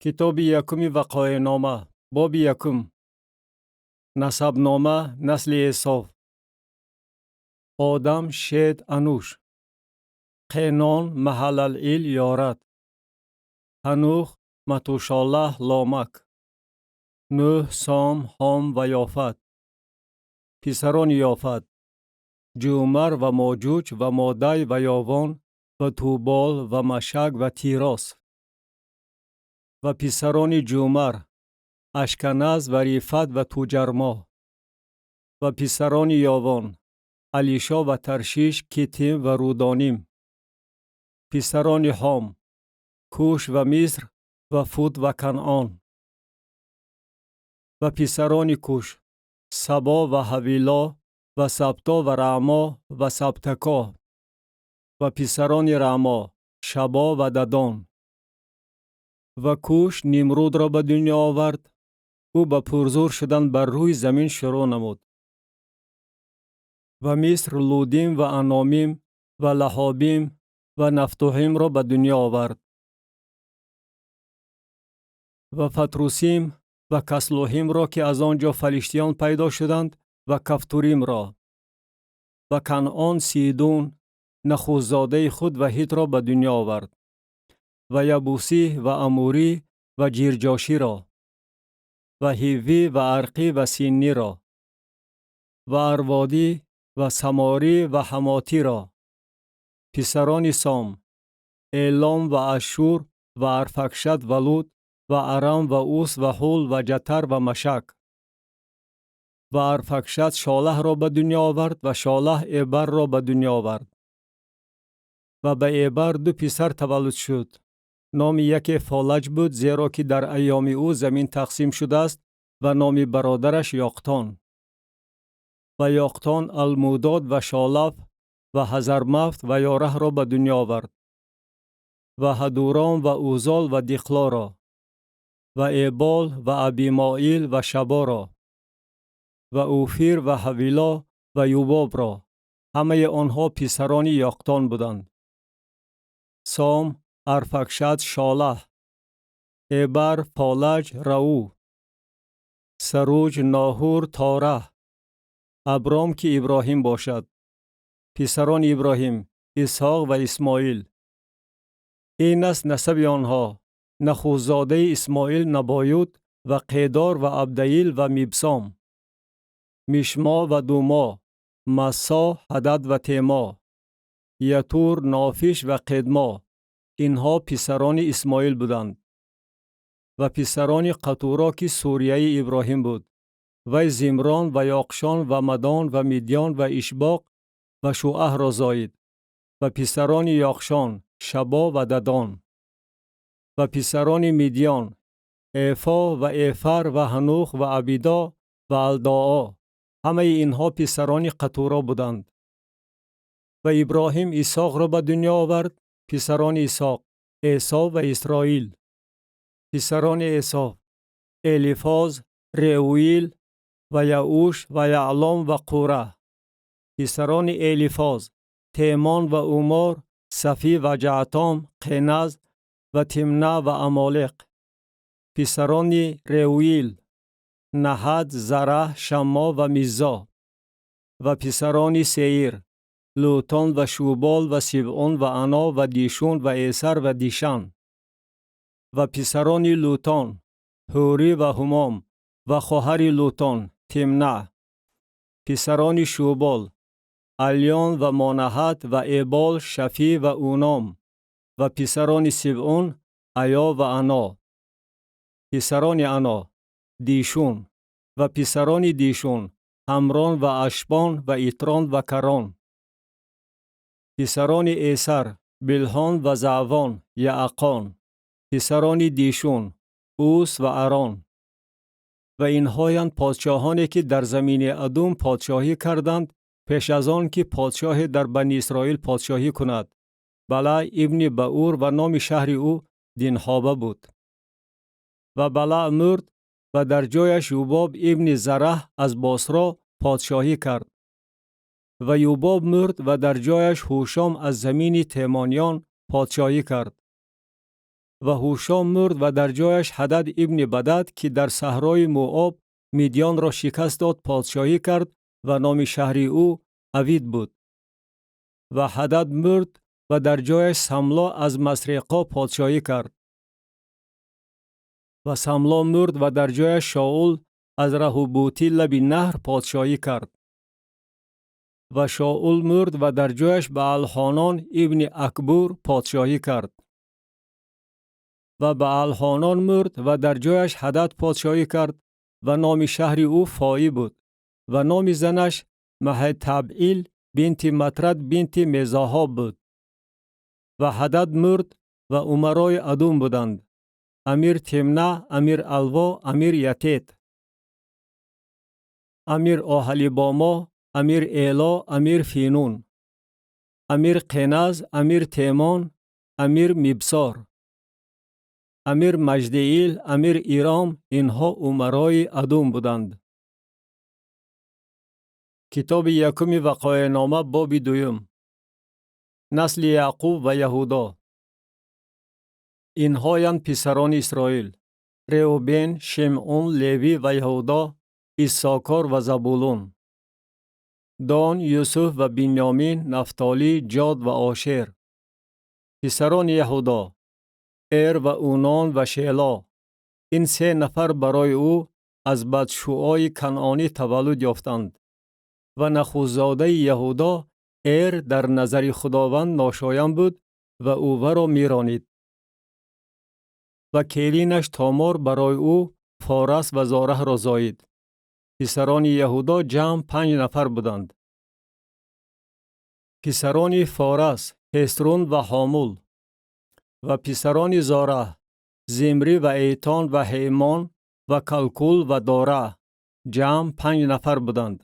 Китоби якуми Вақоеънома, боби якум. Насабнома, насли Эсов. Одам, Шет, Ануш. Қенон, Маҳалалил, Ёрат. Ҳанух, Матушолаҳ, Ломак. Нӯҳ, Сом, Ҳом ва Ёфат. Писарони Ёфат: Ҷумар ва Моҷуҷ ва Модай ва Ёвон ва Тубол ва Машак ва Тирос. Ва писарони Ҷумар: Ашканаз ва Рифат ва Туҷармо. Ва писарони Ёвон: Алишо ва Таршиш, Китим ва Рудоним. Писарони Ҳом: Куш ва Миср ва Фут ва Канъон. Ва писарони Куш: Сабо ва Ҳавило ва Сабто ва Раъмо ва Сабтако. Ва писарони Раъмо: Шабо ва Дадон. Ва Куш Нимрудро ба дунё овард. Ӯ ба пурзур шудан бар рӯи замин шурӯъ намуд. Ва Миср Лудим ва Аномим ва Лаҳобим ва Нафтуҳимро ба дунё овард. Ва Фатрусим ва Каслуҳимро, ки аз он ҷо фалиштиён пайдо шуданд, ва Кафтуримро. Ва Канъон Сидун, нахустзодаи худ ва Ҳитро ба дунё овард. Ва Ябусӣ ва Амурӣ ва Ҷирҷоширо. Ва Ҳиввӣ ва Арқӣ ва Синниро. Ва Арводӣ ва Саморӣ ва Ҳамотиро. Писарони Сом: Элом ва Ашшур ва Арфакшад ва Луд ва Арам ва Ус ва Ҳул ва Ҷатар ва Машак. Ва Арфакшад Шолаҳро ба дунё овард ва Шолаҳ Эбарро ба дунё овард. Ва ба Эбар ду писар таваллуд шуд. Номи яке Фолаҷ буд, зеро ки дар айёми ӯ замин тақсим шудааст, ва номи бародараш Ёқтон. Ва Ёқтон Алмудод ва Шолаф ва Ҳазармафт ва Ёраҳро ба дунё овард. Ва Ҳадуром ва Узол ва Диқлоро. Ва Эбол ва Абимоил ва Шаборо. Ва Уфир ва Ҳавило ва Юбобро. Ҳамаи онҳо писарони Ёқтон буданд. Сом, Арфакшад, Шолаҳ. Эбар, Фолаҷ, Рау. Саруҷ, Ноҳур, Тораҳ. Абром, ки Иброҳим бошад. Писарони Иброҳим: Исҳоқ ва Исмоил. Ин аст насаби онҳо: нахустзодаи Исмоил Набоют ва Қедор ва Абдаил ва Мибсом. Мишмо ва Думо, Массо, Ҳадад ва Темо. Ятур, Нофиш ва Қедмо. Инҳо писарони Исмоил буданд. Ва писарони Қатуро, ки сурияи Иброҳим буд. Вай Зимрон ва Ёқшон ва Мадон ва Мидён ва Ишбоқ ва Шуаҳро зоид. Ва писарони Ёқшон: Шабо ва Дадон. Ва писарони Мидён: Эфо ва Эфар ва Ҳанух ва Абидо ва Алдоо. Ҳамаи инҳо писарони Қатуро буданд. Ва Иброҳим Исҳоқро ба дунё овард. Писарони Исҳоқ: Эсов ва Исроил. Писарони Эсов: Элифоз, Реуил ва Яуш ва Яълом ва Қура. Писарони Элифоз: Темон ва Умор, Сафӣ ва Ҷаътом, Қеназ ва Тимна ва Амолеқ. Писарони Реуил: Наҳат, Зараҳ, Шаммо ва Миззо. Ва писарони Сеир: Лӯтон ва Шубол ва Сибъон ва Ано ва Дишун ва Эсар ва Дишан. Ва писарони Лӯтон: Ҳурӣ ва Ҳумом ва хоҳари Лӯтон Тимна. Писарони Шубол: Алён ва Монаҳат ва Эбол, Шафӣ ва Уном. Ва писарони Сибъун: Аё ва Ано. Писарони Ано: Дишун. Ва писарони Дишун: Ҳамрон ва Ашбон ва Итрон ва Карон. Писарони Эсар: Билҳон ва Заъвон, Яъқон. Писарони Дишун: Ус ва Арон. Ва инҳоянд подшоҳоне, ки дар замини Адум подшоҳӣ карданд пеш аз он ки подшоҳе дар Бани Исроил подшоҳӣ кунад. Балаъ ибни Баъур, ва номи шаҳри ӯ Динҳоба буд. Ва Балаъ мурд ва дар ҷояш Юбоб ибни Зараҳ аз Босро подшоҳӣ кард. Ва Юбоб мурд ва дар ҷояш Ҳушом аз замини Темониён подшоҳӣ кард. Ва Ҳушом мурд ва дар ҷояш Ҳадад ибни Бадад, ки дар саҳрои Муоб Мидёнро шикаст дод, подшоҳӣ кард ва номи шаҳри ӯ Авид буд. Ва Ҳадад мурд ва дар ҷояш Самло аз Масреқо подшоҳӣ кард. Ва Самло мурд ва дар ҷояш Шоул аз Раҳубути лаби наҳр подшоҳӣ кард. Ва Шоул мурд ва дар ҷояш Баалҳонон ибни Акбур подшоҳӣ кард. Ва Баалҳонон мурд ва дар ҷояш Ҳадад подшоҳӣ кард ва номи шаҳри ӯ Фоӣ буд ва номи занаш Маҳетабъил бинти Матрад бинти Мезоҳоб буд. Ва Ҳадад мурд ва умарои Адум буданд: амир Тимна, амир Алво, амир Ятет, амир Оҳалибомо, амир Эло, амир Финун, амир Қеназ, амир Темон, амир Мибсор, амир Маҷдиил, амир Иром. Инҳо умарои Адум буданд. Китоби якуми Вақоеънома, боби дуюм. Насли Яъқуб ва Яҳудо. Инҳоянд писарони Исроил: Реубен, Шимъун, Левӣ ва Яҳудо, Иссокор ва Забулун, Дон, Юсуф ва Бинёмин, Нафтолӣ, Ҷод ва Ошер. Писарони Яҳудо: Эр ва Унон ва Шело. Ин се нафар барои ӯ аз Бадшуои Канъонӣ таваллуд ёфтанд. Ва нахустзодаи Яҳудо Эр дар назари Худованд ношоям буд ва ӯ варо меронид. Ва келинаш Томор барои ӯ Форас ва Зораҳро зоид. Писарони Яҳудо ҷамъ 5 нафар буданд. Писарони Форас: Ҳесрун ва Ҳомул. Ва писарони Зораҳ: Зимрӣ ва Эйтон ва Ҳеймон ва Калкул ва Дора. Ҷамъ 5 нафар буданд.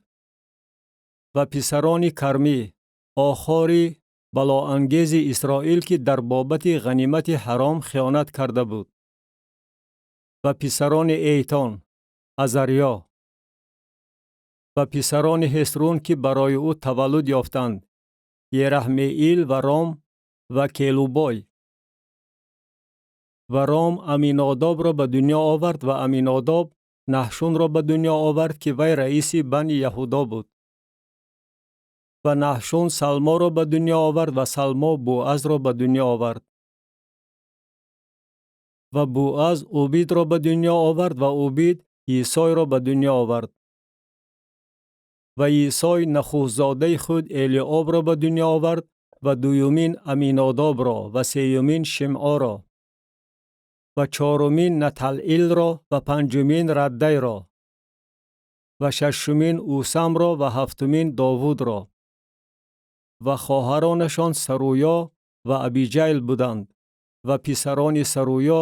Ва писарони Кармӣ: Охори балоангези Исроил, ки дар бобати ғанимати ҳаром хиёнат карда буд. Ва писарони Эйтон: Азарьё. Ва писарони Ҳесрун, ки барои ӯ таваллуд ёфтанд: Ераҳмеил ва Ром ва Келубой. Ва Ром Аминодобро ба дунё овард ва Аминодоб Наҳшунро ба дунё овард, ки вай раиси бани Яҳудо буд. Ва Наҳшун Салморо ба дунё овард ва Салмо Буазро ба дунё овард. Ва Буаз Убидро ба дунё овард ва Убид Исойро ба дунё овард. Ва Исой нахустзодаи худ Элиобро ба дунё овард ва дуюмин Аминодобро ва сеюмин Шимъоро ва чорумин Наталъилро ва панҷумин Раддайро ва шашумин Усамро ва ҳафтумин Довудро. Ва хоҳаронашон Саруё ва Абиҷайл буданд ва писарони Саруё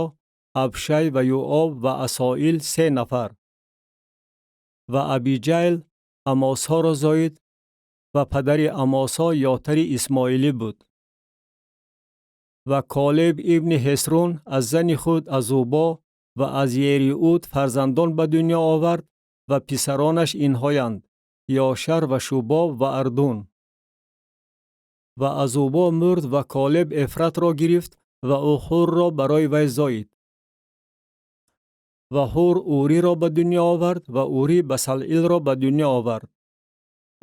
Абшай ва Юоб ва Асоил 3 нафар. Ва Абиҷайл Амосҳоро зоид ва падари Амосҳо Ётари Исмоилӣ буд. Ва Колеб ибни Ҳесрун аз зани худ Азубо ва аз Ериуд фарзандон ба дунё овард ва писаронаш инҳоянд: Ёшар ва Шубоб ва Ардун. Ва Азубо мурд ва Колеб Эфратро гирифт ва ӯ Ҳурро барои вай зоид. Ва Ҳур Уриро ба дунё овард ва Ури Басалъилро ба дунё овард.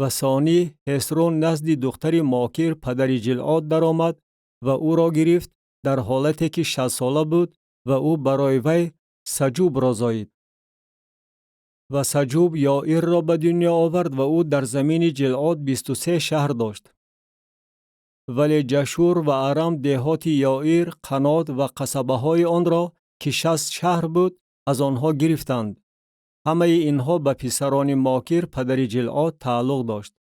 Ва Сонӣ Ҳесрун назди духтари Мокир падари Ҷилъод даромад ва ӯро гирифт дар ҳолате ки 60сола буд ва ӯ барои вай Саҷубро зоид. Ва Саҷуб Ёирро ба дунё овард ва ӯ дар замини Ҷилъод 23 шаҳр дошт. Вале Ҷашур ва Арам деҳоти Ёир, Қанот ва қасабаҳои онро, ки 60 шаҳр буд, аз онҳо гирифтанд. Ҳамаи инҳо ба писарони Мокир падари Ҷилъод тааллуқ дошт.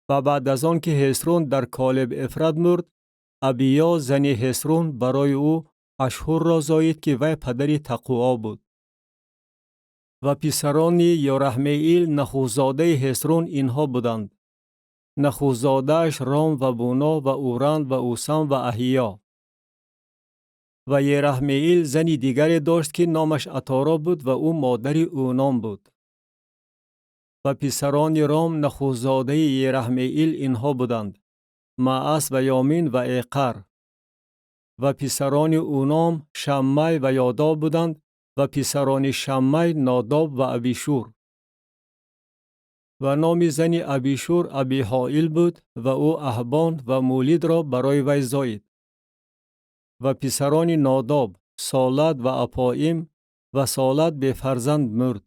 Ва баъд аз он ки Ҳесрун дар Колеб Эфрат мурд, Абиё зани Ҳесрун барои ӯ Ашҳурро зоид, ки вай падари Тақуо буд. Ва писарони Ёраҳмеил нахустзодаи Ҳесрун инҳо буданд: нахустзодааш Ром ва Буно ва Уран ва Усам ва Аҳиё. Ва Ераҳмеил зани дигаре дошт, ки номаш Аторо буд ва ӯ модари Ӯном буд. Ва писарони Ром нахустзодаи Ераҳмеил инҳо буданд: Маас ва Ёмин ва Эқар. Ва писарони Уном Шаммай ва Ёдо буданд, ва писарони Шаммай Нодоб ва Абишур. Ва номи зани Абишур Абиҳоил буд, ва ӯ Аҳбон ва Мулидро барои вай зоид. Ва писарони Нодоб Солад ва Апоим, ва Солад бефарзанд мурд.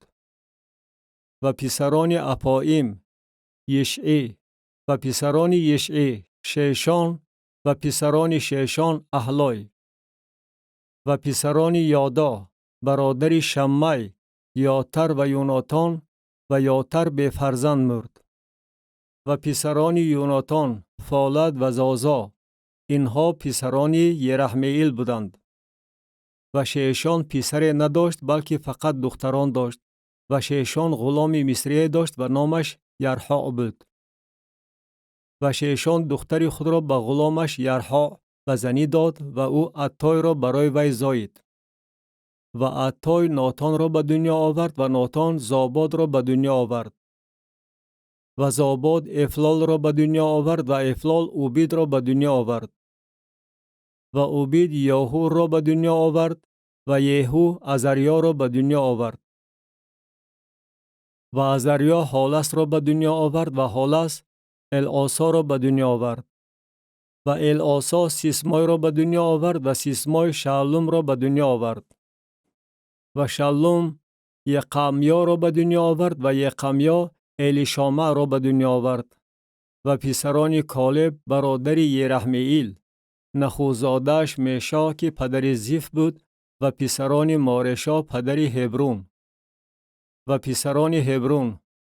Ва писарони Апоим Ешъӣ, ва писарони Ешъӣ Шешон, ва писарони Шешон Аҳлой. Ва писарони Ёдо, бародари Шаммай, Ётар ва Юнотон, ва Ётар бефарзанд мурд. Ва писарони Юнотон Фолад ва Зозо. Инҳо писарони Ерахмеил буданд. Ва Шешон писаре надошт, балки фақат духтарон дошт. Ва Шешон ғуломи мисрие дошт ва номаш Ярҳоъ буд. Ва Шешон духтари худро ба ғуломаш Ярҳоъ ба занӣ дод, ва ӯ Аттойро барои вай зоид. Ва Аттой Нотонро ба дунё овард, ва Нотон Зободро ба дунё овард. Ва Зобод Эфлолро ба дунё овард, ва Эфлол Убидро ба дунё овард. Ва Убид Ёҳурро ба дунё овард, ва Еҳу Азарёро ба дунё овард. Ва Азарё Ҳоласро ба дунё овард, ва Ҳолас Элосоро ба дунё овард. Ва Элосо Сисмойро ба дунё овард, ва Сисмой Шаллумро ба дунё овард. Ва Шаллум Еқамёро ба дунё овард, ва Еқамё Элишомаъро ба дунё овард. Ва писарони Колеб, бародари Ерахмеил, нахузодааш Мешо, ки падари Зиф буд, ва писарони Морешо, падари Ҳебрун. Ва писарони Ҳебрун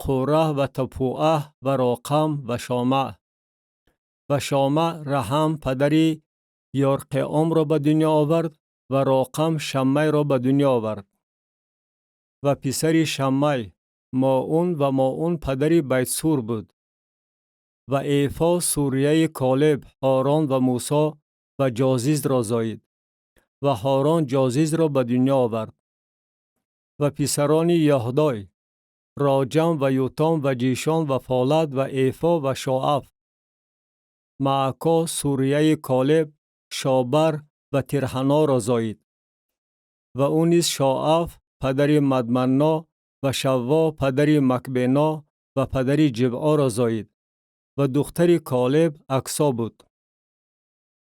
Қураҳ ва Тапуаҳ ва Роқам ва Шомаъ. Ва Шомаъ Раҳам, падари Ёрқеомро ба дунё овард, ва Роқам Шаммайро ба дунё овард. Ва писари Шаммай Моун, ва Моун падари Байтсур буд. Ва Эфо сурияи Колеб, Ҳорон ва Мусо ва Ҷозизро зоид. Ва Ҳорон Ҷозизро ба дунё овард. Ва писарони Яҳдой Роҷам ва Ютом ва Ҷишон ва Фолад ва Эфо ва Шоаф. Маако сурияи Колеб, Шобар ва Тирҳаноро зоид. Ва ӯ низ Шоаф, падари Мадманно, ва Шавво, падари Макбено ва падари Ҷибъоро зоид. Ва духтари Колеб Аксо буд.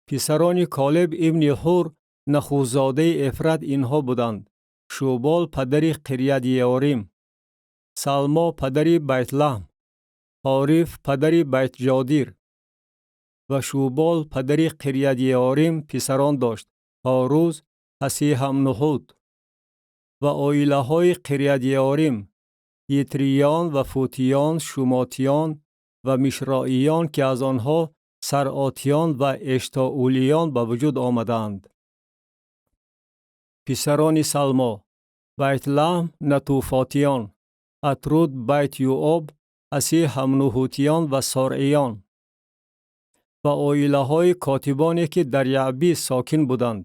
Писарони Колеб ибни Ҳур, нахузодаи Эфрат, инҳо буданд: Шубол, падари Қирьят-Еорим, Салмо, падари Байтлаҳм, Ҳориф, падари Байтҷодир. Ва Шубол, падари Қирьят-Еорим, писарон дошт: Ҳоруз, Ҳасиҳамнуҳуд. Ва оилаҳои Қирьят-Еорим Йитриён ва Футиён, Шумотиён ва Мишроиён, ки аз онҳо Саръотиён ва Эштоулиён ба вуҷуд омадаанд. Писарони Салмо Байтлаҳм, Натуфотиён, Атруд Байт-Юоб, Ҳасиҳамнуҳутиён ва Соръиён. Ва оилаҳои котибоне, ки дар Яъбис сокин буданд: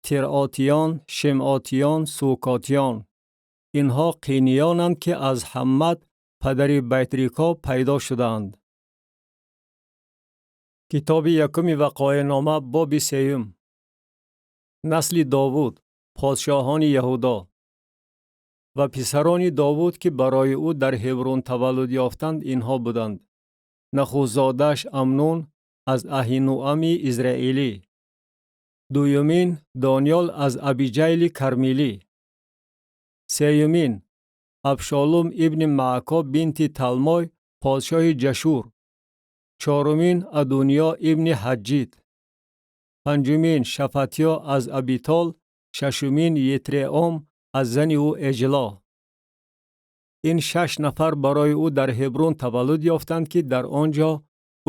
Тиръотиён, Шимъотиён, Сукотиён. Инҳо қиниёнанд, ки аз Ҳаммат, падари Байтрикоб, пайдо шудаанд. Китоби якуми Вақоеънома, боби сеюм. Насли Довуд, подшоҳони Яҳудо. Ва писарони Довуд, ки барои ӯ дар Ҳеброн таваллуд ёфтанд, инҳо буданд: нахустзодааш Амнун аз Аҳинуами Израилӣ, дуюмин Дониёл аз Абиҷайли Кармилӣ, сеюмин Абшолум ибни Маако бинти Талмой, подшоҳи Ҷашур, чорумин Адуниё ибни Ҳаҷҷид, панҷумин Шафатё аз Абитол, шашумин Етреом аз зани ӯ Эҷло. Ин 6 нафар барои ӯ дар Ҳеброн таваллуд ёфтанд, ки дар он ҷо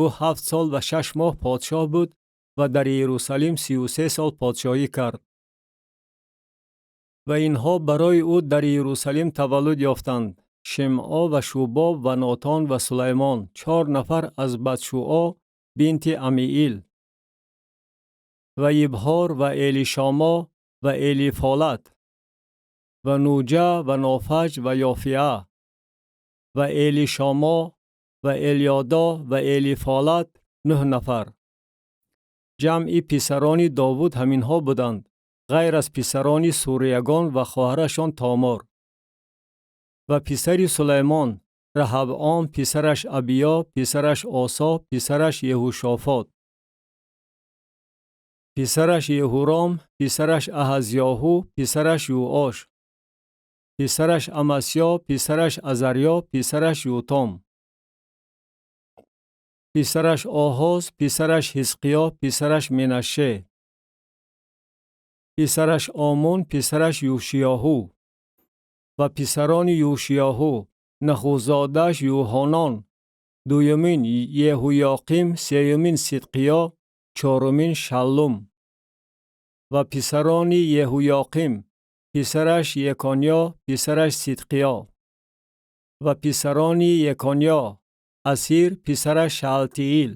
ӯ 7 сол ва 6 моҳ подшоҳ буд ва дар Иерусалим 33 сол подшоҳӣ кард. Ва инҳо барои ӯ дар Иерусалим таваллуд ёфтанд: Шимъо ва Шубоб ва Нотон ва Сулаймон, 4 нафар аз Батшуо бинти Амиил, ва Ибҳор ва Элишомо ва Элифолат, ва Нуҷа ва Нофаҷ ва Ёфиа, ва Элишомо ва Элиёдо ва Элифолат, 9 нафар. Ҷамъи писарони Довуд ҳаминҳо буданд, ғайр аз писарони суриягон ва хоҳарашон Томор. Ва писари Сулаймон Раҳабъом, писараш Абиё, писараш Осо, писараш Еҳушофот, писараш Еҳуром, писараш Аҳазёҳу, писараш Юош, писараш Амасё, писараш Азарё, писараш Ютом, писараш Оҳоз, писараш Ҳизқиё, писараш Менаше, писараш Омон, писараш Юшиёҳу. Ва писарони Юшиёҳу: нахустзодааш Юҳонон, дуюмин Еҳуёқим, сеюмин Сидқиё, чорумин Шаллум. Ва писарони Еҳуёқим: писараш Еконё, писараш Сидқиё. Ва писарони Еконё: Асир, писараш Шаалтиил,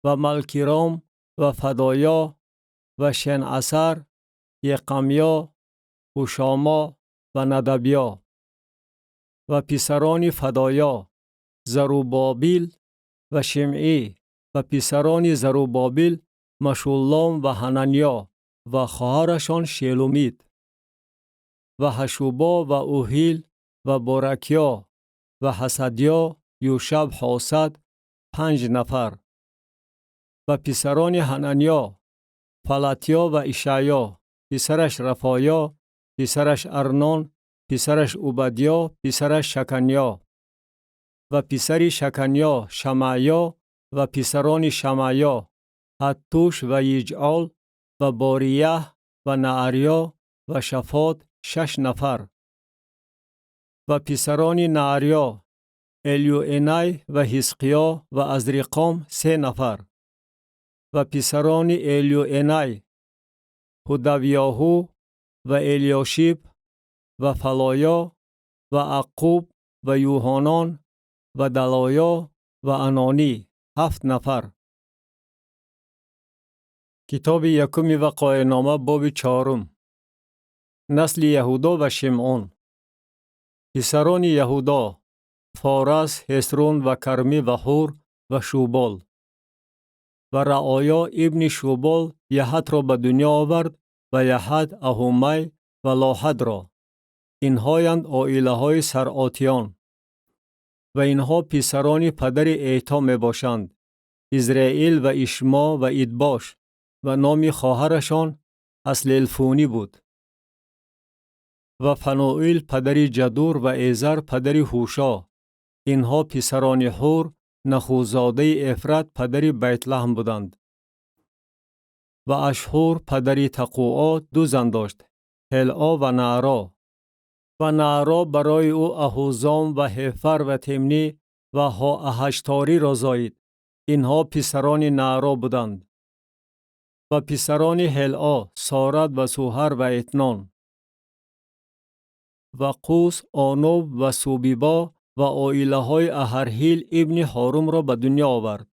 ва Малкиром, ва Фадоё, ва Шенъасар, Еқамё, Ҳушомо ва Надабё. Ва писарони Фадоё: Зарубобил ва Шимъӣ. Ва писарони Зарубобил: Машуллом ва Ҳананё ва хоҳарашон Шелумит. Ва Ҳашубо ва Уҳил ва Боракё ва Ҳасадё, Юшаб Ҳосад, 5 нафар. Ва писарони Ҳананё: Фалатё ва Ишаъё, писараш Рафоё, писараш Арнон, писараш Убадё, писараш Шаканё. Ва писари Шаканё Шамаъё ва писарони Шамаъё: Ҳаттуш ва Йиҷъол ва Борияҳ ва Наарё ва Шафот, 6 нафар. Ва писарони Наарё: Элюэнай ва Ҳизқиё ва Азриқом, 3 нафар. Ва писарони Элюэнай: Ҳудавёҳу ва Элиёшиб ва Фалоё ва Аққуб ва Юҳонон ва Далоё ва Анонӣ, 7 нафар. Китоби якуми Вақоеънома, боби чорум. Насли Яҳудо ва Шимъон. Писарони Яҳудо: Форас, Ҳесрун ва Кармӣ ва Ҳур ва Шубол. Ва Раоё ибни Шубол Яҳатро ба дунё овард ва Яҳат Аҳумай ва Лоҳадро. Инҳоянд оилаҳои Саръотиён. Ва инҳо писарони падари Эъто мебошанд: Израил ва Ишмо ва Идбош, ва номи хоҳарашон Ҳаслелфунӣ буд. Ва Фануил падари Ҷадур ва Эзар падари Ҳушо. Инҳо писарони Ҳур, нахустзодаи Эфрат, падари Байтлаҳм буданд. Ва Ашҳур падари Тақуо 2 зан дошт: Ҳелъо ва Нааро. Ва Нааро барои ӯ Аҳузом ва Ҳефар ва Темнӣ ва Ҳоаҳаштариро зоид. Инҳо писарони Нааро буданд. Ва писарони Ҳелъо: Сорат ва Суҳар ва Этнон. Ва Қус, Онуб ва Субибо ва оилаҳои Аҳарҳил ибни Ҳорумро ба дунё овард.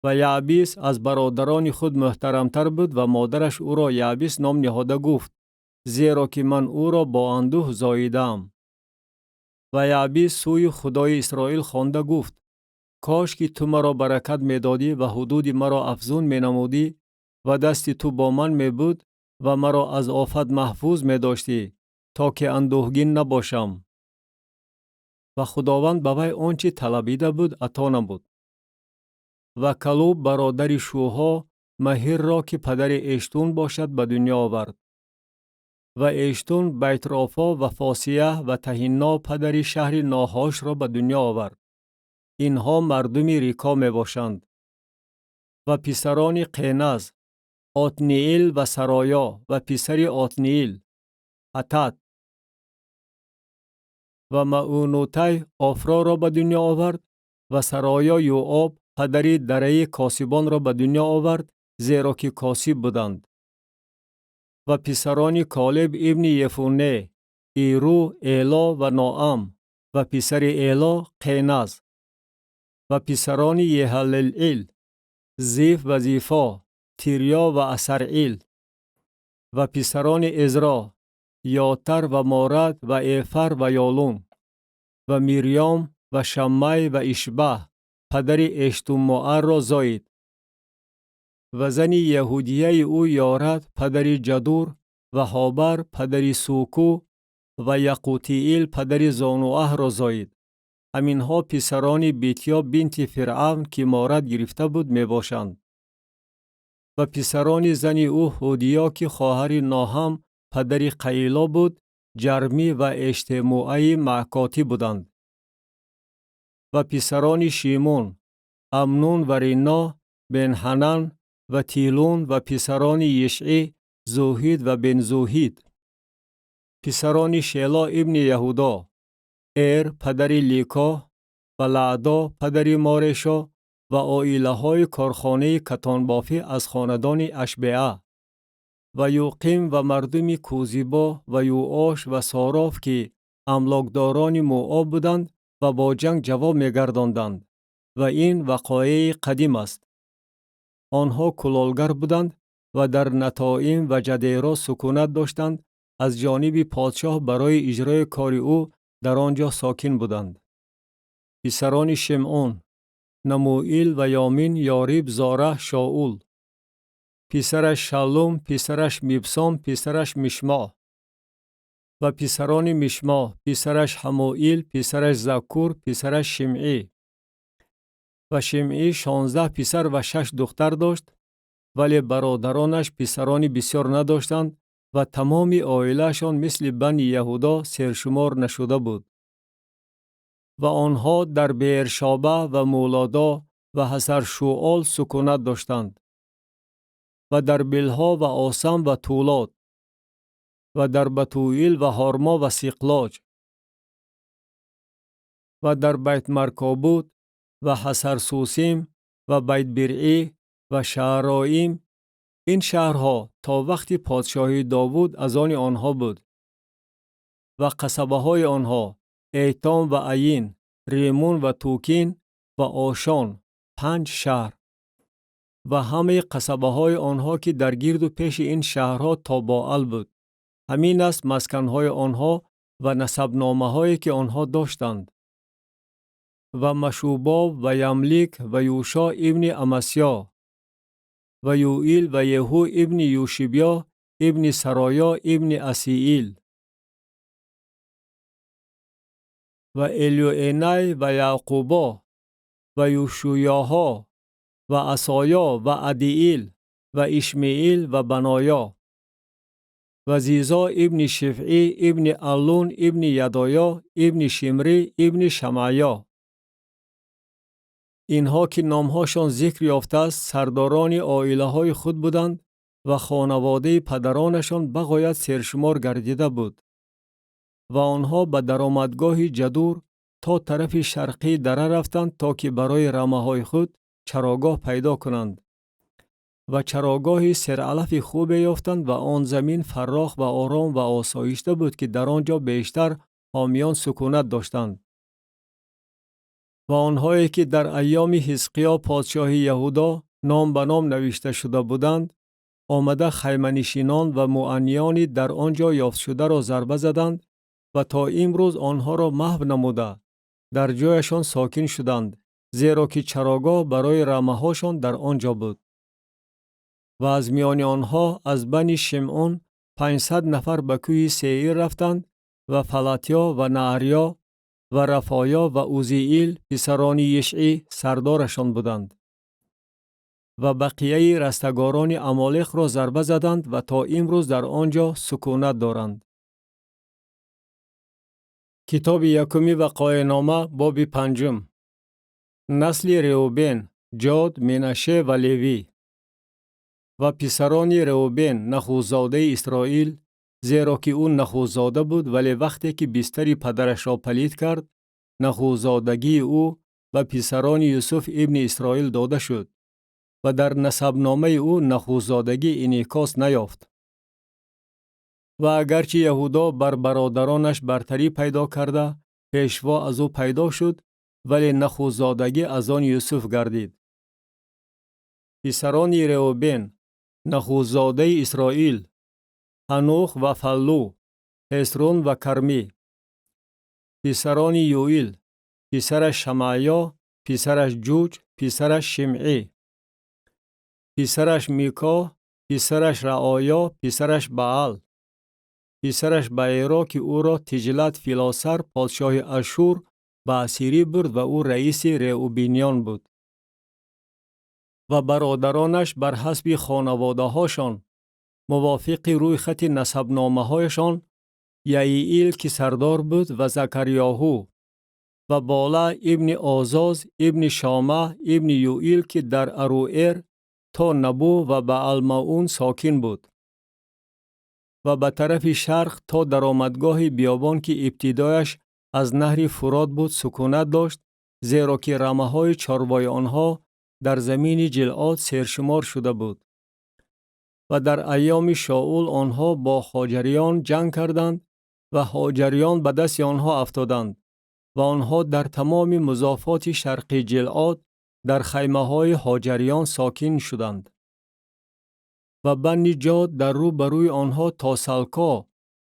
Ва Яъбис аз бародарони худ муҳтарамтар буд ва модараш ӯро Яъбис ном ниҳода гуфт: зеро ки ман ӯро бо андӯҳ зоидаам. Ва Яъбис сӯи Худои Исроил хонда гуфт: кош ки ту маро баракат медодӣ ва ҳудуди маро афзун менамудӣ ва дасти ту бо ман мебуд ва маро аз офат маҳфуз медоштӣ, то ки андӯҳгин набошам. Ва Худованд ба вай он чи талабида буд ато намуд. Ва Калуб бародари Шӯҳо Маҳирро, ки падари Эштун бошад, ба дунё овард. Ва Эштун Байтрофо ва Фосияҳ ва Таҳинно падари шаҳри Ноҳошро ба дунё овард. Инҳо мардуми Рико мебошанд. Ва писарони Қеназ: Отниил ва Сароё ва писари Отниил Ҳатат. Ва Маъунутай Офроро ба дунё овард ва Сароё Юоб падари дараи косибонро ба дунё овард, зеро ки косиб буданд. Ва писарони Колеб ибни Ефуне: Иру, Эло ва Ноам ва писари Эло Қеназ. Ва писарони Еҳаллелил: Зиф ва Зифо, Тирё ва Асаръил. Ва писарони Эзро: Йотар ва Морад ва Эфар ва Ёлун. Ва Мирём ва Шаммай ва Ишбаҳ падари Эштумоарро зоид. Ва зани яҳудияи ӯ Ёрад, падари Ҷадур, ва Ҳобар, падари Суку, ва Яқутиил, падари Зонуаҳро зоид. Ҳаминҳо писарони Битё бинти Фиръавн, ки Морад гирифта буд, мебошанд. Ва писарони зани ӯ Ҳудиё, ки хоҳари Ноҳам, падари Қаило буд, Ҷармӣ ва Эштемуаи Маъкотӣ буданд. Ва писарони Шимун, Амнун ва Ринно, Бенҳанан ва Тилун ва писарони Йишъӣ, Зуҳид ва Бензуҳид. Писарони Шело ибни Яҳудо, Эр, падари Ликоҳ, ва Лаъдо, падари Морешо, ва оилаҳои корхонаи катонбофӣ аз хонадони Ашбеа, ва Юқим ва мардуми Кузибо ва Юош ва Сороф, ки амлокдорони Муоб буданд ва бо ҷанг ҷавоб мегардонданд. Ва ин вақоеи қадим аст. Онҳо кулолгар буданд ва дар Натоим ва Ҷадеро сукунат доштанд, аз ҷониби подшоҳ барои иҷрои кори ӯ дар он ҷо сокин буданд. Писарони Шимъун, Намуил ва Ёмин, Ёриб, Зораҳ, Шоул. Писараш Шаллум, писараш Мибсом, писараш Мишмоъ. Ва писарони Мишмоъ, писараш Ҳамуил, писараш Заккур, писараш Шимъӣ. Ва Шимъӣ 16 писар ва 6 духтар дошт, вале бародаронаш писарони бисёр надоштанд ва тамоми оилаашон мисли бани Яҳудо сершумор нашуда буд. Ва онҳо дар Беершоба ва Мулодо ва Ҳасаршуол сукунат доштанд, ва дар Билҳо ва Осам ва Тулод, ва дар Батуил ва Ҳормо ва Сиқлоҷ, ва дар Байтмаркобут ва Ҳасарсусим ва Байтбиръӣ ва Шаароим. Ин шаҳрҳо то вақти подшоҳии Довуд аз они онҳо буд. Ва қасабаҳои онҳо Эйтом ва Аин, Римун ва Тукин ва Ошон, 5 шаҳр. Ва ҳамаи қасабаҳои онҳо, ки дар гирду пеши ин шаҳрҳо то Боал буд. Ҳамин аст масканҳои онҳо ва насабномаҳое, ки онҳо доштанд. Ва Машубоб ва Ямлик ва Юшо ибни Амасё ва Юил ва Еҳу ибни Юшибё ибни Сароё ибни Асиил ва Элюэнай ва Яъқубо ва Юшуёҳо ва Асоё ва Адиил ва Ишмеил ва Баноё ва Зизо ибни Шифъӣ ибни Аллун ибни Ядоё ибни Шимрӣ ибни Шамаъё. Инҳо, ки номҳошон зикр ёфтааст, сардорони оилаҳои худ буданд ва хонаводаи падаронашон бағоят сершумор гардида буд. Ва онҳо ба даромадгоҳи Ҷадур то тарафи шарқии дара рафтанд, то ки барои рамаҳои худ чарогоҳ пайдо кунанд. Ва чарогоҳи сералафи хубе ёфтанд ва он замин фаррох ва ором ва осоишта буд, ки дар он ҷо бештар ҳомиён сукунат доштанд. Ва онҳое, ки дар айёми Ҳизқиё подшоҳи Яҳудо ном ба ном навишта шуда буданд, омада хайманишинон ва муанниёни дар он ҷо ёфтшударо зарба заданд ва то имрӯз онҳоро маҳв намуда, дар ҷояшон сокин шуданд, зеро ки чарогоҳ барои рамаҳошон дар он ҷо буд. Ва аз миёни онҳо аз бани Шимъун 500 нафар ба кӯҳи Сеир рафтанд ва Фалатё ва Наарё ва Рафоё ва Узиил писарони Йишъӣ сардорашон буданд. Ва бақияи растагорони Амолеқро зарба заданд ва то имрӯз дар он ҷо сукунат доранд. Китоби якуми Вақоеънома, боби панҷум. Насли Реубен, Ҷод, Менаше ва Левӣ. Ва писарони Реубен, нахуззодаи Исроил, зеро ки ӯ нахуззода буд, вале вақте ки бистари падарашро палид кард, нахуззодагии ӯ ба писарони Юсуф ибни Исроил дода шуд ва дар насабномаи ӯ нахуззодагӣ инъикос наёфт. Ва агарчи Яҳудо бар бародаронаш бартарӣ пайдо карда, пешво аз ӯ пайдо шуд, вале нахуззодагӣ аз он Юсуф гардид. Писарони Реубен, нахуззодаи Исроил, Ҳанух ва Фаллу, Ҳесрун ва Кармӣ. Писарони Юил, писараш Шамаъё, писараш Ҷуҷ, писараш Шимъӣ. Писараш Мико, писараш Раоё, писараш Баал, писараш Баэро, ки ӯро Тиҷлат Филосар, подшоҳи Ашшур, ба асирӣ бурд ва ӯ раиси Реубиниён буд. Ва бародаронаш бар ҳасби хонаводаҳошон, мувофиқи рӯйхати насабномаҳояшон: Яиил, ки сардор буд, ва Закарёҳу ва Бола ибни Озоз ибни Шома ибни Юил, ки дар Аруэр то Набу ва Баалмаун сокин буд ва ба тарафи шарқ то даромадгоҳи биёбон, ки ибтидояш аз наҳри Фурот буд, сукунат дошт, зеро ки рамаҳои чорвои онҳо дар замини Ҷилъод сершумор шуда буд. Ва дар айёми Шоул онҳо бо ҳоҷариён ҷанг карданд ва ҳоҷариён ба дасти онҳо афтоданд ва онҳо дар тамоми музофоти шарқи Ҷилъод дар хаймаҳои ҳоҷариён сокин шуданд. Ва Банни Ҷод дар рӯ ба рӯи онҳо то Салко,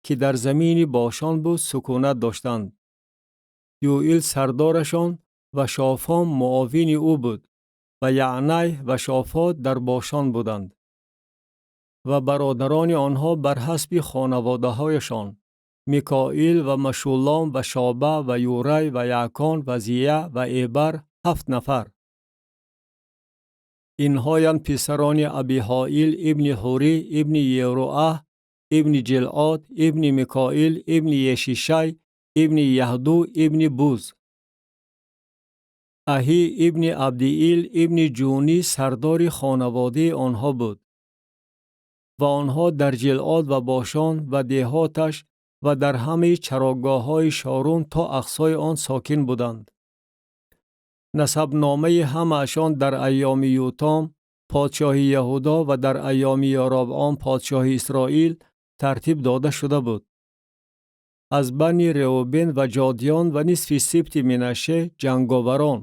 ки дар замини Бошон буд, сукунат доштанд. Юил сардорашон ва Шофом муовини ӯ буд ва Яънай ва Шофот дар Бошон буданд. Ва бародарони онҳо бар ҳасби хонаводаҳояшон: Микоил ва Машуллом ва Шоба ва Юрай ва Яъкон ва Зия ва Эбар, 7 нафар. Инҳоянд писарони Абиҳоил ибни Ҳурӣ ибни Еруаҳ ибни Ҷилъод ибни Микоил ибни Ешишай ибни Яҳду ибни Буз. Аҳӣ ибни Абдиил ибни Ҷунӣ сардори хонаводаи онҳо буд. Ва онҳо дар Ҷилъод ва Бошон ва деҳоташ ва дар ҳамаи чарогоҳҳои Шорун то ақсои он сокин буданд. Насабномаи ҳамаашон дар айёми Ютом, подшоҳи Яҳудо, ва дар айёми Ёробъом, подшоҳи Исроил, тартиб дода шуда буд. Аз бани Реубен ва Ҷодиён ва нисфи сибти Минаше ҷанговарон,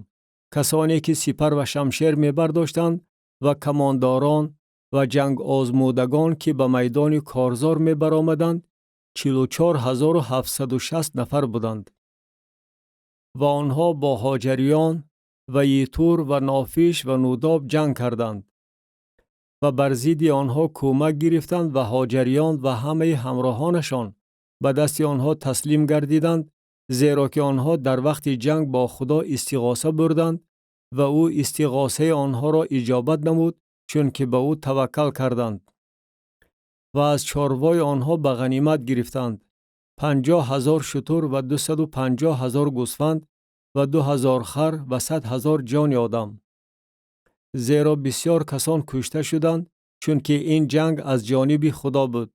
касоне ки сипар ва шамшер мебардоштанд ва камондорон ва ҷангозмудагон, ки ба майдони корзор мебаромаданд, 44 760 нафар буданд. Ва онҳо бо ҳоҷариён ва Йитур ва Нофиш ва Нудоб ҷанг карданд ва бар зидди онҳо кӯмак гирифтанд ва ҳоҷариён ва ҳамаи ҳамроҳонашон ба дасти онҳо таслим гардиданд, зеро ки онҳо дар вақти ҷанг бо Худо истиғоса бурданд ва ӯ истиғосаи онҳоро иҷобат намуд, чунки ба ӯ таваккал карданд. Ва аз чорвои онҳо ба ғанимат гирифтанд 50 000 шутур ва 250 000 гӯсфанд ва 2000 хар ва 100 000 ҷони одам. Зеро бисёр касон кушта шуданд, чунки ин ҷанг аз ҷониби Худо буд.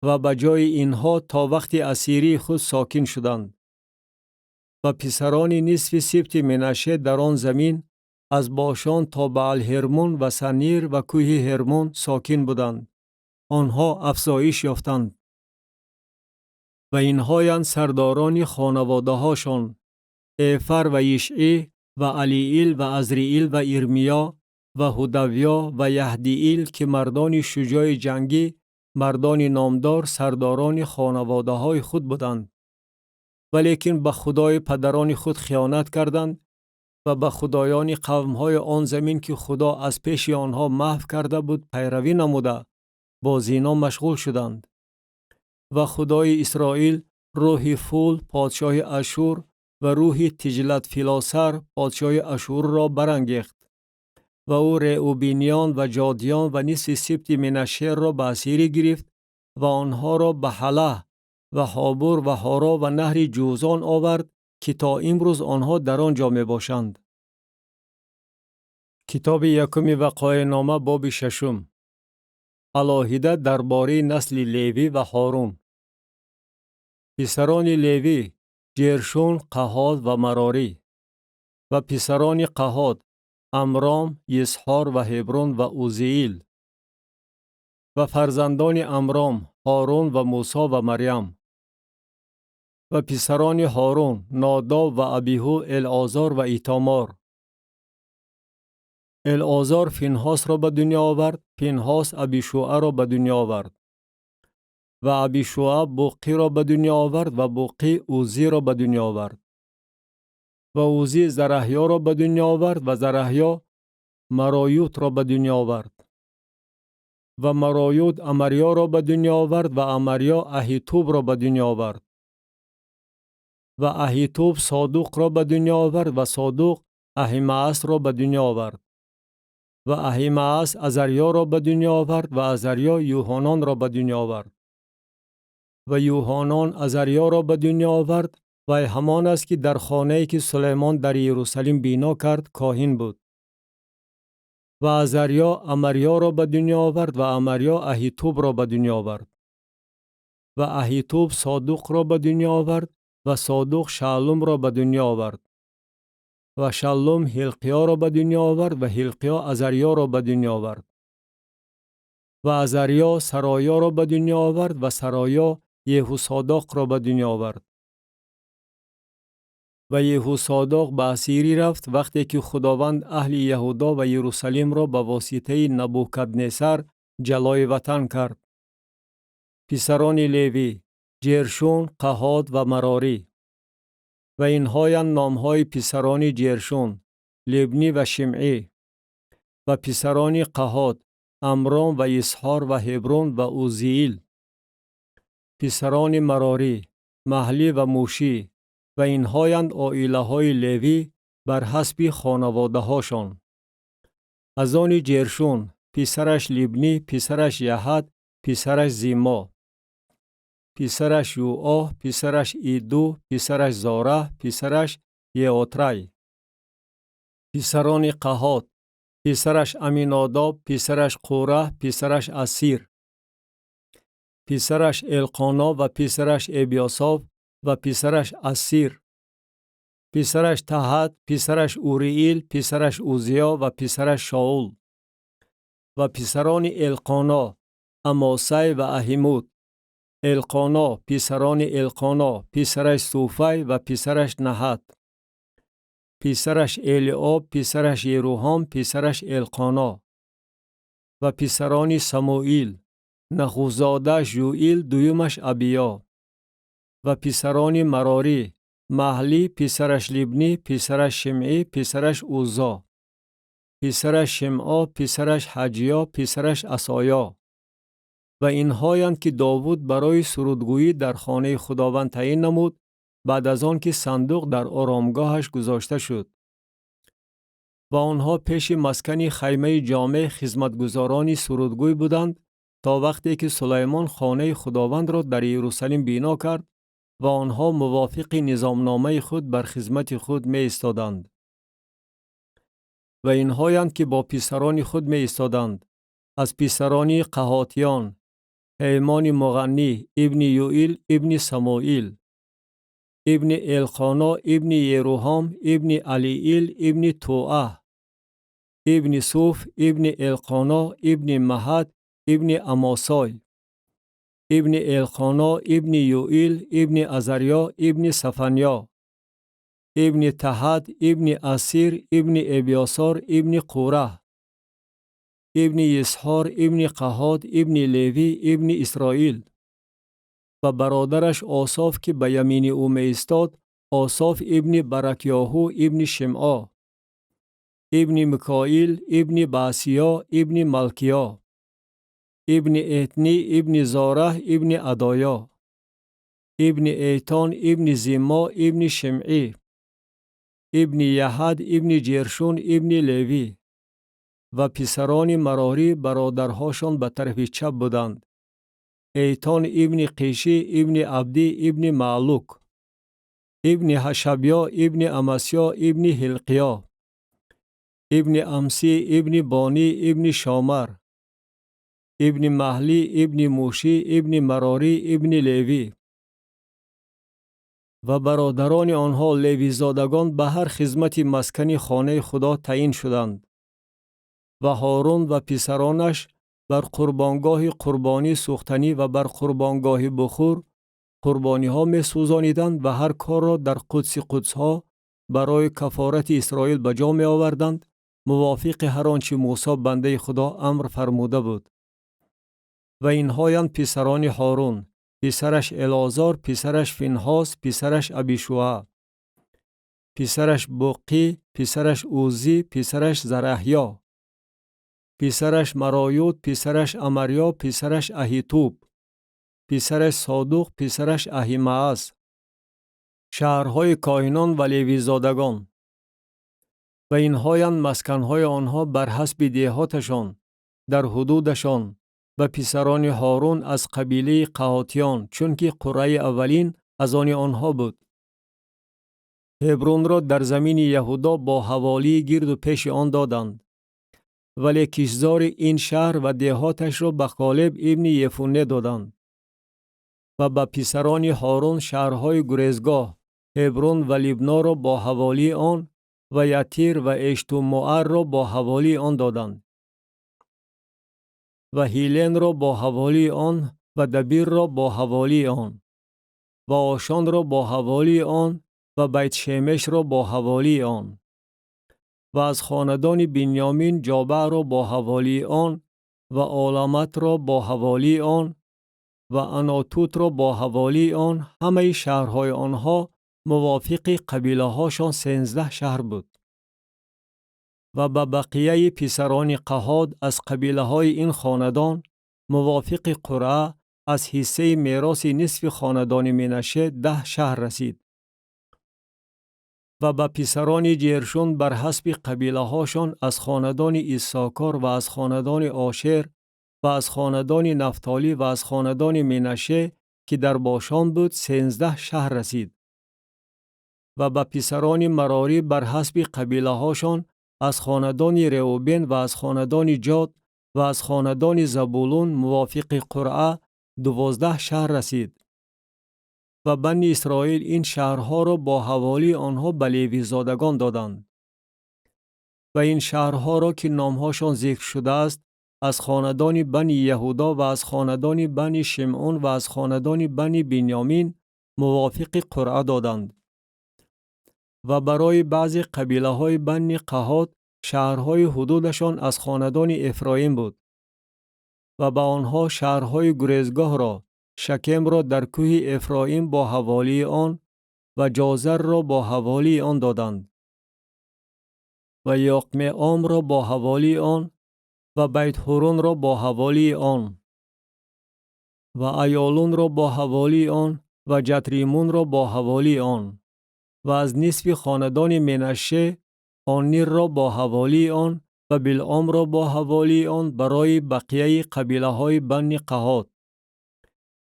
Ва ба ҷои инҳо то вақти асирии худ сокин шуданд. Ва писарони нисфи сибти Менаше дар он замин аз Бошон то Баалҳермун ва Санир ва кӯҳи Ҳермон сокин буданд. Онҳо афзоиш ёфтанд. Ва инҳоянд сардорони хонаводаҳошон: Эфар ва Йишъӣ ва Алиил ва Азриил ва Ирмиё ва Ҳудавё ва Яҳдиил, ки мардони шуҷои ҷангӣ, мардони номдор, сардорони хонаводаҳои худ буданд. Валекин ба Худои падарони худ хиёнат карданд ва ба худоёни қавмҳои он замин, ки Худо аз пеши онҳо маҳв карда буд, пайравӣ намуда, бо зино машғул шуданд. Ва Худои Исроил рӯҳи Фул, подшоҳи Ашшур, ва рӯҳи Тиҷлатфилосар, подшоҳи Ашшурро барангехт. Ва ӯ Реубиниён ва Ҷодиён ва нисфи сибти Менашерро ба асирӣ гирифт ва онҳоро ба Ҳалаҳ ва Ҳобур ва Ҳоро ва наҳри Ҷузон овард, ки то имрӯз онҳо дар он ҷо мебошанд. Китоби якуми Вақоеънома, боби шашум. Алоҳида дар бораи насли Левӣ ва Ҳорун. Писарони Левӣ: Ҷершун, Қаҳот ва Марорӣ. Ва писарони Қаҳот: Амром, Йисҳор ва Ҳеброн ва Узиил. Ва фарзандони Амром: Ҳорун ва Мусо ва Марьям. Ва писарони Ҳорун: Нодоб ва Абиҳу, Элъозор ва Итомор. Элъозор Финҳосро ба дунё овард, Финҳос Абишуаро ба дунё овард. Ва Абишуа Буққиро ба дунё овард ва Буққӣ Узиро ба дунё овард. Ва Узӣ Зараҳёро ба дунё овард ва Зараҳё Мароютро ба дунё овард. Ва Мароют Амарёро ба дунё овард ва Амарё Аҳитубро ба дунё овард. Ва Аҳитуб Содуқро ба дунё овард ва Содуқ Аҳимаасро ба дунё овард. Ва Аҳимаас Азарёро ба дунё овард ва Азарё Юҳононро ба дунё овард. Ва Юҳонон Азарёро ба дунё овард, вай ҳамон аст, ки дар хонае, ки Сулаймон дар Иерусалим бино кард, коҳин буд. Ва Азарё Амарёро ба дунё овард ва Амарё Аҳитубро ба дунё овард. Ва Аҳитуб Содуқро ба дунё овард ва Содуқ Шаллумро ба дунё овард. Ва Шаллум Ҳилқиёро ба дунё овард ва Ҳилқиё Азарёро ба дунё овард. Ва Азарё Сароёро ба дунё овард ва Сароё Еҳусодоқро ба дунё овард. Ва Еҳусодоқ ба асирӣ рафт, вақте ки Худованд аҳли Яҳудо ва Иерусалимро ба воситаи Набукаднесар ҷалои ватан кард. Писарони Левӣ: Ҷершун, Қаҳот ва Марорӣ. Ва инҳоянд номҳои писарони Ҷершун: Либнӣ ва Шимъӣ. Ва писарони Қаҳот: Амром ва Исҳор ва Ҳеброн ва Узиил. Писарони Марорӣ: Маҳлӣ ва Мушӣ. Ва инҳоянд оилаҳои Левӣ бар ҳасби хонаводаҳошон. Аз они Ҷершун: писараш Либнӣ, писараш Яҳат, писараш Зиммо, писараш Юоҳ, писараш Иду, писараш Зораҳ, писараш Еотрай. Писарони Қаҳот: писараш Аминодоб, писараш Қураҳ, писараш Асир, писараш Элқоно ва писараш Эбиёсоф ва писараш Асир, писараш Таҳат, писараш Уриил, писараш Узиё ва писараш Шоул. Ва писарони Элқоно: Амосай ва Аҳимуд. Элқоно, писарони Элқоно: писараш Суфай ва писараш Наҳат, писараш Элиоб, писараш Еруҳом, писараш Элқоно. Ва писарони Самуил: нахустзодааш Юил, дуюмаш Абиё. Ва писарони Марорӣ: Маҳлӣ, писараш Либнӣ, писараш Шимъӣ, писараш Уззо, писараш Шимъо, писараш Ҳаҷиё, писараш Асоё. Ва инҳоянд, ки Довуд барои сурудгӯӣ дар хонаи Худованд таъин намуд, баъд аз он ки сандуқ дар оромгоҳаш гузошта шуд. Ва онҳо пеши маскани хаймаи ҷомеъ хизматгузорони сурудгӯй буданд, то вақте ки Сулаймон хонаи Худовандро дар Иерусалим бино кард ва онҳо мувофиқи низомномаи худ бар хизмати худ меистоданд. Ва инҳоянд, ки бо писарони худ меистоданд. Аз писарони Қаҳотиён: Ҳеймони Муғаннӣ, ибни Юил, ибни Самуил, ибни Элқоно, ибни Еруҳом, ибни Алиил, ибни Туаҳ, ибни Суф, ибни Элқоно, ибни Маҳат, ибни Амосой, ибни Элқоно, ибни Юил, ибни Азарё, ибни Сафанё, ибни Таҳат, ибни Асир, ибни Эбиёсор, ибни Қураҳ, ибни Исҳор, ибни Қаҳот, ибни Левӣ, ибни Исроил. Ва бародараш Ософ, ки ба ямини ӯ меистод, Ософ ибни Баракёҳу, ибни Шимъо, ибни Микоил, ибни Баъсиё, ибни Малкиё, ибни Этнӣ, ибни Зораҳ, ибни Адоё, ибни Эйтон, ибни Зиммо, ибни Шимъӣ, ибни Яҳад, ибни Ҷершун, ибни Левӣ. Ва писарони Марорӣ бародарҳошон ба тарафи чап буданд: Эйтон ибни Қишӣ, ибни Абдӣ, ибни Маълук, ибни Ҳашабё, ибни Амасё, ибни Ҳилқиё, ибни Амсӣ, ибни Бонӣ, ибни Шомар, ибни Маҳлӣ, ибни Мушӣ, ибни Марорӣ, ибни Левӣ. Ва бародарони онҳо левизодагон ба ҳар хизмати маскани хонаи Худо таъин шуданд. Ва Ҳорун ва писаронаш бар қурбонгоҳи қурбонӣ сӯхтанӣ ва бар қурбонгоҳи бухур қурбониҳо месӯзониданд ва ҳар корро дар қудси қудсҳо барои кафорати Исроил ба ҷо меоварданд, мувофиқи ҳар он чи Мусо бандаи Худо амр фармуда буд. Ва инҳоянд писарони Ҳорун: писараш Элозор, писараш Финҳос, писараш Абишуа, писараш Буқӣ, писараш Узӣ, писараш Зараҳьё. Писараш Мароют, писараш Амарьё, писараш Аҳитуб, писараш Содуқ, писараш Аҳимаас. Шаҳрҳои коҳинон ва левизодагон. Ва инҳоянд масканҳои онҳо бар ҳасби деҳоташон, дар ҳудудашон, ба писарони Ҳорун аз қабилаи Қаҳотиён, чунки қуръаи аввалин аз они онҳо буд. Ҳебрунро дар замини Яҳудо бо ҳаволии гирду пеши он доданд. Вале киштзори ин шаҳр ва деҳоташро ба Қолеб ибни Ефунне доданд. Ва ба писарони Ҳорун шаҳрҳои гурезгоҳ, Ҳебрун ва Либноро бо ҳаволии он ва Ятир ва Эштумоарро бо ҳаволии он доданд. Ва Ҳиленро бо ҳаволии он ва Дабирро бо ҳаволии он. Ва Ошонро бо ҳаволии он ва Байтшемешро бо ҳаволии он. Ва аз хонадони Бинёмин Ҷобаъро бо ҳаволии он ва Оламатро бо ҳаволии он ва Анотутро бо ҳаволии он. Ҳамаи шаҳрҳои онҳо мувофиқи қабилаҳошон 13 шаҳр буд. Ва ба бақияи писарони Қаҳод аз қабилаҳои ин хонадон мувофиқи қуръа аз ҳиссаи мероси нисфи хонадони Менаше 10 шаҳр расид. Ва ба писарони Ҷершун бар ҳасби қабилаҳошон аз хонадони Иссокор ва аз хонадони Ошер ва аз хонадони Нафтолӣ ва аз хонадони Менаше, ки дар Бошон буд, 13 шаҳр расид. Ва ба писарони Марорӣ бар ҳасби қабилаҳошон аз хонадони Реубен ва аз хонадони Ҷод ва аз хонадони Забулун мувофиқи қуръа 12 шаҳр расид. Ва Бани Исроил ин шаҳрҳоро бо ҳаволии онҳо ба левизодагон доданд. Ва ин шаҳрҳоро, ки номҳошон зикр шудааст, аз хонадони Бани Яҳудо ва аз хонадони Бани Шимъун ва аз хонадони Бани Бинёмин мувофиқи қуръа доданд. Ва барои баъзе қабилаҳои Бани Қаҳот шаҳрҳои ҳудудашон аз хонадони Эфроим буд. Ва ба онҳо шаҳрҳои гурезгоҳро, Шакемро дар кӯҳи Эфроим бо ҳаволии он ва Ҷозарро бо ҳаволии он доданд. Ва Ёқмеомро бо ҳаволии он ва Байтҳурунро бо ҳаволии он. Ва Аёлунро бо ҳаволии он ва Ҷатримунро бо ҳаволии он. Ва аз нисфи хонадони Менаше Онирро бо ҳаволии он ва Билъомро бо ҳаволии он барои бақияи қабилаҳои Бани Қаҳот.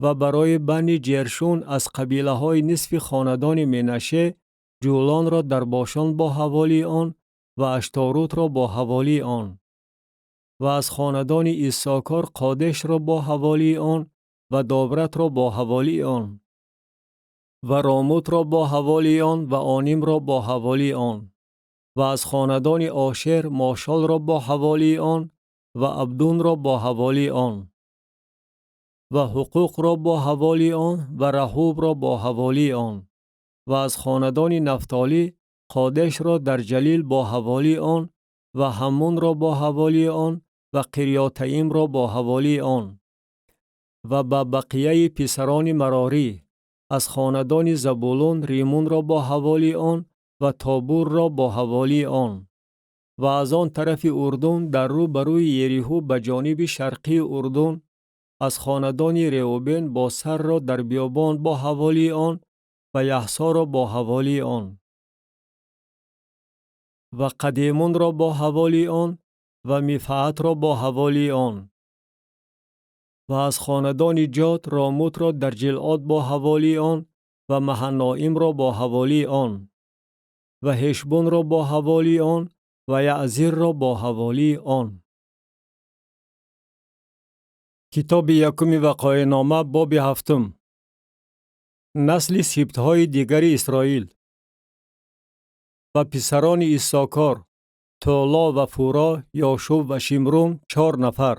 Ва барои Бани Ҷершун аз қабилаҳои нисфи хонадони Менаше Ҷулонро дар Бошон бо ҳаволии он ва Ашторутро бо ҳаволии он. Ва аз хонадони Иссокор Қодешро бо ҳаволии он ва Добратро бо ҳаволии он. Ва Ромутро бо ҳаволии он ва Онимро бо ҳаволии он. Ва аз хонадони Ошер Мошолро бо ҳаволии он ва Абдунро бо ҳаволии он. Ва Ҳуқуқро бо ҳаволии он ва Раҳубро бо ҳаволии он. Ва аз хонадони Нафтолӣ Қодешро дар Ҷалил бо ҳаволии он ва Ҳаммунро бо ҳаволии он ва Қирётаимро бо ҳаволии он. Ва ба бақияи писарони Марорӣ аз хонадони Забулун Римунро бо ҳаволии он ва Тобурро бо ҳаволии он. Ва аз он тарафи Урдун дар рӯ ба рӯи Ериҳу ба ҷониби шарқии Урдун аз хонадони Реубен Босарро дар биёбон бо ҳаволии он ва Яҳсоро бо ҳаволии он. Ва Қадемунро бо ҳаволии он ва Мифаатро бо ҳаволии он. Ва аз хонадони Ҷод Ромутро дар Ҷилъод бо ҳаволии он ва Маҳаноимро бо ҳаволии он. Ва Ҳешбунро бо ҳаволии он ва Яъзирро бо ҳаволии он. Китоби якуми Вақоеънома, боби ҳафтум. Насли сибтҳои дигари Исроил. Ва писарони Иссокор, Толо ва Фуро, Ёшуб ва Шимрун 4 нафар.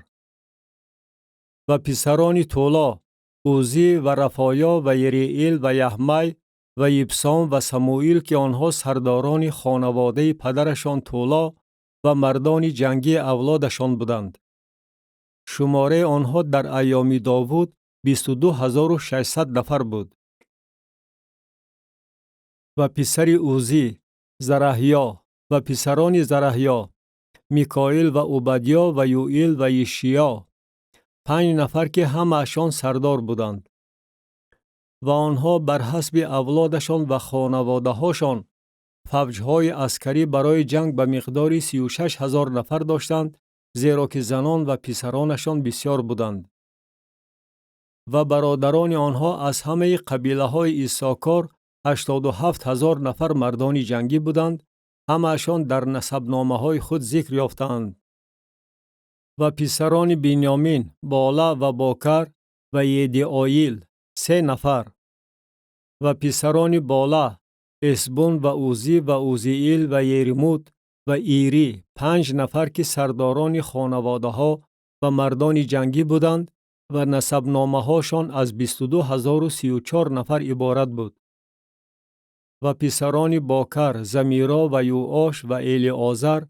Ва писарони Толо, Узӣ ва Рафоё ва Ериил ва Яҳмай ва Ибсом ва Самуил, ки онҳо сардорони хонаводаи падарашон Толо ва мардони ҷангии авлодашон буданд. Шумораи онҳо дар айёми Довуд 22 600 нафар буд. Ва писари Узӣ, Зараҳьё, ва писарони Зараҳьё, Микоил ва Убадьё ва Юил ва Ишиё, 5 нафар, ки ҳамаашон сардор буданд. Ва онҳо бар ҳасби авлодашон ва хонаводаҳошон фавҷҳои аскарӣ барои ҷанг ба миқдори 36 000 нафар доштанд, зеро ки занон ва писаронашон бисёр буданд. Ва бародарони онҳо аз ҳамаи қабилаҳои Иссокор 87 000 нафар мардони ҷангӣ буданд, ҳамаашон дар насабномаҳои худ зикр ёфтаанд. Ва писарони Бинёмин: Бола ва Бокар ва Едиоил, се нафар. Ва писарони Бола: Эсбун ва Узӣ ва Узиил ва Еримут ва Ирӣ, панҷ нафар, ки сардорони хонаводаҳо ва мардони ҷангӣ буданд ва насабномаҳошон аз 22 034 нафар иборат буд. Ва писарони Бокар: Замиро ва Юош ва Элиозар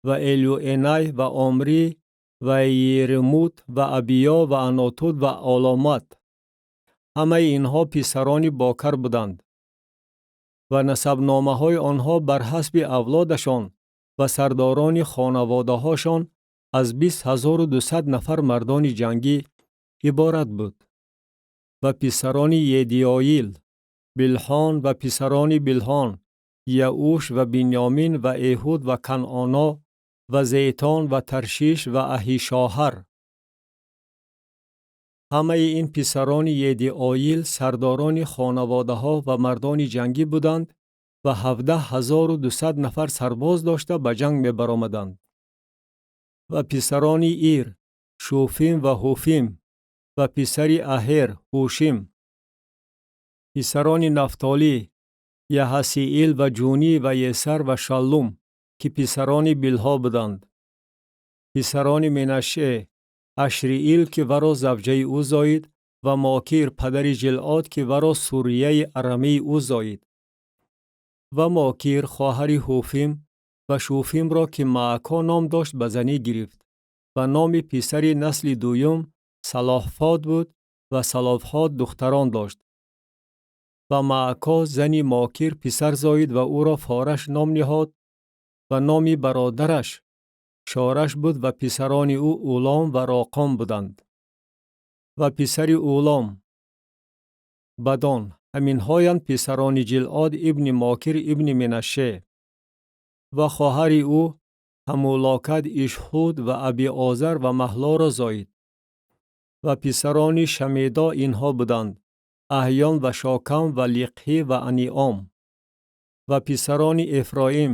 ва Элюэнай ва Омрӣ ва Еремут ва Абиё ва Анотут ва Оломат. Ҳамаи инҳо писарони Бокар буданд. Ва насабномаҳои онҳо бар ҳасби авлодашон ва сардорони хонаводаҳошон аз 20 200 нафар мардони ҷангӣ иборат буд. Ва писарони Едиоил: Билҳон ва писарони Билҳон: Яуш ва Бинёмин ва Эҳуд ва Канъоно ва Зейтон ва Таршиш ва Аҳишоҳар. Ҳамаи ин писарони Едиоил сардорони хонаводаҳо ва мардони ҷангӣ буданд ва 17 200 нафар сарбоз дошта ба ҷанг мебаромаданд. Ва писарони Ир: Шуфим ва Ҳуфим ва писари Аҳер: Ҳушим. Писарони Нафтолӣ: Яҳасиил ва Ҷунӣ ва Есар ва Шаллум, ки писарони Билҳо буданд. Писарони Менаше: Ашриил, ки варо завҷаи ӯ зоид, ва Мокир, падари Ҷилъод, ки варо Сурияи арамии ӯ зоид. Ва Мокир хоҳари Ҳуфим ва Шуфимро, ки Маако ном дошт, ба занӣ гирифт. Ва номи писари насли дуюм Салоҳфод буд ва Салофҳод духтарон дошт. Ва Маако зани Мокир писар зоид ва ӯро Фораш ном ниҳод ва номи бародараш Шораш буд ва писарони ӯ Улом ва Роқом буданд. Ва писари Улом: Бадон. Ҳаминҳоянд писарони Ҷилъод ибни Мокир ибни Менаше. Ва хоҳари ӯ Ҳамулокат Ишҳуд ва Абиозар ва Маҳлоро зоид. Ва писарони Шамедо инҳо буданд: Аҳён ва Шокам ва Лиқҳӣ ва Аниом. Ва писарони Эфроим: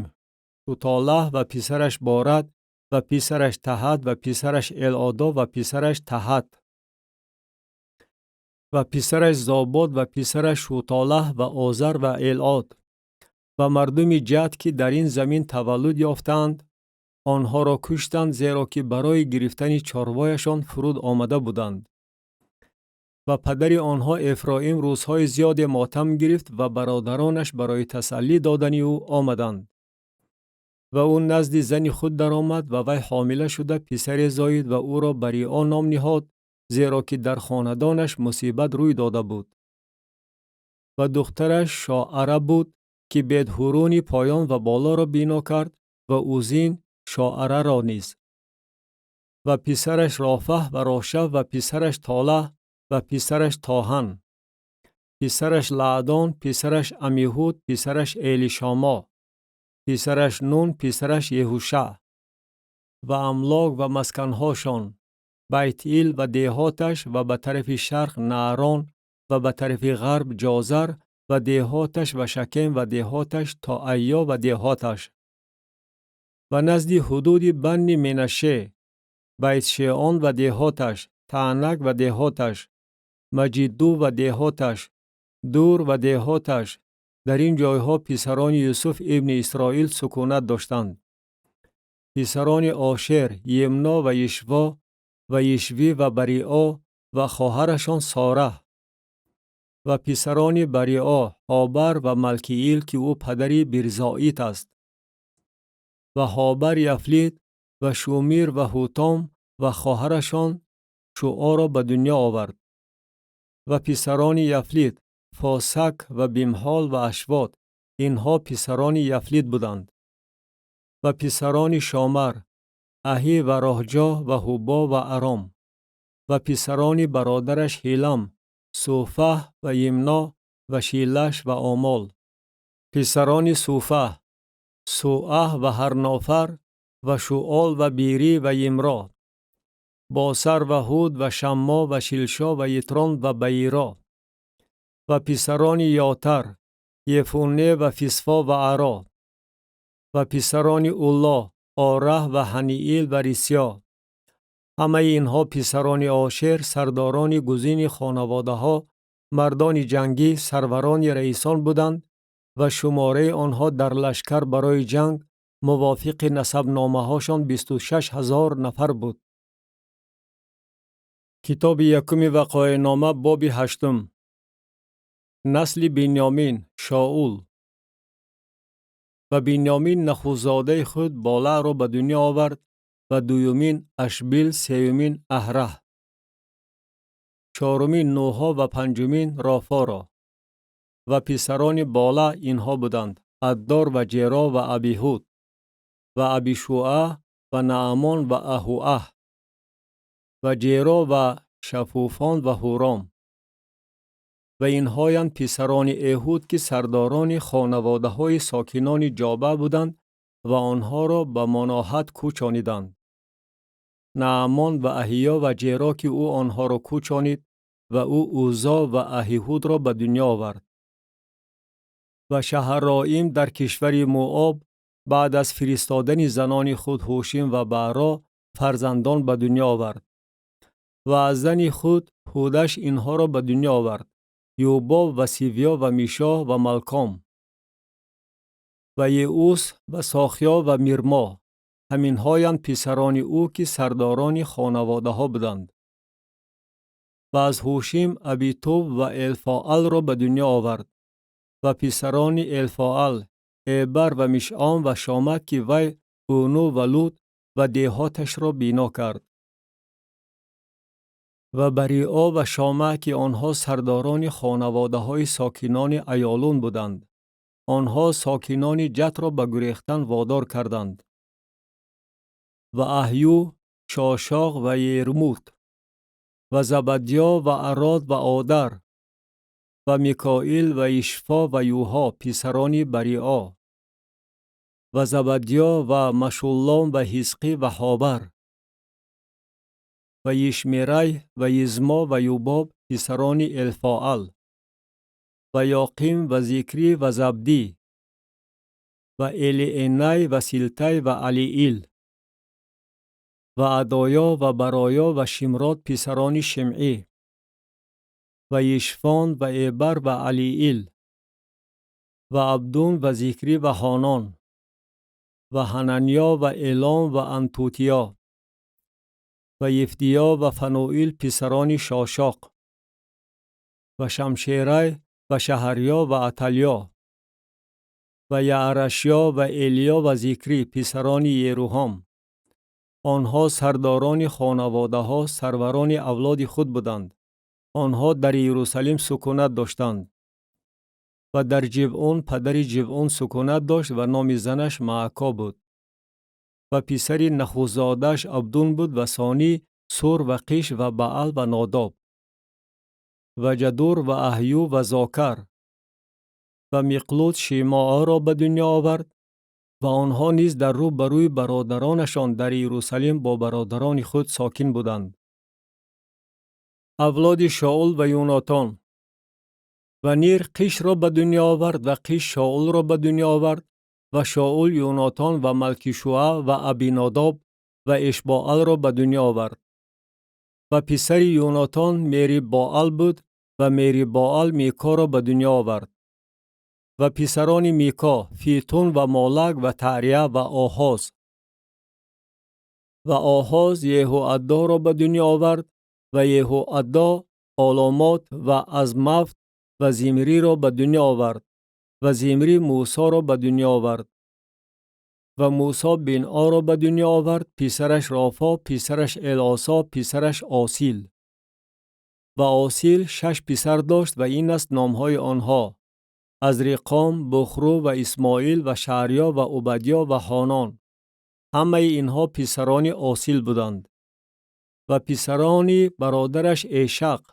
Шутолаҳ ва писараш Борад ва писараш Таҳат ва писараш Элъодо ва писараш Таҳат. Ва писараш Зобод ва писараш Шутолаҳ ва Озар ва Элъод. Ва мардуми Ҷад, ки дар ин замин таваллуд ёфтаанд, онҳоро куштанд, зеро ки барои гирифтани чорвояшон фуруд омада буданд. Ва падари онҳо Эфроим рӯзҳои зиёде мотам гирифт ва бародаронаш барои тасаллӣ додани ӯ омаданд. Ва ӯ назди зани худ даромад ва вай ҳомила шуда писаре зоид ва ӯро Барио ном ниҳод, зеро ки дар хонадонаш мусибат рӯй дода буд. Ва духтараш Шоара буд, ки Бетҳуруни поён ва болоро бино кард ва Узин Шоараро низ. Ва писараш Рофаҳ ва Рошаф ва писараш Толаҳ ва писараш Тоҳан. Писараш Лаъдон, писараш Амиҳуд, писараш Элишомо, писараш Нун, писараш Еҳушаъ. Ва амлок ва масканҳошон: Байтил ва деҳоташ ва ба тарафи шарқ Наарон ва ба тарафи ғарб Ҷозар ва деҳоташ ва Шакем ва деҳоташ то Айё ва деҳоташ. Ва назди ҳудуди банни Менаше, Байтшеон ва деҳоташ, Таънак ва деҳоташ, Маҷидду ва деҳоташ, Дур ва деҳоташ. Дар ин ҷойҳо писарони Юсуф ибни Исроил сукунат доштанд. Писарони Ошер: Йимно ва Ишво ва Ишвӣ ва Барио ва хоҳарашон Сораҳ. Ва писарони Барио: Ҳобар ва Малкиил, ки ӯ падари Бирзоит аст. Ва Ҳобар Яфлит ва Шумир ва Ҳутом ва хоҳарашон Шуоро ба дунё овард. Ва писарони Яфлит: Фосак ва Бимҳол ва Ашвот. Инҳо писарони Яфлит буданд. Ва писарони Шомар: Аҳӣ ва Роҳҷоҳ ва Ҳубо ва Аром. Ва писарони бародараш Ҳилам, Суфаҳ ва Йимно ва Шилаш ва Омол. Писарони Суфаҳ: Суаҳ ва Ҳарнофар ва Шуол ва Бирӣ ва Йимро. Босар ва Ҳуд ва Шаммо ва Шилшо ва Йитрон ва Баиро. Ва писарони Йотар: Йефунне ва Фисфо ва Аро. Ва писарони Улло: Ораҳ ва Ҳаниил ва Рисё. Ҳамаи инҳо писарони Ошер, сардорони гузини хонаводаҳо, мардони ҷангӣ, сарварони раисон буданд ва шумораи онҳо дар лашкар барои ҷанг мувофиқи насабномаҳошон 26 000 нафар буд. Китоби якуми Вақоеънома, боби ҳаштум. Насли Бинёмин, Шоул. Ва Бинёмин нахустзодаи худ Болаъро ба дунё овард ва дуюмин Ашбил, сеюмин Аҳраҳ, чорумин Нӯҳо ва панҷумин Рофоро. Ва писарони Болаъ инҳо буданд: Аддор ва Ҷеро ва Абиҳуд ва Абишуа ва Наамон ва Аҳуаҳ ва Ҷеро ва Шафуфон ва Ҳуром. Ва инҳоянд писарони Эҳуд, ки сардорони хонаводаҳои сокинони Ҷоба буданд ва онҳоро ба Маноҳат кӯчониданд. Наамон ва Аҳиё ва Ҷеро, ки ӯ онҳоро кӯчонид ва ӯ Узо ва Аҳиҳудро ба дунё овард. Ва Шаҳароим дар кишвари Муоб баъд аз фиристодани занони худ Ҳушим ва Баъро фарзандон ба дунё овард. Ва аз зани худ Ҳудаш инҳоро ба дунё овард: Юбоб ва Сивё ва Мишоҳ ва Малком ва Еус ва Сохиё ва Мирмо. Ҳаминҳоянд писарони ӯ, ки сардорони хонаводаҳо буданд. Ва аз Ҳушим Абитуб ва Элфоалро ба дунё овард. Ва писарони Элфоал: Эбар ва Мишъом ва Шомак, ки вай Ӯну ва Луд ва деҳоташро бино кард. Ва Барио ва Шома, ки онҳо сардорони хонаводаҳои сокинони Аёлун буданд. Онҳо сокинони Ҷатро ба гурехтан водор карданд. Ва Аҳю, Шошоқ ва Ермут ва Забадьё ва Арод ва Одар ва Микоил ва Ишфо ва Юҳо, писарони Барио. Ва Забадьё ва Машуллом ва Ҳизқӣ ва Ҳобар ва Йишмерай ва Йизмо ва Юбоб, писарони Элфоал. Ва Ёқим ва Зикрӣ ва Забдӣ ва Элиэнай ва Силтай ва Алиил ва Адоё ва Бароё ва Шимрод, писарони Шимъӣ. Ва Йишфон ва Эбар ва Алиил ва Абдун ва Зикрӣ ва Ҳонон ва Ҳананьё ва Элом ва Антутиё ва Йифдиё ва Фануил, писарони Шошоқ. Ва Шамшерай ва Шаҳарьё ва Аталё ва Яарашё ва Элиё ва Зикрӣ, писарони Ерӯҳом. Онҳо сардорони хонаводаҳо, сарварони авлоди худ буданд. Онҳо дар Иерусалим сукунат доштанд. Ва дар Ҷибъун падари Ҷибъун сукунат дошт ва номи занаш Маако буд. Ва писари нахустзодааш Абдун буд ва сонӣ Сур ва Қиш ва Баал ва Нодоб ва Ҷадур ва Аҳю ва Зокар. Ва Миқлуд Шимооро ба дунё овард ва онҳо низ дар рӯ ба рӯи бародаронашон дар Иерусалим бо бародарони худ сокин буданд. Авлоди Шоул ва Юнотон. Ва Нир Қишро ба дунё овард ва Қиш Шоулро ба дунё овард ва Шоул Юнотон ва Малкишуа ва Абинодоб ва Эшбоалро ба дунё овард. Ва писари Юнотон Мериббоал буд ва Мериббоал Микоро ба дунё овард. Ва писарони Мико: Фитун ва Молак ва Таърия ва Оҳоз. Ва Оҳоз Еҳуаддоро ба дунё овард ва Еҳуаддо Оломот ва Азмафт ва Зимриро ба дунё овард ва Зимрӣ Мусоро ба дунё овард. Ва Мусо Бинъоро ба дунё овард, писараш Рофо, писараш Элосо, писараш Осил. Ва Осил шаш писар дошт ва ин аст номҳои онҳо: Азриқом, Бухру ва Исмоил ва Шаърё ва Убадьё ва Ҳонон. Ҳамаи инҳо писарони Осил буданд. Ва писарони бародараш Эшақ: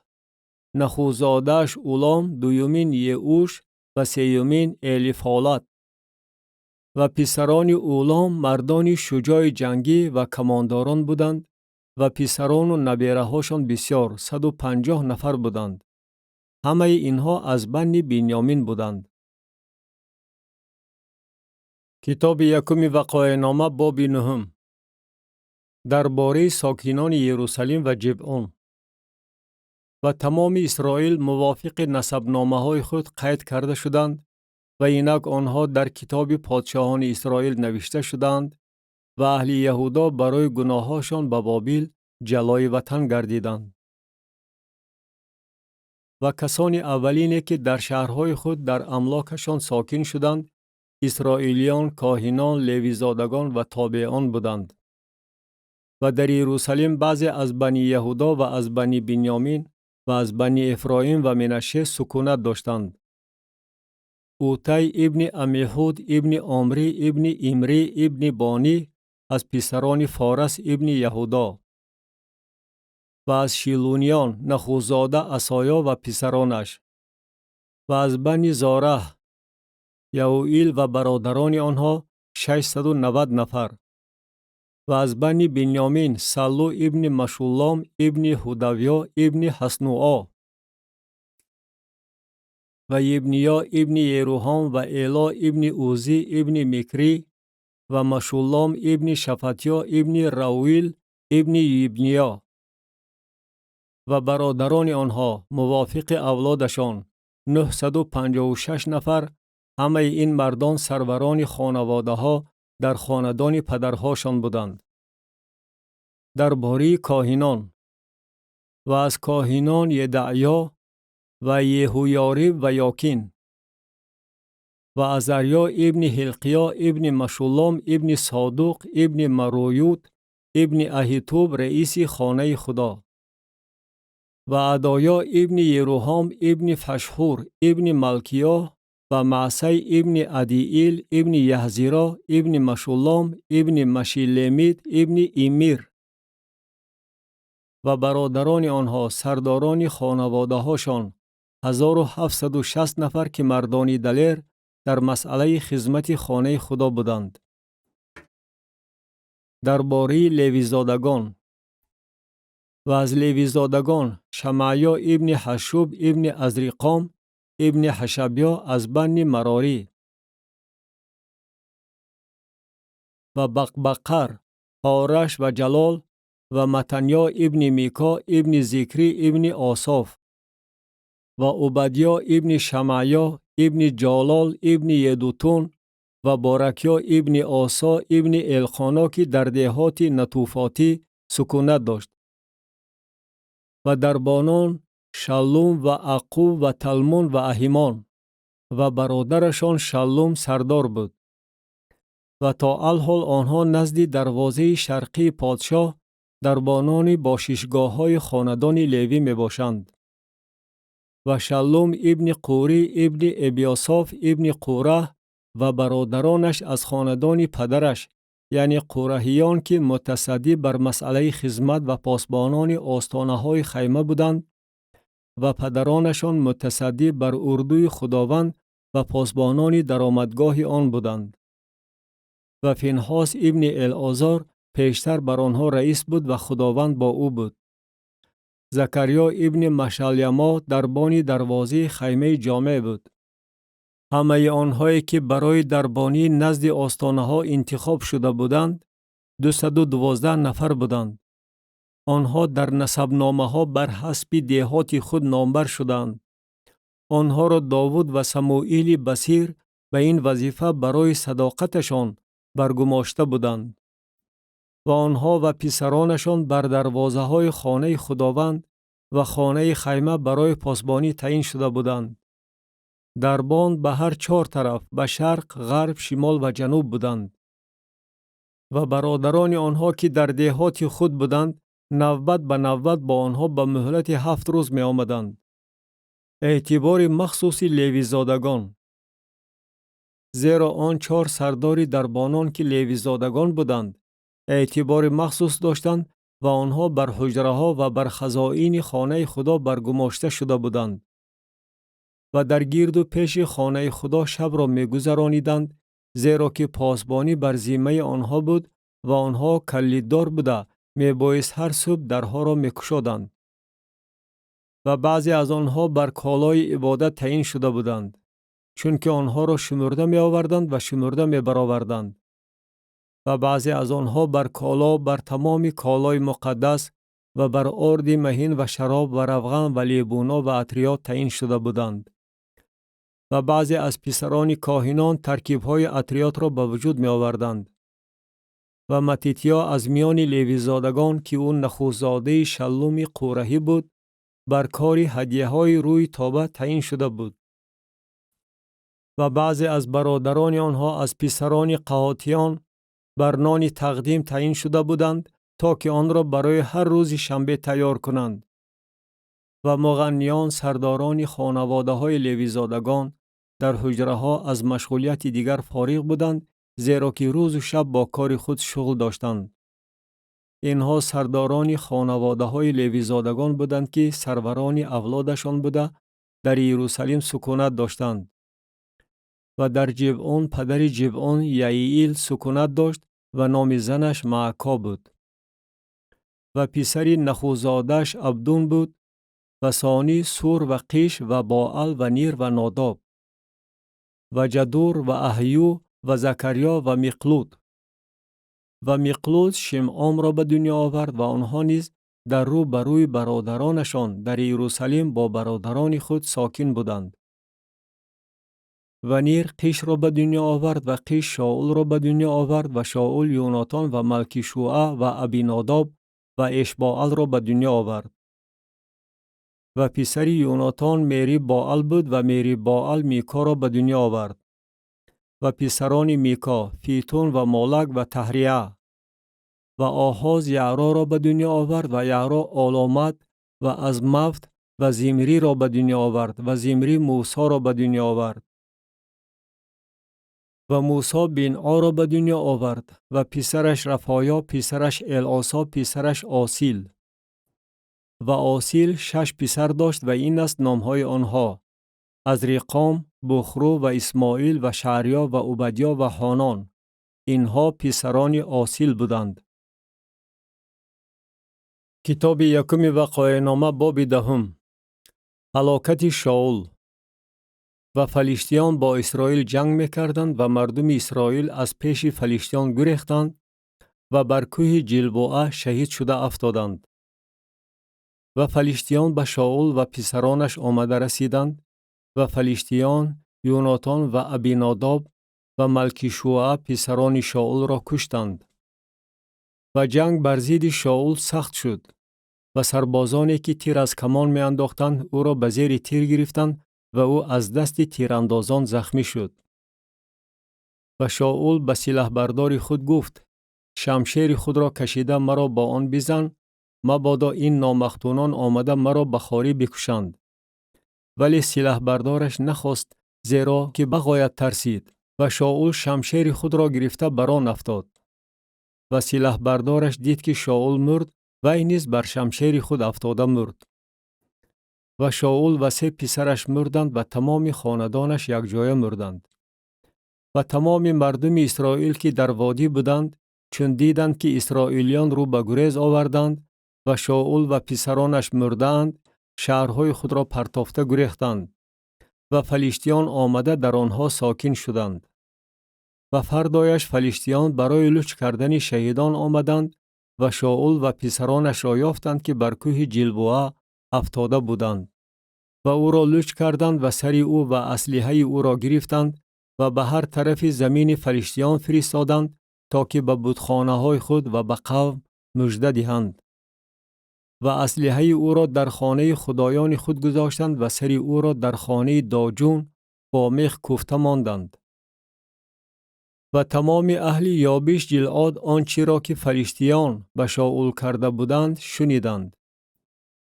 нахустзодааш Улом, дуюмин Еуш ва сеюмин Элифолат. Ва писарони Улом мардони шуҷои ҷангӣ ва камондорон буданд ва писарону набераҳошон бисёр, 150 нафар буданд. Ҳамаи инҳо аз банни Бинёмин буданд. Китоби якуми Вақоеънома, боби нуҳум. Дар бораи сокинони Ерусалим ва Ҷибъун. Ва тамоми Исроил мувофиқи насабномаҳои худ қайд карда шуданд ва инак онҳо дар китоби подшоҳони Исроил навишта шудаанд ва аҳли Яҳудо барои гуноҳҳошон ба Бобил ҷалои ватан гардиданд. Ва касони аввалине, ки дар шаҳрҳои худ дар амлокашон сокин шуданд, исроилиён, коҳинон, левизодагон ва тобеон буданд. Ва дар Иерусалим баъзе аз бани Яҳудо ва аз бани Бинёмин ва аз бани Эфроим ва Менаше сукунат доштанд. Утай ибни Амиҳуд ибни Омрӣ ибни Имрӣ ибни Бонӣ аз писарони Форас ибни Яҳудо ва аз Шилуниён нахустзода Асоё ва писаронаш ва аз бани Зораҳ Яуил ва бародарони онҳо 690 нафар ва аз бани Бинёмин Саллу ибни Машуллом ибни Ҳудавё ибни Ҳаснуо ва Йибниё ибни Еруҳом ва Эло ибни Узӣ ибни Микрӣ ва Машуллом ибни Шафатё ибни Рауил ибни Йибниё ва бародарони онҳо мувофиқи авлодашон 956 нафар. Ҳамаи ин мардон сарварони хонаводаҳо дар хонадони падарҳошон буданд. Дар бораи коҳинон. Ва аз коҳинон Едаъё ва Еҳуёриб ва Ёкин ва Азарё ибни Ҳилқиё ибни Машуллом ибни Содуқ ибни Мароют ибни Аҳитуб, раиси хонаи Худо, ва Адоё ибни Еруҳом ибни Фашҳур ибни Малкиё ва Маъсай ибни Адиил ибни Яҳзиро ибни Машуллом ибни Машилемид ибни Имир ва бародарони онҳо, сардорони хонаводаҳошон, 1760 нафар, ки мардони далер дар масъалаи хизмати хонаи Худо буданд. Дар бораи левизодагон. Ва аз левизодагон Шамаъё ибни Ҳашшуб ибни Азриқом ибни Ҳашабё аз банни Марорӣ ва Бақбақар, Ҳораш ва Ҷалол ва Матанё ибни Мико ибни Зикрӣ ибни Ософ ва Убадё ибни Шамаъё ибни Ҷолол ибни Едутун ва Боракё ибни Осо ибни Элқоно, ки дар деҳоти Натуфотӣ сукунат дошт, ва дарбонон Шаллум ва Аққуб ва Талмун ва Аҳимон ва бародарашон Шаллум сардор буд. Ва то алҳол онҳо назди дарвозаи шарқии подшоҳ дарбонони бошишгоҳҳои хонадони Левӣ мебошанд. Ва Шаллум ибни Қурӣ ибни Эбиёсоф ибни Қураҳ ва бародаронаш аз хонадони падараш, яъне қураҳиён, ки мутасаддӣ бар масъалаи хизмат ва посбонони остонаҳои хайма буданд ва падаронашон мутасаддӣ бар урдуи Худованд ва посбонони даромадгоҳи он буданд. Ва Финҳос ибни Элозор пештар бар онҳо раис буд ва Худованд бо ӯ буд. Закариё ибни Машалъямо дарбони дарвозаи хаймаи ҷомеъ буд. Ҳамаи онҳое, ки барои дарбонӣ назди остонаҳо интихоб шуда буданд, 212 нафар буданд. Онҳо дар насабномаҳо бар ҳасби деҳоти худ номбар шуданд. Онҳоро Довуд ва Самуили Басир ба ин вазифа барои садоқаташон баргумошта буданд. Ва онҳо ва писаронашон бар дарвозаҳои хонаи Худованд ва хонаи хайма барои посбонӣ таъин шуда буданд. Дарбон ба ҳар чор тараф, ба шарқ, ғарб, шимол ва ҷануб буданд. Ва бародарони онҳо, ки дар деҳоти худ буданд, навбат ба навбат бо онҳо ба муҳлати 7 рӯз меомаданд. Эътибори махсуси левизодагон. Зеро он чор сардори дарбонон, ки левизодагон буданд, Эътибори махсус доштанд ва онҳо бар ҳуҷраҳо ва бар хазоини хонаи Худо баргумошта шуда буданд. Ва дар гирду пеши хонаи Худо шабро мегузарониданд, зеро ки посбонӣ бар зиммаи онҳо буд ва онҳо калиддор буда, мебоист ҳар субҳ дарҳоро мекушоданд. Ва баъзе аз онҳо бар колои ибодат таъин шуда буданд, чунки онҳоро шумурда меоварданд ва шумурда мебароварданд. Ва баъзе аз онҳо бар коло, бар тамоми колои муқаддас ва бар орди маҳин ва шароб ва равған ва лебуно ва атриёт таъин шуда буданд. Ва баъзе аз писарони коҳинон таркибҳои атриётро ба вуҷуд меоварданд. Ва Матитиё аз миёни левизодагон, ки ӯ нахустзодаи Шаллуми Қураҳӣ буд, бар кори ҳадияҳои рӯи тоба таъин шуда буд. Ва баъзе аз бародарони онҳо аз писарони қаҳотиён бар нони тақдим таъин шуда буданд, то ки онро барои ҳар рӯзи шанбе тайёр кунанд. Ва муғанниён, сардорони хонаводаҳои левизодагон, дар ҳуҷраҳо аз машғулияти дигар фориғ буданд, зеро ки рӯзу шаб бо кори худ шуғл доштанд. Инҳо сардорони хонаводаҳои левизодагон буданд, ки сарварони авлодашон буда, дар Иерусалим сукунат доштанд. Ва дар Ҷибъон падари Ҷибъон Яиил сукунат дошт ва номи занаш Маако буд. Ва писари нахустзодааш Абдун буд, ва Сони Сур ва Қиш ва Боал ва Нир ва Нодоб, ва Ҷадур ва Аҳю ва Закарьё ва Миқлуд. Ва Миқлуд Шимъомро ба дунё овард ва онҳо низ дар рӯ ба рӯи бародаронашон дар Иерусалим бо бародарони худ сокин буданд. Ва Нир Қишро ба дунё овард ва Қиш Шоулро ба дунё овард ва Шоул Юнотон ва Малкишуа ва Абинодоб ва Эшбоалро ба дунё овард. Ва писари Юнотон Мериб-Боал буд ва Мериб-Боал Микоро ба дунё овард. Ва писарони Мико Фитун ва Молак ва Таҳрия. Ва Оҳоз Яъроро ба дунё овард ва Яъро Оломат ва Азмафт ва Зимриро ба дунё овард ва Зимри Мусоро ба дунё овард. Ва Мусо Бинъоро ба дунё овард ва писараш Рафоё, писараш Элъосо, писараш Осил. Ва Осил 6 писар дошт ва ин аст номҳои онҳо: Азриқом, Бухру ва Исмоил ва Шаърё ва Убадё ва Ҳонон. Инҳо писарони Осил буданд. Китоби якуми Вақоеънома, боби 10. Ҳалокати Шоул. Ва фалиштиён бо Исроил ҷанг мекарданд ва мардуми Исроил аз пеши фалиштиён гурехтанд ва бар кӯҳи Ҷилбоа шаҳид шуда афтоданд. Ва фалиштиён ба Шоул ва писаронаш омада расиданд ва фалиштиён Юнотон ва Абинодоб ва Малкишуа писарони Шоулро куштанд. Ва ҷанг бар зидди Шоул сахт шуд ва сарбозоне ки тир аз камон меандохтанд, ӯро ба зери тир гирифтанд ва ӯ аз дасти тирандозон захмӣ шуд. Ва Шоул ба силаҳбардори худ гуфт: шамшери худро кашида маро бо он бизан, мабодо ин номахтунон омада маро ба хорӣ бикушанд. Вале силаҳбардораш нахост, зеро ки бағоят тарсид ва Шоул шамшери худро гирифта бар он афтод. Ва силаҳбардораш дид, ки Шоул мурд, вай низ бар шамшери худ афтода мурд. Ва Шоул ва 3 писараш мурданд ва тамоми хонадонаш якҷоя мурданд. Ва тамоми мардуми Исроил, ки дар водӣ буданд, чун диданд, ки исроилиён рӯ ба гурез оварданд ва Шоул ва писаронаш мурдаанд, шаҳрҳои худро партофта гурехтанд ва фалиштиён омада дар онҳо сокин шуданд. Ва фардояш фалиштиён барои луч кардани шаҳидон омаданд ва Шоул ва писаронашро ёфтанд, ки бар кӯҳи Ҷилбоа афтода буданд. Ва ӯро луч карданд ва сари ӯ ва аслиҳаи ӯро гирифтанд ва ба ҳар тарафи замини фалиштиён фиристоданд, то ки ба бутхонаҳои худ ва ба қавм мужда диҳанд. Ва аслиҳаи ӯро дар хонаи худоёни худ гузоштанд ва сари ӯро дар хонаи Доҷун бо мех кӯфта монданд. Ва тамоми аҳли Ёбиш Ҷилъод он чиро, ки фалиштиён ба Шоул карда буданд, шуниданд.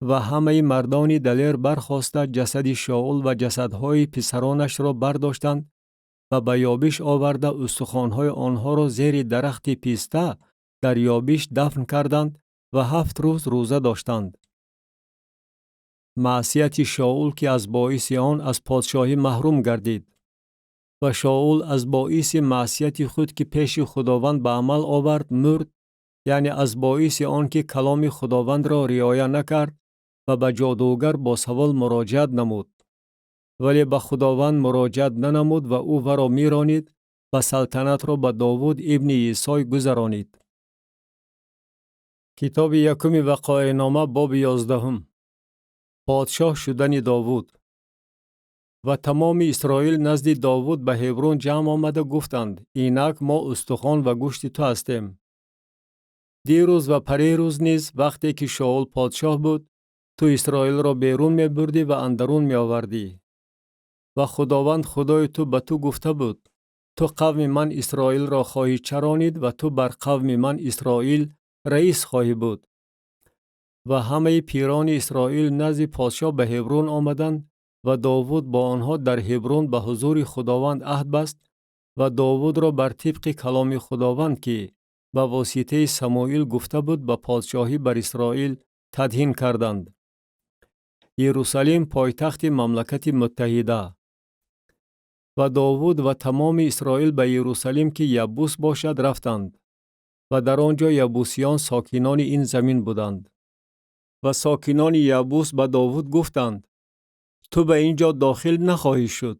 Ва ҳамаи мардони далер бархоста ҷасади Шоул ва ҷасадҳои писаронашро бардоштанд ва ба Ёбиш оварда устухонҳои онҳоро зери дарахти писта Дар Ёбиш дафн карданд ва 7 рӯз рӯза доштанд. Маъсияти Шоул, ки аз боиси он аз подшоҳӣ маҳрум гардид. Ва Шоул аз боиси маъсияти худ, ки пеши Худованд ба амал овард, мурд, яъне аз боиси он ки каломи Худовандро риоя накард ва ба ҷодугар бо савол муроҷиат намуд, вале ба Худованд муроҷиат нанамуд ва ӯ варо миронид ва салтанатро ба Довуд ибни Исой гузаронид. Китоби якуми Вақоеънома, боби 11-ум. Подшоҳ шудани Довуд. Ва тамоми Исроил назди Довуд ба Ҳеброн ҷамъ омада гуфтанд: «Инак, мо устухон ва гӯшти ту ҳастем. Дирӯз ва парерӯз низ, вақте ки Шоул подшоҳ буд, ту Исроилро берун мебурдӣ ва андарун меовардӣ. Ва Худованд Худои ту ба ту гуфта буд: Ту қавми ман Исроилро хоҳӣ чаронид ва ту бар қавми ман Исроил раис хоҳӣ буд». Ва ҳамаи пирони Исроил назди подшоҳ ба Ҳеброн омаданд ва Довуд бо онҳо дар Ҳеброн ба ҳузури Худованд аҳд баст ва Довудро бар тибқи каломи Худованд, ки ба воситаи Самуил гуфта буд, ба подшоҳӣ бар Исроил тадҳин карданд. Иерусалим пойтахти мамлакати муттаҳида. Ва Довуд ва тамоми Исроил ба Иерусалим, ки Ябус бошад, рафтанд. Ва дар он ҷо ябусиён сокинони ин замин буданд. Ва сокинони Ябус ба Довуд гуфтанд: «Ту ба ин ҷо дохил нахоҳӣ шуд».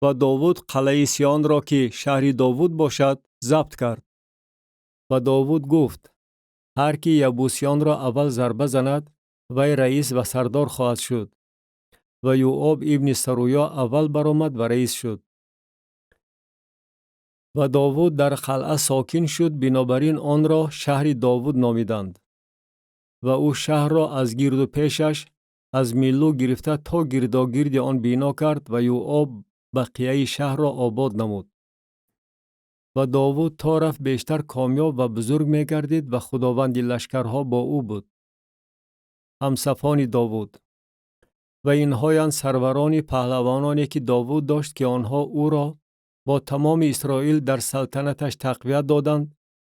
Ва Довуд қалъаи Сионро, ки шаҳри Довуд бошад, забт кард. Ва Довуд гуфт: «Ҳар ки ябусиёнро аввал зарба занад, вай раис ва сардор хоҳад шуд». Ва Юоб ибни Саруё аввал баромад ва раис шуд. Ва Довуд дар қалъа сокин шуд, бинобар ин онро шаҳри Довуд номиданд. Ва ӯ шаҳрро аз гирду пешаш, аз Миллу гирифта то гирдогирди он бино кард ва Юоб бақияи шаҳрро обод намуд. Ва Довуд то рафт бештар комёб ва бузург мегардид ва Худованди лашкарҳо бо ӯ буд. Ҳамсафони Довуд. Ва инҳоянд сарварони паҳлавононе, ки Довуд дошт, ки онҳо ӯро бо тамоми Исроил дар салтанаташ тақвият доданд,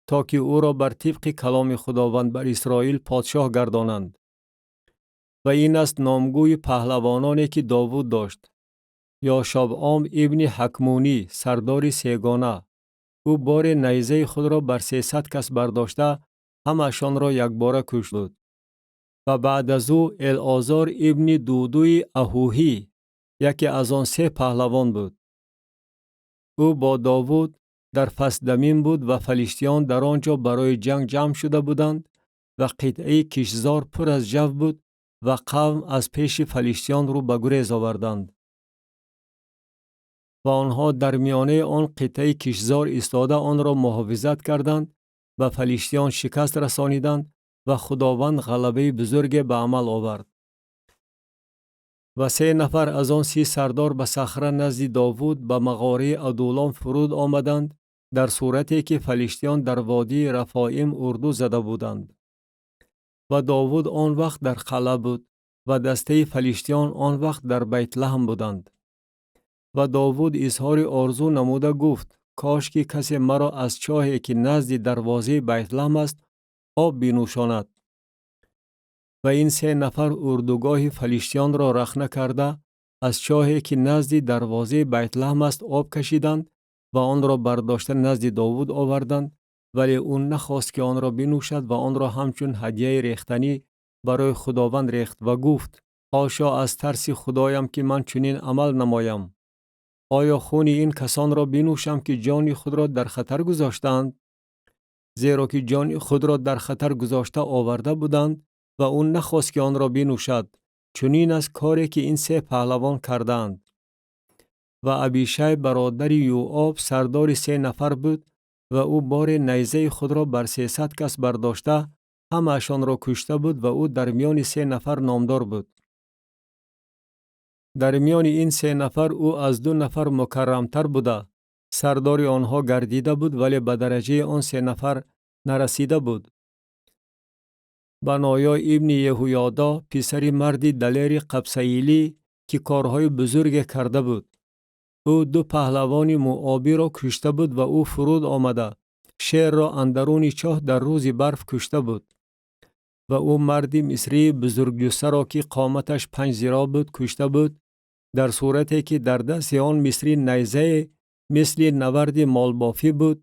то ки ӯро бар тибқи каломи Худованд бар Исроил подшоҳ гардонанд. Ва ин аст номгӯи паҳлавононе, ки Довуд дошт: Ёшобъом ибни Ҳакмунӣ, сардори сегона. Ӯ боре найзаи худро бар 300 кас бардошта, ҳамаашонро якбора кушт буд. Ва баъд аз ӯ Элозор ибни Дудуи Аҳуҳӣ яке аз он се паҳлавон буд. Ӯ бо Довуд дар Фасдамим буд ва фалиштиён дар он ҷо барои ҷанг ҷамъ шуда буданд ва қитъаи киштзор пур аз ҷав буд ва қавм аз пеши фалиштиён рӯ ба гурез оварданд. Ва онҳо дар миёнаи он қитъаи киштзор истода онро муҳофизат карданд ва фалиштиён шикаст расониданд ва Худованд ғалабаи бузурге ба амал овард. Ва се нафар аз он 30 сардор ба сахра назди Довуд ба мағораи Адулом фуруд омаданд, дар сурате ки фалиштиён дар водии Рафоим урду зада буданд. Ва Довуд он вақт дар қалъа буд ва дастаи фалиштиён он вақт дар Байтлаҳм буданд. Ва Довуд изҳори орзу намуда гуфт: «Кош ки касе маро аз чоҳе, ки назди дарвозаи Байтлаҳм аст, об бинӯшонад». Ва ин се нафар урдугоҳи фалиштиёнро рахна карда, аз чоҳе, ки назди дарвозаи Байтлаҳм аст, об кашиданд ва онро бардошта назди Довуд оварданд, вале ӯ нахост, ки онро бинӯшад ва онро ҳамчун ҳадияи рехтанӣ барои Худованд рехт ва гуфт: «Ҳошо аз тарси Худоям, ки ман чунин амал намоям! Оё хуни ин касонро бинӯшам, ки ҷони худро дар хатар гузоштаанд?» Зеро ки ҷони худро дар хатар гузошта оварда буданд ва ӯ нахост, ки онро бинӯшад. Чунин аст коре, ки ин се паҳлавон кардаанд. Ва Абишай, бародари Юоб, сардори се нафар буд ва ӯ боре найзаи худро бар 300 кас бардошта, ҳамаашонро кушта буд ва ӯ дар миёни се нафар номдор буд. Дар миёни ин се нафар ӯ аз ду нафар мукаррамтар буда, сардори онҳо гардида буд, вале ба дараҷаи он се нафар нарасида буд. Баноё ибни Еҳуёдо, писари марди далери Қабсаилӣ, ки корҳои бузурге карда буд. Ӯ ду паҳлавони муобиро кушта буд ва ӯ фуруд омада Шерро андаруни чоҳ дар рӯзи барф кушта буд. Ва ӯ марди мисрии бузургҷуссаро, ки қоматаш 5 зироъ буд, кушта буд, дар сурате ки дар дасти он мисрӣ найзае мисли наварди молбофӣ буд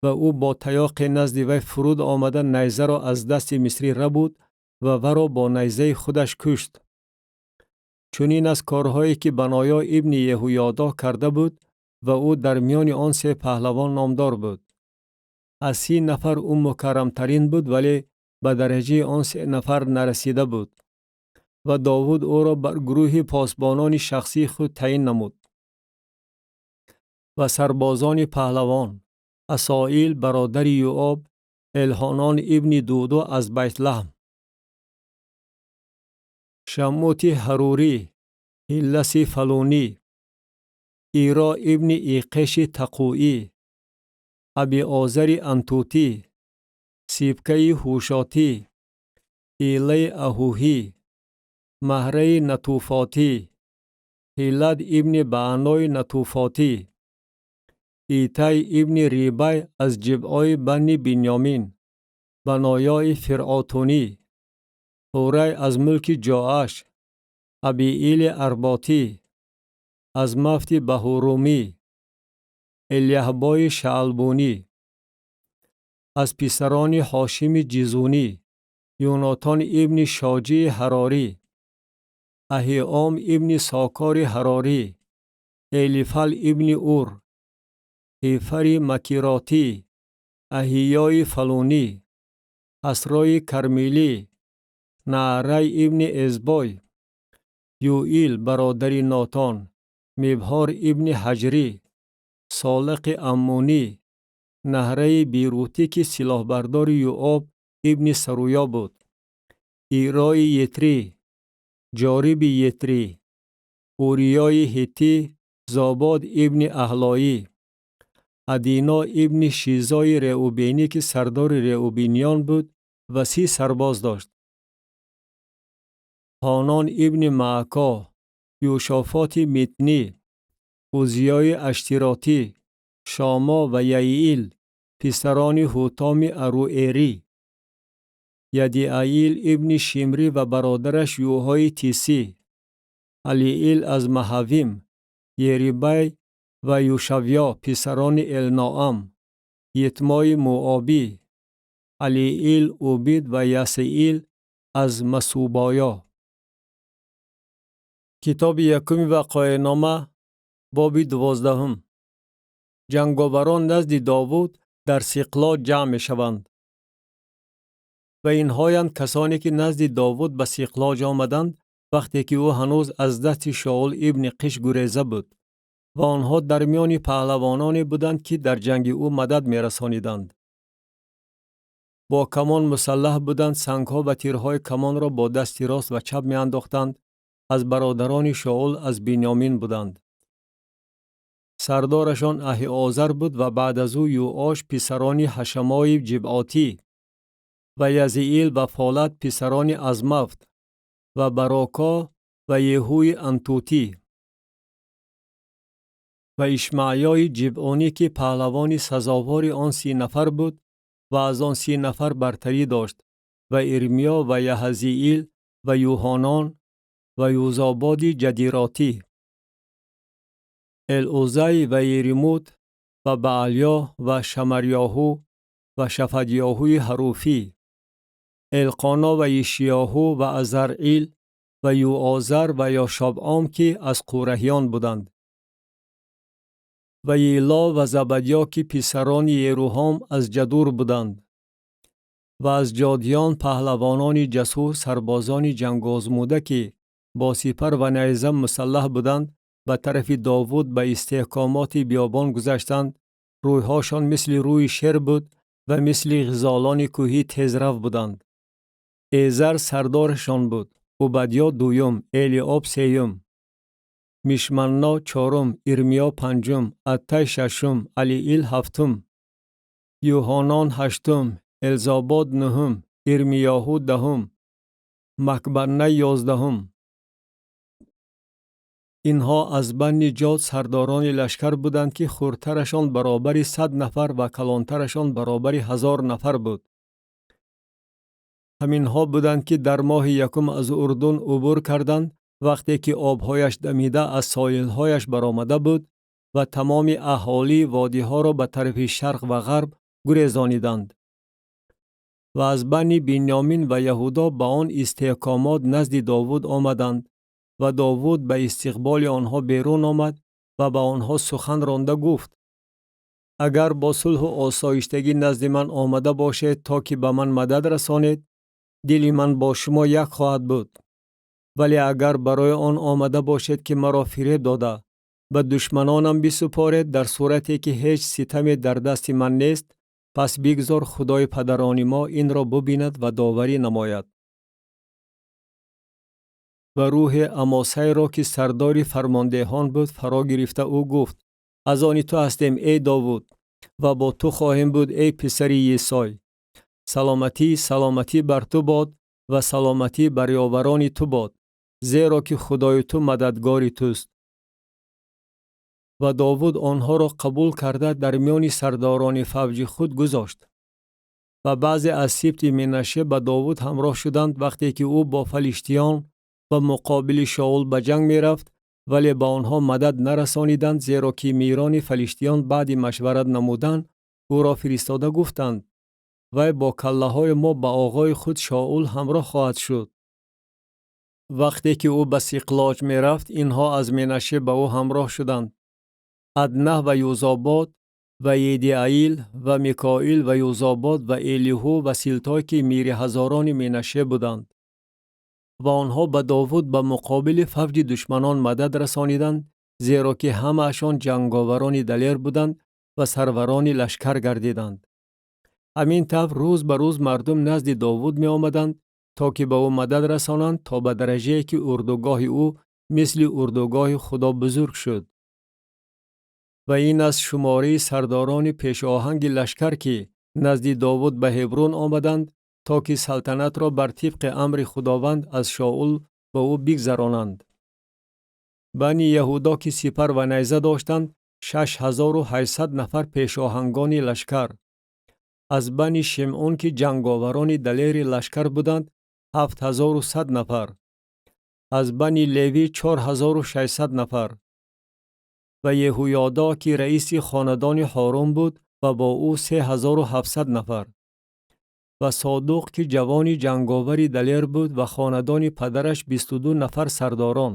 ва ӯ бо таёқе назди вай фуруд омада найзаро аз дасти мисрӣ рабуд ва варо бо найзаи худаш кушт. Чунин аст корҳое ки Баноё ибни Еҳуёдо карда буд ва ӯ дар миёни он се паҳлавон номдор буд. Аз 30 нафар ӯ мукаррамтарин буд, вале ба дараҷаи он се нафар нарасида буд. Ва Довуд ӯро бар гурӯҳи посбонони шахсии худ таъин намуд. Ва сарбозони паҳлавон Асоил бародари Юоб, Элҳонон ибни Дудо аз Байтлаҳм, Шаммути Ҳарурӣ, Ҳилласи Фалунӣ, Иро ибни Иқеши Тақӯӣ, Абиозари Антутӣ, Сибкаи Ҳушотӣ, Илаи Аҳуҳӣ, Маҳраи Натуфотӣ, Ҳилад ибни Баанои Натуфотӣ, Итай ибни Рибай аз ҷибъои Бани Бинёмин, Баноёи Фиръотунӣ, Ҳурай аз мулки Ҷоаш, Абиили Арботӣ, аз Мафти Баҳурумӣ, Элияҳбои Шаалбунӣ, аз писарони Ҳошими Ҷизунӣ, Юнотон ибни Шоҷии Ҳарорӣ, Аҳиом ибни Сокори Ҳарорӣ, Элифал ибни Ур, Ҳифари Макиротӣ, Аҳиёи Фалунӣ, Ҳасрои Кармилӣ, Наарай ибни Эзбой, Юил бародари Нотон, Мибҳор ибни Ҳаҷрӣ, Солиқи Аммунӣ, Наҳраи Бирутӣ, ки силоҳбардори Юоб ибни Саруё буд, Ирои Етрӣ, Ҷориби Етрӣ, Уриёи Ҳиттӣ, Зобод ибни Аҳлоӣ, Адино ибни Шизои Реубенӣ, ки сардори реубиниён буд ва 30 сарбоз дошт, Ҳонон ибни Маъко, Юшофоти Митнӣ, Узиёи Аштиротӣ, Шомо ва Яиил, писарони Ҳутоми Аруэрӣ, Ядиаил ибни Шимрӣ ва бародараш Юҳои Тисӣ, Алиил аз Маҳавим, Ерибай ва Юшавё, писарони Элноам, Йитмои Муобӣ, Алиил, Убид ва Ясеил аз Масубоё. Китоби якуми Вақоеънома, боби 12. Ҷанговарон назди Довуд дар Сиқло ҷамъ мешаванд. Ва инҳоянд касоне, ки назди Довуд ба Сиқлоҷ омаданд, вақте ки ӯ ҳанӯз аз дасти Шоул ибни Қиш гуреза буд. Ва онҳо дар миёни паҳлавононе буданд, ки дар ҷанги ӯ мадад мерасониданд. Бо камон мусаллаҳ буданд, сангҳо ва тирҳои камонро бо дасти рост ва чап меандохтанд, аз бародарони Шоул аз Бинёмин буданд. Сардорашон Аҳиозар буд ва баъд аз ӯ Юош, писарони Ҳашамои Ҷибъотӣ, ва Язиил ва Фолат, писарони Азмафт, ва Бароко ва Еҳуи Антутӣ, ва Ишмаъёи Ҷибъонӣ, ки паҳлавони сазовори он 30 нафар буд ва аз он 30 нафар бартарӣ дошт, ва Ирмиё ва Яҳазиил ва Юҳонон ва Юзободи Ҷадиротӣ, Элузай ва Еримут ва Баалё ва Шамарёҳу ва Шафадёҳуи Ҳаруфӣ, Элқоно ва Ишиёҳу ва Азаръил ва Юозар ва Ёшобъом, ки аз Қураҳиён буданд, ва Ело ва Забадё, ки писарони Еруҳом аз Ҷадур буданд, ва аз ҷодиён паҳлавонони ҷасур, сарбозони ҷангозмуда, ки бо сипар ва найза мусаллаҳ буданд, ба тарафи Довуд ба истеҳкомоти биёбон гузаштанд. Рӯйҳошон мисли рӯи шер буд ва мисли ғизолони кӯҳӣ тезрав буданд. Эзар сардорашон буд, Убадё дуюм, Элиоб сеюм, Мишманно чорум, Ирмиё панҷум, Аттай шашум, Алиил ҳафтум, Юҳонон ҳаштум, Элзобод нуҳум, Ирмиёҳу даҳум, Макбаннай 11-ум. Инҳо аз Банни Ҷод сардорони лашкар буданд, ки хурдтарашон баробари 100 нафар ва калонтарашон баробари 1000 нафар буд. Ҳаминҳо буданд, ки дар моҳи якум аз Урдун убур карданд, вақте ки обҳояш дамида аз соҳилҳояш баромада буд ва тамоми аҳолии водиҳоро ба тарафи шарқ ва ғарб гурезониданд. Ва аз Бани Бинёмин ва Яҳудо ба он истиҳкомот назди Довуд омаданд ва Довуд ба истиқболи онҳо берун омад ва ба онҳо сухан ронда гуфт: агар бо сулҳу осоиштагӣ назди ман омада бошед, то ки ба ман мадад расонед, дили ман бо шумо як хоҳад буд. Вале агар барои он омада бошед, ки маро фиреб дода, ба душманонам бисупоред, дар сурате ки ҳеҷ ситаме дар дасти ман нест, пас бигзор Худои падарони мо инро бубинад ва доварӣ намояд. Ва рӯҳи Амосайро, ки сардори фармондеҳон буд, фаро гирифта ӯ гуфт: аз они ту ҳастем, эй Довуд, ва бо ту хоҳем буд, эй писари Йисой. Саломатӣ, саломатӣ бар ту бод ва саломатӣ бар ёварони ту бод, зеро ки Худои ту мададгори туст. Ва Довуд онҳоро қабул карда дар миёни сардорони фавҷи худ гузошт. Ва баъзе аз сибти Менаше ба Довуд ҳамроҳ шуданд, вақте ки ӯ бо фалиштиён ба муқобили Шоул ба ҷанг мерафт, вале ба онҳо мадад нарасониданд, зеро ки мирони фалиштиён баъди машварат намудан ӯро фиристода гуфтанд: вай бо каллаҳои мо ба оғои худ Шоул ҳамроҳ хоҳад шуд. Вақте ки ӯ ба Сиқлоҷ мерафт, инҳо аз Менаше ба ӯ ҳамроҳ шуданд: Аднаҳ ва Юзобод ва Едиаил ва Микоил ва Юзобод ва Элиҳу ва Силтой, ки мири ҳазорони Менаше буданд. Ва онҳо ба Довуд ба муқобили фавҷи душманон мадад расониданд, зеро ки ҳамаашон ҷанговарони далер буданд ва сарварони лашкар гардиданд. Ҳамин тавр рӯз ба рӯз мардум назди Довуд меомаданд, то ки ба ӯ мадад расонанд, то ба дараҷае ки урдугоҳи ӯ мисли урдугоҳи Худо бузург шуд. Ва ин аст шумораи сардорони пешоҳанги лашкар, ки назди Довуд ба Ҳеброн омаданд, то ки салтанатро бар тибқи амри Худованд аз Шоул ба ӯ бигзаронанд. Бани Яҳудо, ки сипар ва найза доштанд, 6800 нафар пешоҳангони лашкар. Аз Бани Шимъун, ки ҷанговарони далери лашкар буданд, 7100 нафар. Аз Бани Левӣ 4600 нафар. Ва Еҳуёдо, ки раиси хонадони Ҳорун буд, ва бо ӯ 3700 нафар. Ва Содуқ, ки ҷавони ҷанговари далер буд, ва хонадони падараш 22 нафар сардорон.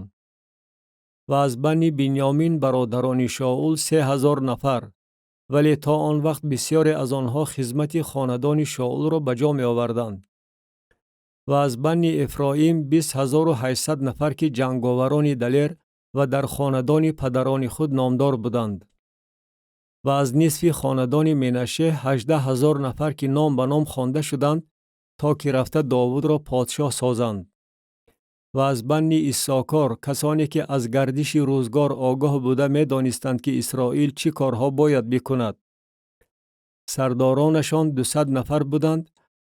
Ва аз Бани Бинёмин бародарони Шоул 3000 нафар, вале то он вақт бисёре аз онҳо хизмати хонадони Шоулро ба ҷо меоварданд. Ва аз Бани Эфроим 20800 нафар, ки ҷанговарони далер ва дар хонадони падарони худ номдор буданд. Ва аз нисфи хонадони Менаше 18000 нафар, ки ном ба ном хонда шуданд, то ки рафта Довудро подшоҳ созанд. Ва аз Банни Иссокор касоне, ки аз гардиши рӯзгор огоҳ буда медонистанд, ки Исроил чӣ корҳо бояд бикунад. Сардоронашон 200 нафар буданд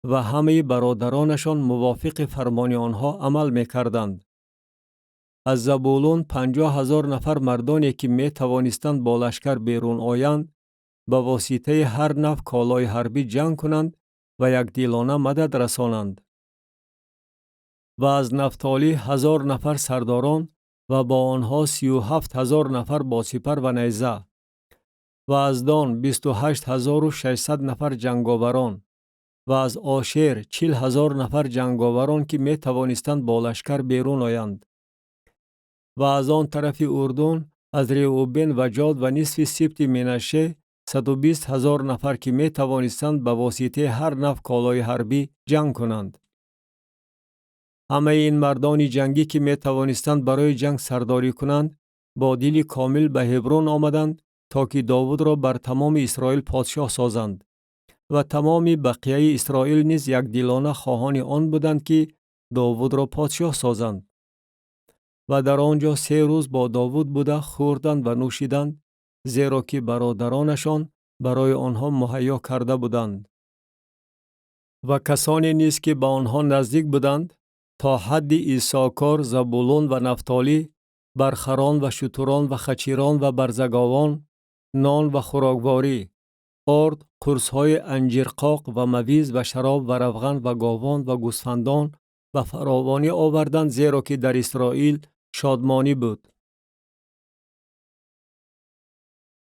ва ҳамаи бародаронашон мувофиқи фармони онҳо амал мекарданд. Аз Забулун 50000 нафар мардоне, ки метавонистанд бо лашкар берун оянд, ба воситаи ҳар навъ колои ҳарбӣ ҷанг кунанд ва якдилона мадад расонанд. Ва аз Нафтолӣ 1000 нафар сардорон ва бо онҳо 37000 нафар бо сипар ва найза. Ва аз Дон 28600 нафар ҷанговарон. Ва аз Ошер 40000 нафар ҷанговарон, ки метавонистанд бо лашкар берун оянд. Ва аз он тарафи Урдун аз Реубен ва Ҷод ва нисфи сибти Менаше 120000 нафар, ки метавонистанд ба воситаи ҳар навъ колои ҳарбӣ ҷанг кунанд. Ҳамаи ин мардони ҷангӣ, ки метавонистанд барои ҷанг сардорӣ кунанд, бо дили комил ба Ҳеброн омаданд, то ки Довудро бар тамоми Исроил подшоҳ созанд. Ва тамоми бақияи Исроил низ якдилона хоҳони он буданд, ки Довудро подшоҳ созанд. Ва дар он ҷо 3 рӯз бо Довуд буда хӯрданд ва нӯшиданд, зеро ки бародаронашон барои онҳо муҳайё карда буданд. Ва касоне низ, ки ба онҳо наздик буданд, то ҳадди Иссокор, Забулун ва Нафтолӣ, Бар харон ва шутурон ва хачирон ва барзаговон нон ва хӯрокворӣ, орд, қурсҳои анҷирқоқ ва мавиз ва шароб ва равған ва говон ва гӯсфандон ба фаровонӣ оварданд, зеро ки дар Исроил шодмонӣ буд.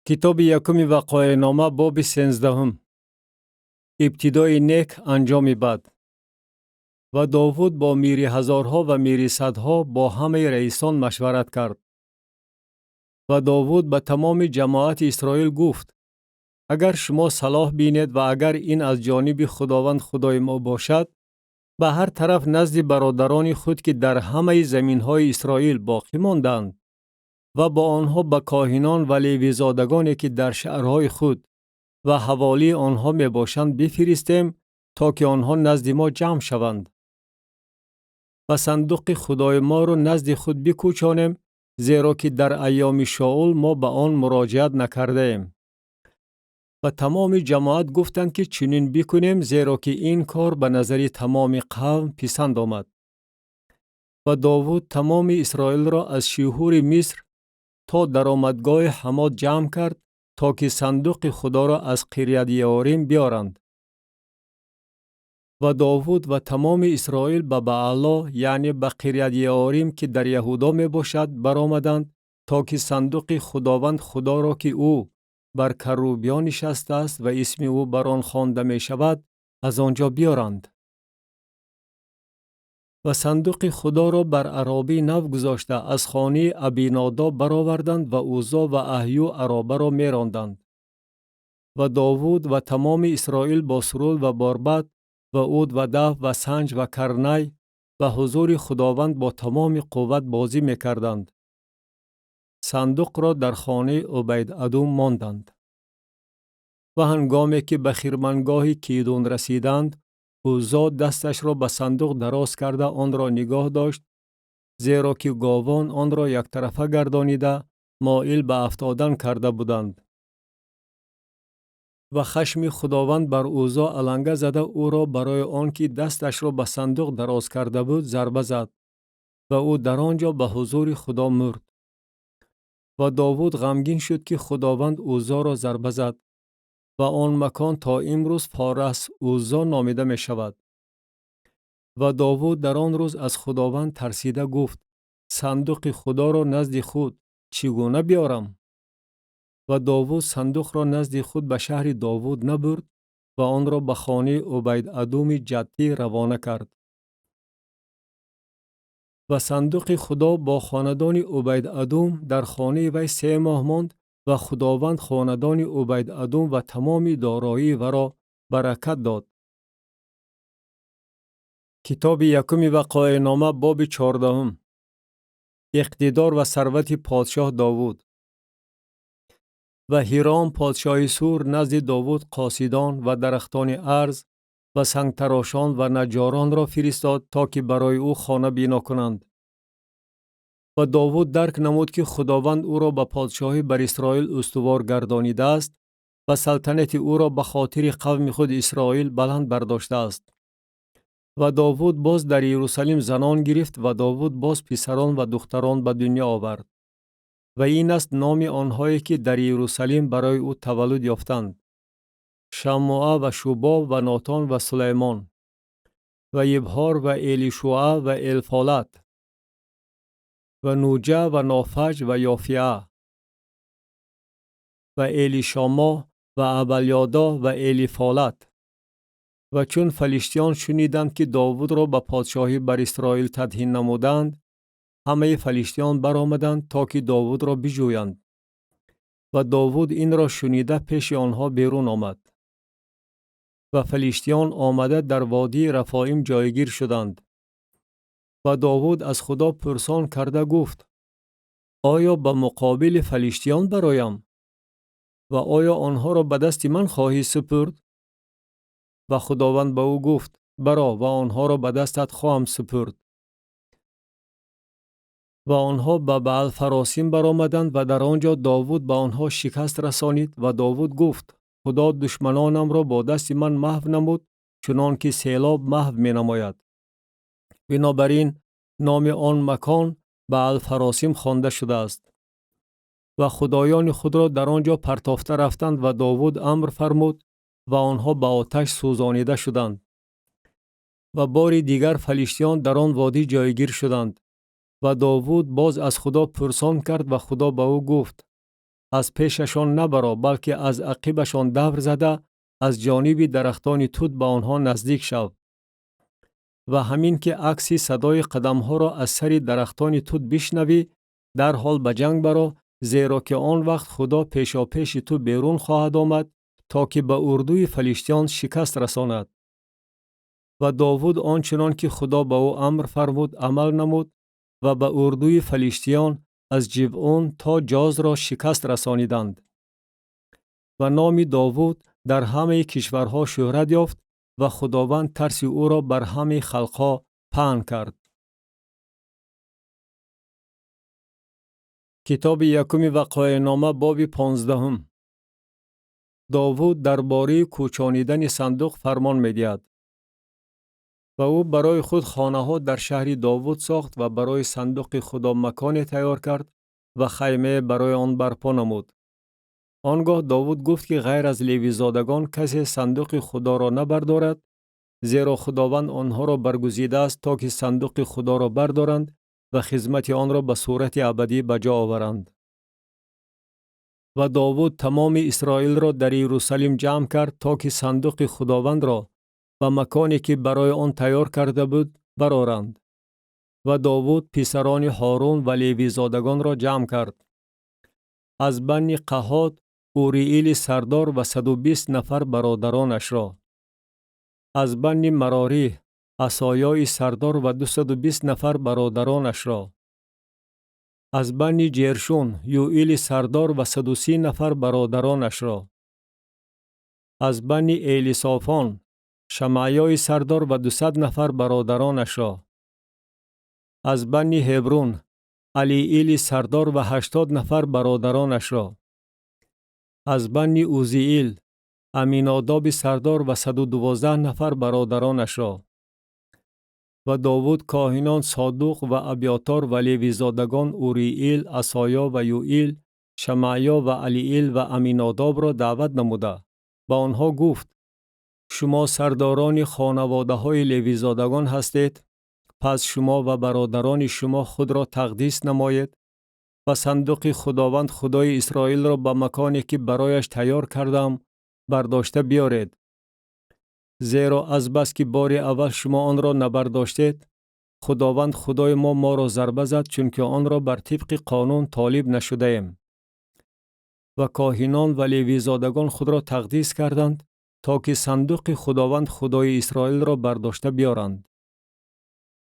Китоби якуми Вақоеънома, боби 13. Ибтидои нек, анҷоми бад. Ва Довуд бо мири ҳазорҳо ва мири садҳо, бо ҳамаи раисон машварат кард. Ва Довуд ба тамоми ҷамоати Исроил гуфт: агар шумо салоҳ бинед ва агар ин аз ҷониби Худованд Худои мо бошад, ба ҳар тараф назди бародарони худ, ки дар ҳамаи заминҳои Исроил боқӣ монданд, ва бо онҳо ба коҳинон ва левизодагоне, ки дар шаҳрҳои худ ва ҳаволии онҳо мебошанд, бифиристем, то ки онҳо назди мо ҷамъ шаванд ва сандуқи Худои моро назди худ бикӯчонем, зеро ки дар айёми Шоул мо ба он муроҷиат накардаем. Ва тамоми ҷамоат гуфтанд, ки чунин бикунем, зеро ки ин кор ба назари тамоми қавм писанд омад. Ва Довуд тамоми Исроилро аз Шиҳури Миср то даромадгоҳи Ҳамод ҷамъ кард, то ки сандуқи Худоро аз Қирят-Еорим биёранд. Ва Довуд ва тамоми Исроил ба Баало, яъне ба Қирят-Еорим, ки дар Яҳудо мебошад, баромаданд, то ки сандуқи Худованд Худоро, ки ӯ бар карубиён нишастааст ва исми ӯ бар он хонда мешавад, аз он ҷо биёранд. Ва сандуқи Худоро бар аробаи нав гузошта аз хонаи Абинодоб бароварданд ва Узо ва Аҳю аробаро меронданд. Ва Довуд ва тамоми Исроил бо суруд ва борбад ва уд ва даф ва санҷ ва карнай ба ҳузури Худованд бо тамоми қувват бозӣ мекарданд. Сандуқро дар хонаи Убайд-Адум монданд. Ва ҳангоме ки ба хирмангоҳи Кидун расиданд, Узо дасташро ба сандуқ дароз карда онро нигоҳ дошт, зеро ки говон онро яктарафа гардонида моил ба афтодан карда буданд. Ва хашми Худованд бар Узо аланга зада ӯро барои он ки дасташро ба сандуқ дароз карда буд зарба зад ва ӯ дар он ҷо ба ҳузури Худо мурд. Ва Довуд ғамгин шуд, ки Худованд Узоро зарба зад ва он макон то имрӯз Форас Узо номида мешавад. Ва Довуд дар он рӯз аз Худованд тарсида гуфт: сандуқи Худоро назди худ чӣ гуна биёрам? Ва Довуд сандуқро назди худ ба шаҳри Довуд набурд ва онро ба хонаи Убайд-Адуми ҷаттӣ равона кард. Ва сандуқи Худо бо хонадони Убайд-Адум дар хонаи вай 3 моҳ монд ва Худованд хонадони Убайд-Адум ва тамоми дороии варо баракат дод. Китоби якуми Вақоеънома, боби 14. Иқтидор ва сарвати подшоҳ Довуд. Ва Ҳиром подшоҳи Сур назди Довуд қосидон ва дарахтони арз ва сангтарошон ва наҷҷоронро фиристод, то ки барои ӯ хона бино кунанд. Ва Довуд дарк намуд, ки Худованд ӯро ба подшоҳӣ бар Исроил устувор гардонидааст ва салтанати ӯро ба хотири қавми худ Исроил баланд бардоштааст. Ва Довуд боз дар Иерусалим занон гирифт ва Довуд боз писарон ва духтарон ба дунё овард. Ва ин аст номи онҳое, ки дар Иерусалим барои ӯ таваллуд ёфтанд: Шаммуа ва Шубоб ва Нотон ва Сулаймон ва Ибҳор ва Элишуа ва Элфолат ва Нуҷа ва Нофаҷ ва Ёфиа ва Элишомо ва Абалёдо ва Элифолат. Ва чун фалиштиён шуниданд, ки Довудро ба подшоҳӣ бар Исроил тадҳин намуданд, ҳамаи фалиштиён баромаданд, то ки Довудро биҷӯянд. Ва Довуд инро шунида пеши онҳо берун омад. Ва фалиштиён омада дар водии Рафоим ҷойгир шуданд. Ва Довуд аз Худо пурсон карда гуфт: оё ба муқобили фалиштиён бароям? Ва оё онҳоро ба дасти ман хоҳӣ супурд? Ва Худованд ба ӯ гуфт: баро ва онҳоро ба дастат хоҳам супурд. Ва онҳо ба Баалфаросим баромаданд ва дар он ҷо Довуд ба онҳо шикаст расонид. Ва Довуд гуфт: Худо душманонамро бо дасти ман маҳв намуд, чунон ки селоб маҳв менамояд. Бинобар ин номи он макон Баалфаросим хонда шудааст. Ва худоёни худро дар он ҷо партофта рафтанд ва Довуд амр фармуд ва онҳо ба оташ сӯзонида шуданд. Ва бори дигар фалиштиён дар он водӣ ҷойгир шуданд. Ва Довуд боз аз Худо пурсон кард ва Худо ба ӯ гуфт: аз пешашон набаро, балки аз ақибашон давр зада, аз ҷониби дарахтони тут ба онҳо наздик шав. Ва ҳамин ки акси садои қадамҳоро аз сари дарахтони тут бишнавӣ, дарҳол ба ҷанг баро, зеро ки он вақт Худо пешопеши ту берун хоҳад омад, то ки ба урдуи фалиштиён шикаст расонад. Ва Довуд он чунон ки Худо ба ӯ амр фармуд амал намуд ва ба урдуи фалиштиён аз Ҷибъун то Ҷозро шикаст расониданд. Ва номи Довуд дар ҳамаи кишварҳо шӯҳрат ёфт ва Худованд тарси ӯро бар ҳамаи халқҳо паҳн кард. Китоби якуми Вақоеънома, боби 15. Довуд дар бораи кӯчонидани сандуқ фармон медиҳад. Ва ӯ барои худ хонаҳо дар шаҳри Довуд сохт ва барои сандуқи Худо маконе тайёр кард ва хаймае барои он барпо намуд. Он гоҳ Довуд гуфт ки ғайр аз левизодагон касе сандуқи Худоро набардорад, зеро Худованд онҳоро баргузидааст то ки сандуқи Худоро бардоранд ва хизмати онро ба сурати абадӣ ба ҷо оваранд. Ва Довуд тамоми Исроилро дар Иерусалим ҷамъ кард то ки сандуқи Худовандро ба маконе ки барои он тайёр карда буд бароранд. Ва Довуд писарони Ҳорун ва левизодагонро ҷамъ кард. Аз банни Қаҳот Уриили сардор ва 120 нафар бародаронашро. Аз банни Марорӣ Асоёи сардор ва 220 нафар бародаронашро. Аз банни Ҷершун Юили сардор ва 130 нафар бародаронашро. Аз банни Элисофон Шамаъёи сардор ва 200 нафар бародаронашро. Аз банни Ҳебрун Алиили сардор ва 80 нафар бародаронашро. Аз банни Узиил Аминодоби сардор ва 112 нафар бародаронашро. Ва Довуд коҳинон Содуқ ва Абиётор ва левизодагон Уриил, Асоё ва Юил, Шамаъё ва Алиил ва Аминодобро даъват намуда ба онҳо гуфт: шумо сардорони хонаводаҳои левизодагон ҳастед, пас шумо ва бародарони шумо худро тақдис намоед ва сандуқи Худованд Худои Исроилро ба маконе ки барояш тайёр кардам бардошта биёред. Зеро азбаски бори аввал шумо онро набардоштед, Худованд Худои мо моро зарба зад, чунки онро бар тибқи қонун толиб нашудаем. Ва коҳинон ва левизодагон худро тақдис карданд, то ки сандуқи Худованд Худои Исроилро бардошта биёранд.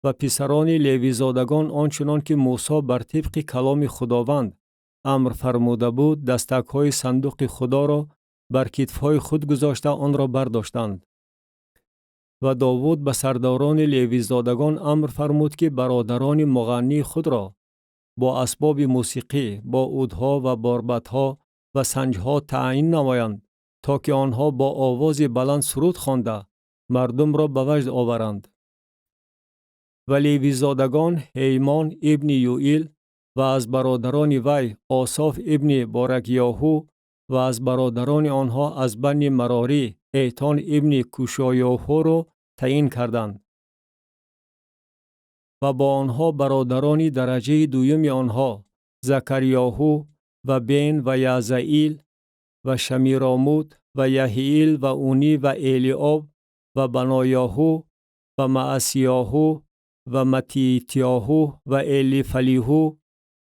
Ва писарони левизодагон он чунон ки Мусо бар тибқи каломи Худованд амр фармуда буд, дастакҳои сандуқи Худоро бар китфҳои худ гузошта онро бардоштанд. Ва Довуд ба сардорони левизодагон амр фармуд ки бародарони муғаннии худро бо асбоби мусиқӣ, бо удҳо ва борбадҳо ва санҷҳо таъин намоянд, то ки онҳо бо овози баланд суруд хонда мардумро ба ваҷд оваранд. Ва левизодагон Ҳеймон ибни Юил ва аз бародарони вай Ософ ибни Боракёҳу ва аз бародарони онҳо аз банни Марорӣ Эйтон ибни Кушоёҳуро таъин карданд. Ва бо онҳо бародарони дараҷаи дуюми онҳо Закариёҳу ва Бен ва Язаил ва Шамиромут ва Яҳиил ва Унӣ ва Элиоб ва Баноёҳу ва Маасиёҳу ва Матитиёҳу ва Элифалиҳу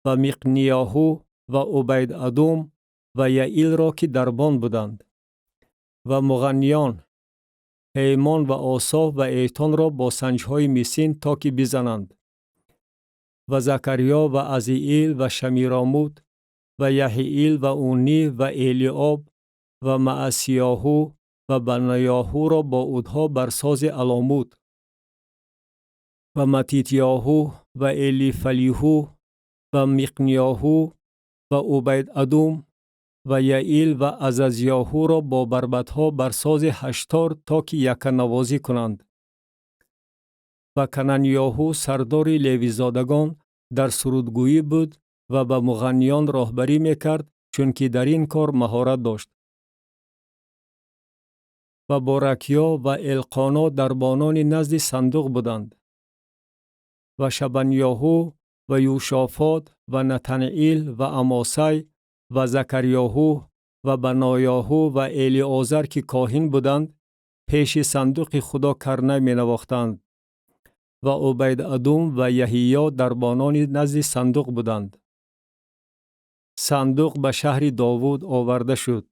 ва Миқниёҳу ва Убайд-Адум ва Яилро ки дарбон буданд. Ва муғанниён Ҳеймон ва Ософ ва Эйтонро бо санҷҳои мисин то ки бизананд. Ва Закариё ва Азиил ва Шамиромут ва Яҳиил ва Унӣ ва Элиоб ва Маасиёҳу ва Баноёҳуро бо удҳо бар сози Аломут ва Матитиёҳу ва Элифалиҳу ва Миқниёҳу ва Убайд-Адум ва Яил ва Азазиёҳуро бо барбадҳо бар сози ҳаштор то ки якканавозӣ кунанд. Ва Кананиёҳу сардори левизодагон Дар сурудгӯӣ буд ва ба муғанниён роҳбарӣ мекард, чунки дар ин кор маҳорат дошт. Ва Боракё ва Элқоно дарбонони назди сандуқ буданд. Ва Шабанёҳу ва Юшофот ва Натанаил ва Амосай ва Закарёҳу ва Банояҳу ва Элиозар, ки коҳин буданд, пеши сандуқи Худо карнай менавохтанд. Ва Убайд-Адум ва Яҳиё дарбонони назди сандуқ буданд. Сандуқ ба шаҳри Довуд оварда шуд.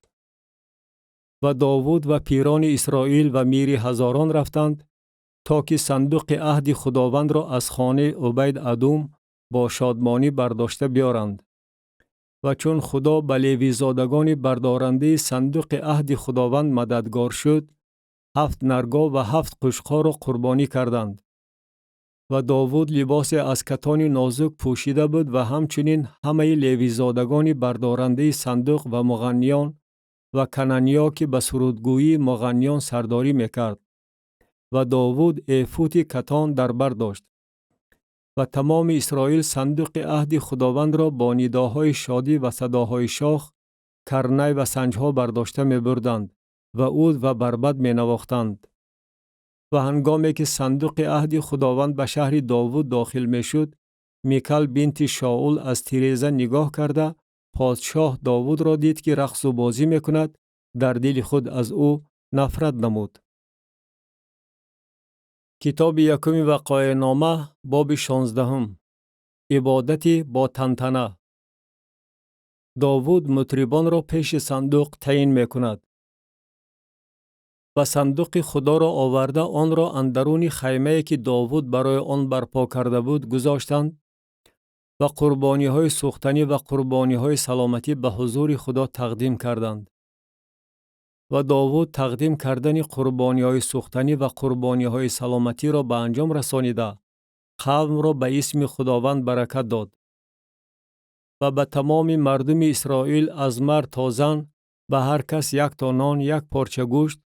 Ва Довуд ва пирони Исроил ва мири ҳазорон рафтанд, то ки сандуқи аҳди Худовандро аз хонаи Убайд-Адум бо шодмонӣ бардошта биёранд. Ва чун Худо ба левизодагони бардорандаи сандуқи аҳди Худованд мададгор шуд, 7 наргоҳ ва 7 қушқорро қурбонӣ карданд. Ва Довуд либосе аз катони нозук пӯшида буд ва ҳамчунин ҳамаи левизодагони бардорандаи сандуқ ва муғанниён ва Кананиё, ки ба сурудгӯии муғанниён сардорӣ мекард. Ва Довуд эфути катон дар бар дошт. Ва тамоми Исроил сандуқи аҳди Худовандро бо нидоҳои шодӣ ва садоҳои шох, карнай ва санҷҳо бардошта мебурданд ва уд ва барбат менавохтанд. Ва ҳангоме ки сандуқи аҳди Худованд ба шаҳри Довуд дохил мешуд, Микал бинти Шоул аз тиреза нигоҳ карда подшоҳ Довудро дид, ки рақсу бозӣ мекунад, дар дили худ аз ӯ нафрат намуд. Китоби якуми Вақоеънома, боби 16. Ибодати бо тантана. Довуд мутрибонро пеши сандуқ таъин мекунад. Ва сандуқи Худоро оварда онро андаруни хаймае, ки Довуд барои он барпо карда буд, гузоштанд ва қурбониҳои сӯхтанӣ ва қурбониҳои саломатӣ ба ҳузури Худо тақдим карданд. Ва Довуд тақдим кардани қурбониҳои сӯхтанӣ ва қурбониҳои саломатиро ба анҷом расонида, қавмро ба исми Худованд баракат дод. Ва ба тамоми мардуми Исроил аз мард то зан ба ҳар кас як то нон, як порча гӯшт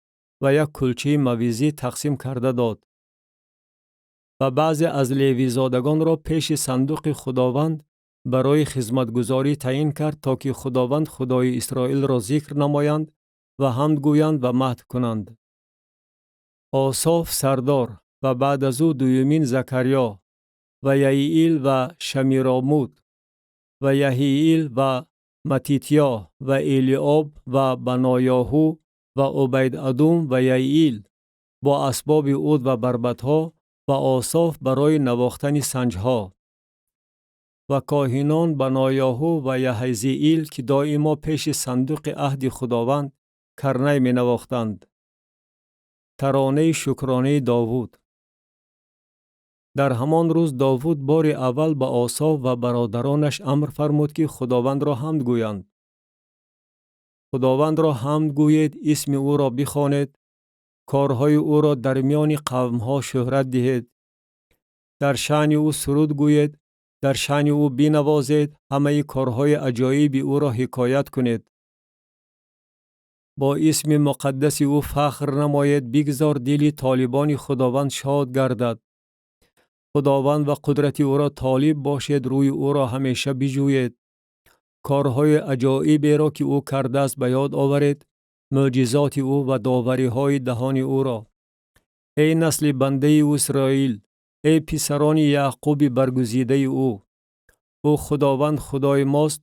ва як кулчаи мавизӣ тақсим карда дод. Ва баъзе аз левизодагонро пеши сандуқи Худованд барои хизматгузорӣ таъин кард, то ки Худованд Худои Исроилро зикр намоянд ва ҳамд гӯянд ва мадҳ кунанд. Ософ сардор ва баъд аз ӯ дуюмин Закарё ва Яиил ва Шамиромуд ва Яҳиил ва Матитё ва Элиоб ва Банояҳу ва Убайд-Адум ва Яиил бо асбоби уд ва барбатҳо ва Ософ барои навохтани санҷҳо. Ва коҳинон Банояҳу ва Яҳазиил, ки доимо пеши сандуқи аҳди Худованд карнай менавохтанд. Таронаи шукронаи Довуд. Дар ҳамон рӯз Довуд бори аввал ба Ософ ва бародаронаш амр фармуд, ки Худовандро ҳамд гӯянд. Худовандро ҳамд гӯед, исми ӯро бихонед, корҳои ӯро дар миёни қавмҳо шӯҳрат диҳед. Дар шаъни ӯ суруд гӯед, дар шаъни ӯ бинавозед, ҳамаи корҳои аҷоиби ӯро ҳикоят кунед. Бо исми муқаддаси ӯ фахр намоед, бигзор дили толибони Худованд шод гардад. Худованд ва қудрати ӯро толиб бошед, рӯи ӯро ҳамеша биҷӯед. Корҳои аҷоиберо, ки ӯ кардааст, ба ёд оваред, мӯъҷизоти ӯ ва довариҳои даҳони ӯро. Эй насли бандаи ӯ Исроил, эй писарони Яъқуби баргузидаи ӯ. Ӯ Худованд Худои мост,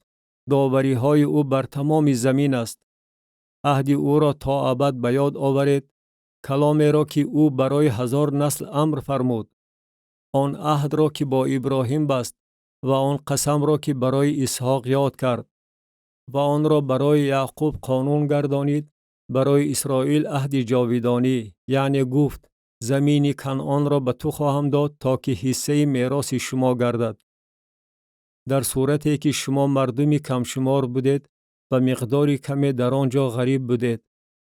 довариҳои ӯ бар тамоми замин аст. Аҳди ӯро то абад ба ёд оваред, каломеро, ки ӯ барои 1000 насл амр фармуд. Он аҳдро, ки бо Иброҳим баст ва он қасамро, ки барои Исҳоқ ёд кард ва онро барои Яъқуб қонун гардонид, барои Исроил аҳди ҷовидонӣ, яъне гуфт: замини Канъонро ба ту хоҳам дод, то ки ҳиссаи мероси шумо гардад. Дар сурате ки шумо мардуми камшумор будед ва миқдори каме дар он ҷо ғариб будед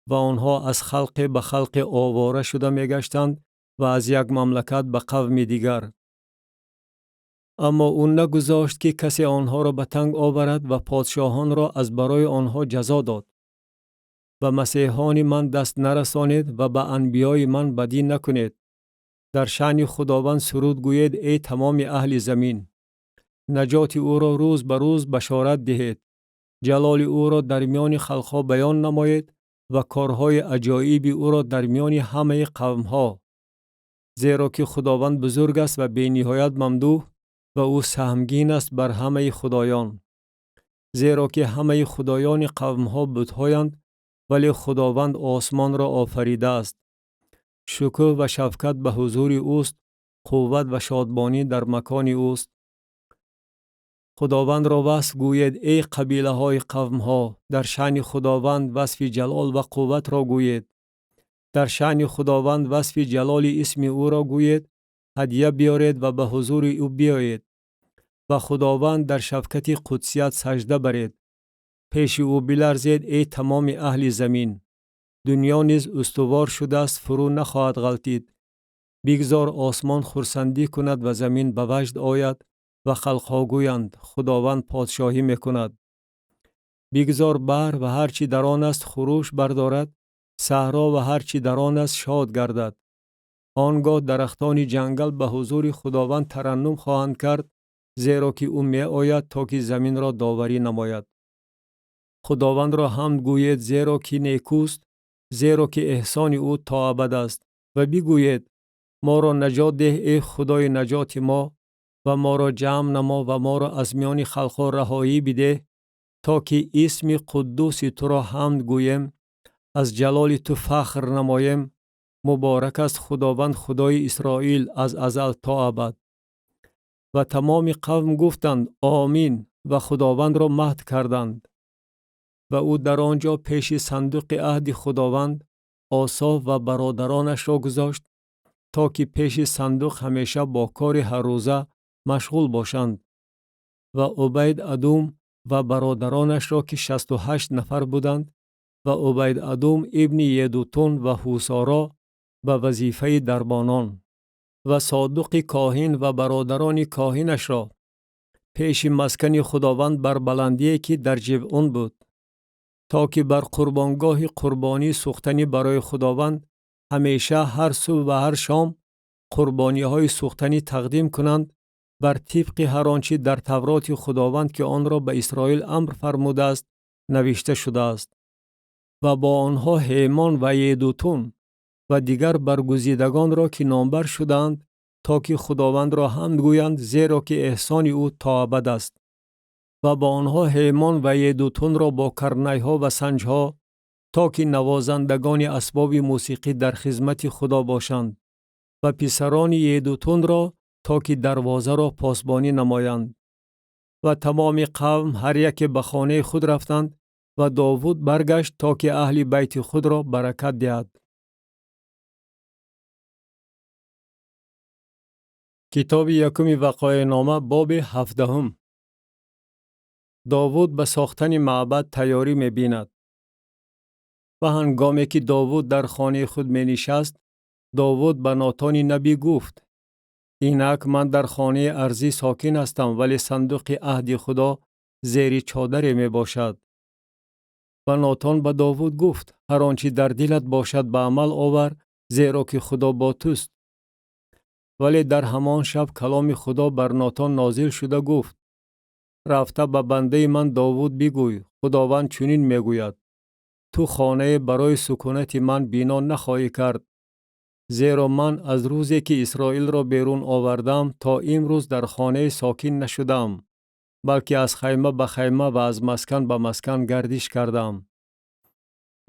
ва онҳо аз халқе ба халқе овора шуда мегаштанд ва аз як мамлакат ба қавми дигар. Аммо ӯ нагузошт, ки касе онҳоро ба танг оварад ва подшоҳонро аз барои онҳо ҷазо дод. Ба масеҳони ман даст нарасонед ва ба анбиёи ман бадӣ накунед. Дар шаъни Худованд суруд гӯед, эй тамоми аҳли замин. Наҷоти ӯро рӯз ба рӯз башорат диҳед. Ҷалоли ӯро дар миёни халқҳо баён намоед ва корҳои аҷоиби ӯро дар миёни ҳамаи қавмҳо. Зеро ки Худованд бузург аст ва бениҳоят мамдӯҳ, ва ӯ саҳмгин аст бар ҳамаи худоён. Зеро ки ҳамаи худоёни қавмҳо бутҳоянд, вале Худованд осмонро офаридааст. Шукӯҳ ва шавкат ба ҳузури ӯст, қувват ва шодмонӣ дар макони ӯст. Худовандро васф гӯед, эй қабилаҳои қавмҳо, дар шаъни Худованд васфи ҷалол ва қувватро гӯед. Дар шаъни Худованд васфи ҷалоли исми ӯро гӯед, ҳадя биёред ва ба ҳузури ӯ биёед. Ба Худованд дар шавкати қудсият сажда баред. Пеши ӯ биларзед, эй тамоми аҳли замин. Дунё низ устувор шудааст, фурӯ нахоҳад ғалтид. Бигзор осмон хурсандӣ кунад ва замин ба ваҷд ояд ва халқҳо гӯянд: Худованд подшоҳӣ мекунад. Бигзор баҳр ва ҳар чӣ дар он аст хурӯш бардорад, саҳро ва ҳар чӣ дар он аст шод гардад. Он гоҳ дарахтони ҷангал ба ҳузури Худованд тараннум хоҳанд кард, зеро ки ӯ меояд то ки заминро доварӣ намояд. Худовандро ҳамд гӯед, зеро ки некӯст, зеро ки эҳсони ӯ то абад аст. Ва бигӯед: моро наҷот деҳ, эй Худои наҷоти мо, ва моро ҷамъ намо ва моро аз миёни халқҳо раҳоӣ бидеҳ, то ки исми қуддуси туро ҳамд гӯем, аз ҷалоли ту фахр намоем. Муборак аст Худованд Худои Исроил аз азал то абад. Ва тамоми қавм гуфтанд: Омин, ва Худовандро маҳд карданд. Ва ӯ дар он ҷо пеши сандуқи аҳди Худованд Ософ ва бародаронашро гузошт, то ки пеши сандуқ ҳамеша бо кори ҳаррӯза машғул бошанд. Ва Убайд Адум ва бародаронашро, ки 68 нафар буданд, ва Убайд Адум ибни Едутун ва Ҳусоро ба вазифаи дарбонон, ва Содуқи коҳин ва бародарони коҳинашро пеши маскани Худованд бар баландие ки дар Ҷибъун буд, то ки бар қурбонгоҳи қурбонии сӯхтанӣ барои Худованд ҳамеша ҳар субҳ ва ҳар шом қурбониҳои сӯхтанӣ тақдим кунанд, бар тибқи ҳар он чӣ дар Тавроти Худованд, ки онро ба Исроил амр фармудааст, навишта шудааст. Ва бо онҳо Ҳемон ва Едутун ва дигар баргузидагонро, ки номбар шудаанд, то ки Худовандро ҳамд гӯянд, зеро ки эҳсони ӯ то абад аст. Ва бо онҳо Ҳемон ва Едутунро бо карнайҳо ва санҷҳо, то ки навозандагони асбоби мусиқӣ дар хизмати Худо бошанд, ва писарони Едутунро, то ки дарвозаро посбонӣ намоянд. Ва тамоми қавм ҳар яке ба хонаи худ рафтанд, ва Довуд баргашт то ки аҳли байти худро баракат диҳад. Китоби якуми вақоеънома, боби 17. Довуд ба сохтани маъбад тайёрӣ мебинад. Ва ҳангоме ки Довуд дар хонаи худ менишаст, Довуд ба Нотони набӣ гуфт: инак ман дар хонаи арзӣ сокин ҳастам, вале сандуқи аҳди Худо зери чодаре мебошад. Ва Нотон ба Довуд гуфт: ҳар он чӣ дар дилат бошад ба амал овар, зеро ки Худо бо туст. Вале дар ҳамон шаб каломи Худо бар Нотон нозил шуда гуфт: рафта ба бандаи ман Довуд бигӯй, Худованд чунин мегӯяд: ту хонае барои сукунати ман бино нахоҳӣ кард, зеро ман аз рӯзе ки Исроилро берун овардам то имрӯз дар хонае сокин нашудам, балки аз хайма ба хайма ва аз маскан ба маскан гардиш кардам.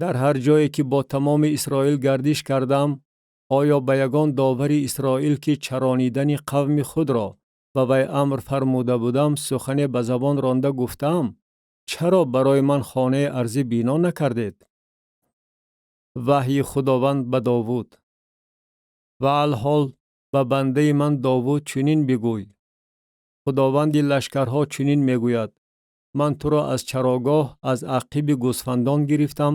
Дар ҳар ҷое ки бо тамоми Исроил гардиш кардам, оё ба ягон довари Исроил, ки чаронидани қавми худро ба вай амр фармуда будам, сухане ба забон ронда гуфтаам: чаро барои ман хонаи арзӣ бино накардед? Ваҳйи Худованд ба Довуд. Ва алҳол ба бандаи ман Довуд чунин бигӯй: Худованди лашкарҳо чунин мегӯяд: ман туро аз чарогоҳ, аз ақиби гӯсфандон гирифтам,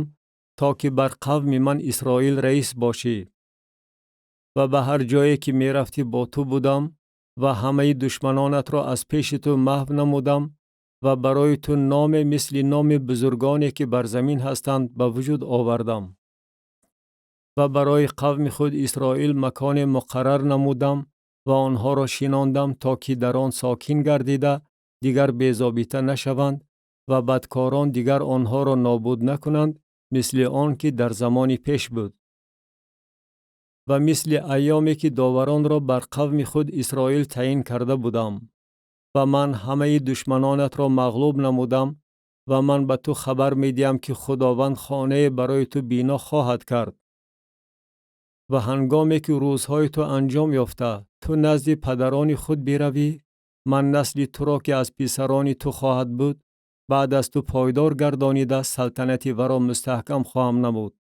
то ки бар қавми ман Исроил раис бошӣ. Ва ба ҳар ҷое ки мерафтӣ бо ту будам ва ҳамаи душманонатро аз пеши ту маҳв намудам ва барои ту номе мисли номи бузургоне ки бар замин ҳастанд ба вуҷуд овардам. Ва барои қавми худ Исроил маконе муқаррар намудам ва онҳоро шинондам, то ки дар он сокин гардида Дигар безобита нашаванд ва бадкорон дигар онҳоро нобуд накунанд, мисли он ки дар замони пеш буд. Ва мисли айёме ки доваронро бар қавми худ Исроил таъин карда будам. Ва ман ҳамаи душманонатро мағлуб намудам ва ман ба ту хабар медиҳам, ки Худованд хонае барои ту бино хоҳад кард. Ва ҳангоме ки рӯзҳои ту анҷом ёфта, ту назди падарони худ биравӣ, ман насли туро, ки аз писарони ту хоҳад буд, баъд аз ту пойдор гардонида, салтанати варо мустаҳкам хоҳам намуд.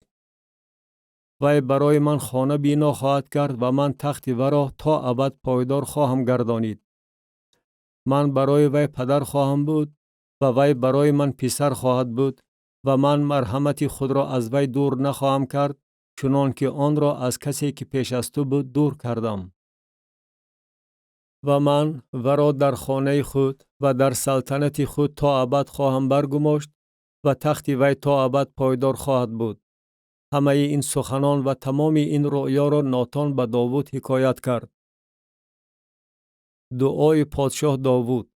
Вай барои ман хона бино хоҳад кард ва ман тахти варо то абад пойдор хоҳам гардонид. Ман барои вай падар хоҳам буд ва вай барои ман писар хоҳад буд ва ман марҳамати худро аз вай дур нахоҳам кард, чунон ки онро аз касе, ки пеш аз ту буд, дур кардам. Ва ман варо дар хонаи худ ва дар салтанати худ то абад хоҳам баргумошт ва тахти вай то абад пойдор хоҳад буд. Ҳамаи ин суханон ва тамоми ин рӯёро Нотон ба Довуд ҳикоят кард. Дуои подшоҳ Довуд.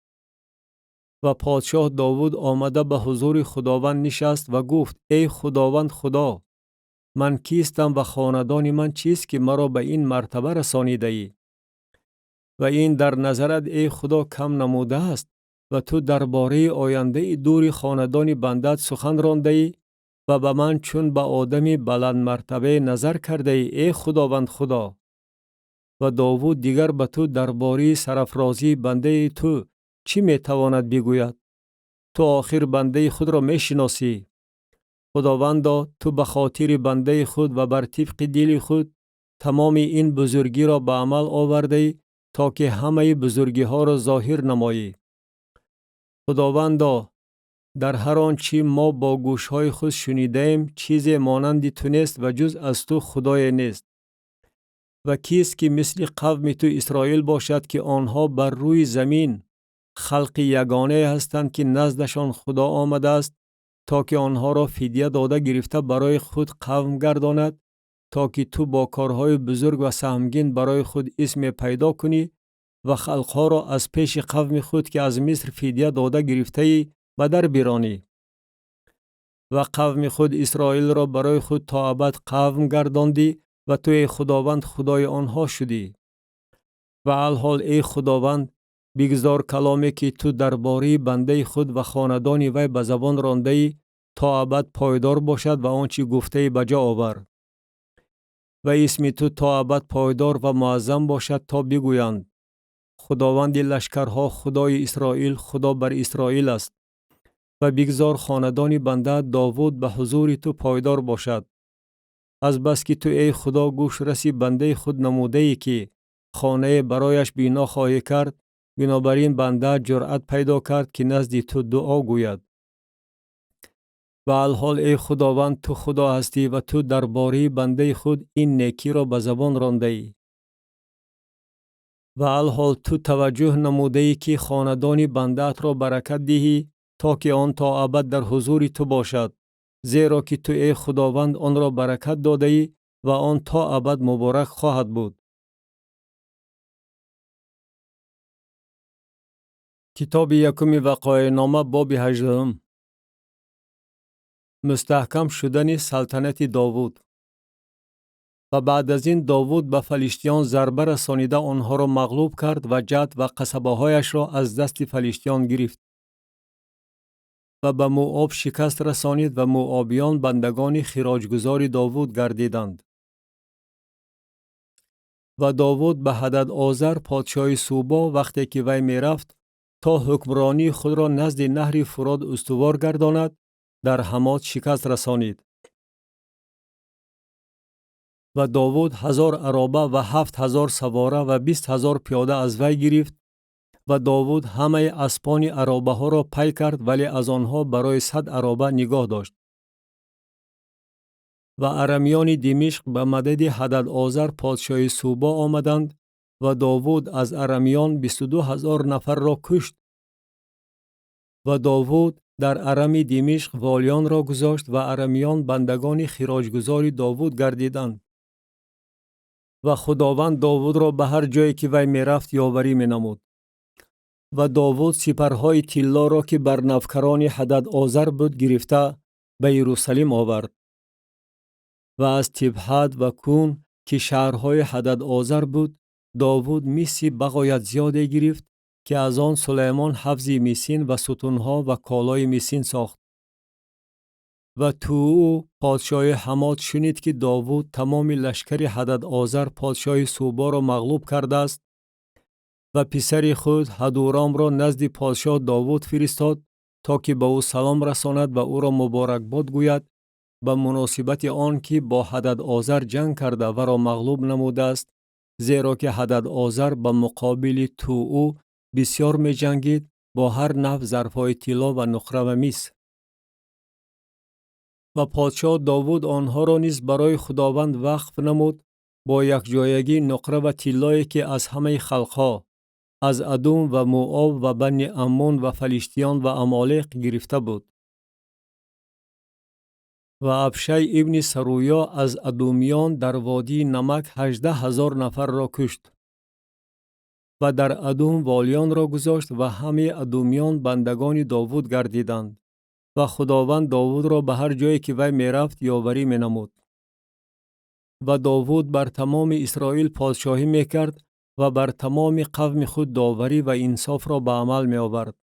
Ва подшоҳ Довуд омада ба ҳузури Худованд нишаст ва гуфт: Эй Худованд Худо, ман кистам ва хонадони ман чист, ки маро ба ин мартаба расонидаӣ? Ва ин дар назарат, эй Худо, кам намудааст ва ту дар бораи ояндаи дури хонадони бандаат сухан рондаӣ ва ба ман чун ба одами баландмартабае назар кардаӣ, эй Худованд Худо. Ва Довуд дигар ба ту дар бораи сарафрозии бандаи ту чӣ метавонад бигӯяд? Ту охир бандаи худро мешиносӣ. Худовандо, ту ба хотири бандаи худ ва бар тибқи дили худ тамоми ин бузургиро ба амал овардаӣ, то ки ҳамаи бузургиҳоро зоҳир намоӣ. Худовандо, дар ҳар он чӣ мо бо гӯшҳои худ шунидаем, чизе монанди ту нест ва ҷуз аз ту худое нест. Ва кист ки мисли қавми ту Исроил бошад, ки онҳо бар рӯи замин халқи ягонае ҳастанд, ки наздашон Худо омадааст, то ки онҳоро фидя дода гирифта барои худ қавм гардонад, то ки ту бо корҳои бузург ва саҳмгин барои худ исме пайдо кунӣ ва халқҳоро аз пеши қавми худ, ки аз Миср фидя дода гирифтаӣ, ба дар биронӣ. Ва қавми худ Исроилро барои худ то абад қавм гардондӣ ва ту, эй Худованд, Худои онҳо шудӣ. Ва алҳол, эй Худованд, бигзор каломе, ки ту дар бораи бандаи худ ва хонадони вай ба забон рондаӣ, то абад пойдор бошад ва он чӣ гуфтаӣ ба ҷо овар. Ва исми ту то абад пойдор ва муаззам бошад, то бигӯянд: Худованди лашкарҳо, Худои Исроил, Худо бар Исроил аст. Ва бигзор хонадони бандаат Довуд ба ҳузури ту пойдор бошад. Аз бас ки ту, эй Худо, гӯшраси бандаи худ намудаӣ, ки хонае барояш бино хоҳӣ кард, бинобар ин бандаат ҷуръат пайдо кард, ки назди ту дуо гӯяд. Ва алҳол, эй Худованд, ту Худо ҳастӣ ва ту дар бораи бандаи худ ин некиро ба забон рондаӣ. Ва алҳол ту таваҷҷӯҳ намудаӣ, ки хонадони бандаатро баракат диҳӣ, то ки он то абад дар ҳузури ту бошад, зеро ки ту, эй Худованд, онро баракат додаӣ ва он то абад муборак хоҳад буд. Китоби якуми Вақоеънома, боби 18. Мустаҳкам шудани салтанати Довуд. Ва баъд аз ин Довуд ба фалиштиён зарба расонида онҳоро мағлуб кард ва Ҷад ва қасабаҳояшро аз дасти фалиштиён гирифт ва ба Муоб шикаст расонид ва муобиён бандагони хироҷгузори Довуд гардиданд. Ва Довуд ба Ҳадад-Озар, подшоҳи Субо, вақте ки вай мерафт, то ҳукмронии худро назди наҳри Фурот устувор гардонад, дар Ҳамот шикаст расонид. Ва Довуд 1000 ароба ва 7000 савора ва 20 000 пиёда аз вай гирифт ва Довуд ҳамаи аспони аробаҳоро пай кард, вале аз онҳо барои 100 ароба нигоҳ дошт. Ва арамиёни Димишқ ба мадади Ҳадад-Озар, подшоҳи Субо, омаданд ва Довуд аз арамиён 22 000 нафарро кушт. Ва Довуд дар Арами Димишқ волиёнро гузошт ва арамиён бандагони хироҷгузори Довуд гардиданд. Ва Худованд Довудро ба ҳар ҷое ки вай мерафт ёварӣ менамуд. Ва Довуд сипарҳои тиллоро, ки бар навкарони Ҳадад-Озар буд, гирифта ба Иерусалим овард. Ва аз Тибҳат ва Кун, ки шаҳрҳои Ҳадад-Озар буд, Довуд миси бағоят зиёде гирифт, ки аз он Сулаймон ҳавзи мисин ва сутунҳо ва колои мисин сохт. Ва Тӯу подшоҳи Ҳамот шунид, ки Довуд тамоми лашкари Ҳадад-Озар подшоҳи Суборо мағлуб кардааст ва писари худ Ҳадуромро назди подшоҳ Довуд фиристод, то ки ба ӯ салом расонад ва ӯро муборакбод гӯяд ба муносибати он ки бо Ҳадад-Озар ҷанг карда варо мағлуб намудааст, зеро ки Ҳадад-Озар ба муқобили Тӯу бисёр меҷангид бо ҳар навъ зарфҳои тилло ва нуқра ва мис. Ва подшоҳ Довуд онҳоро низ барои Худованд вақф намуд бо якҷоягии нуқра ва тиллое, ки аз ҳамаи халқҳо, аз Адум ва Муов ва Бани Аммон ва фалиштиён ва Амолеқ гирифта буд. Ва Абшай ибни Саруё аз адумиён дар водии Намак 18 000 нафарро кушт. Ва дар Адум волиёнро гузошт ва ҳамаи адумиён бандагони Довуд гардиданд. Ва Худованд Довудро ба ҳар ҷое ки вай мерафт ёварӣ менамуд. Ва Довуд бар тамоми Исроил подшоҳӣ мекард ва бар тамоми қавми худ доварӣ ва инсофро ба амал меовард.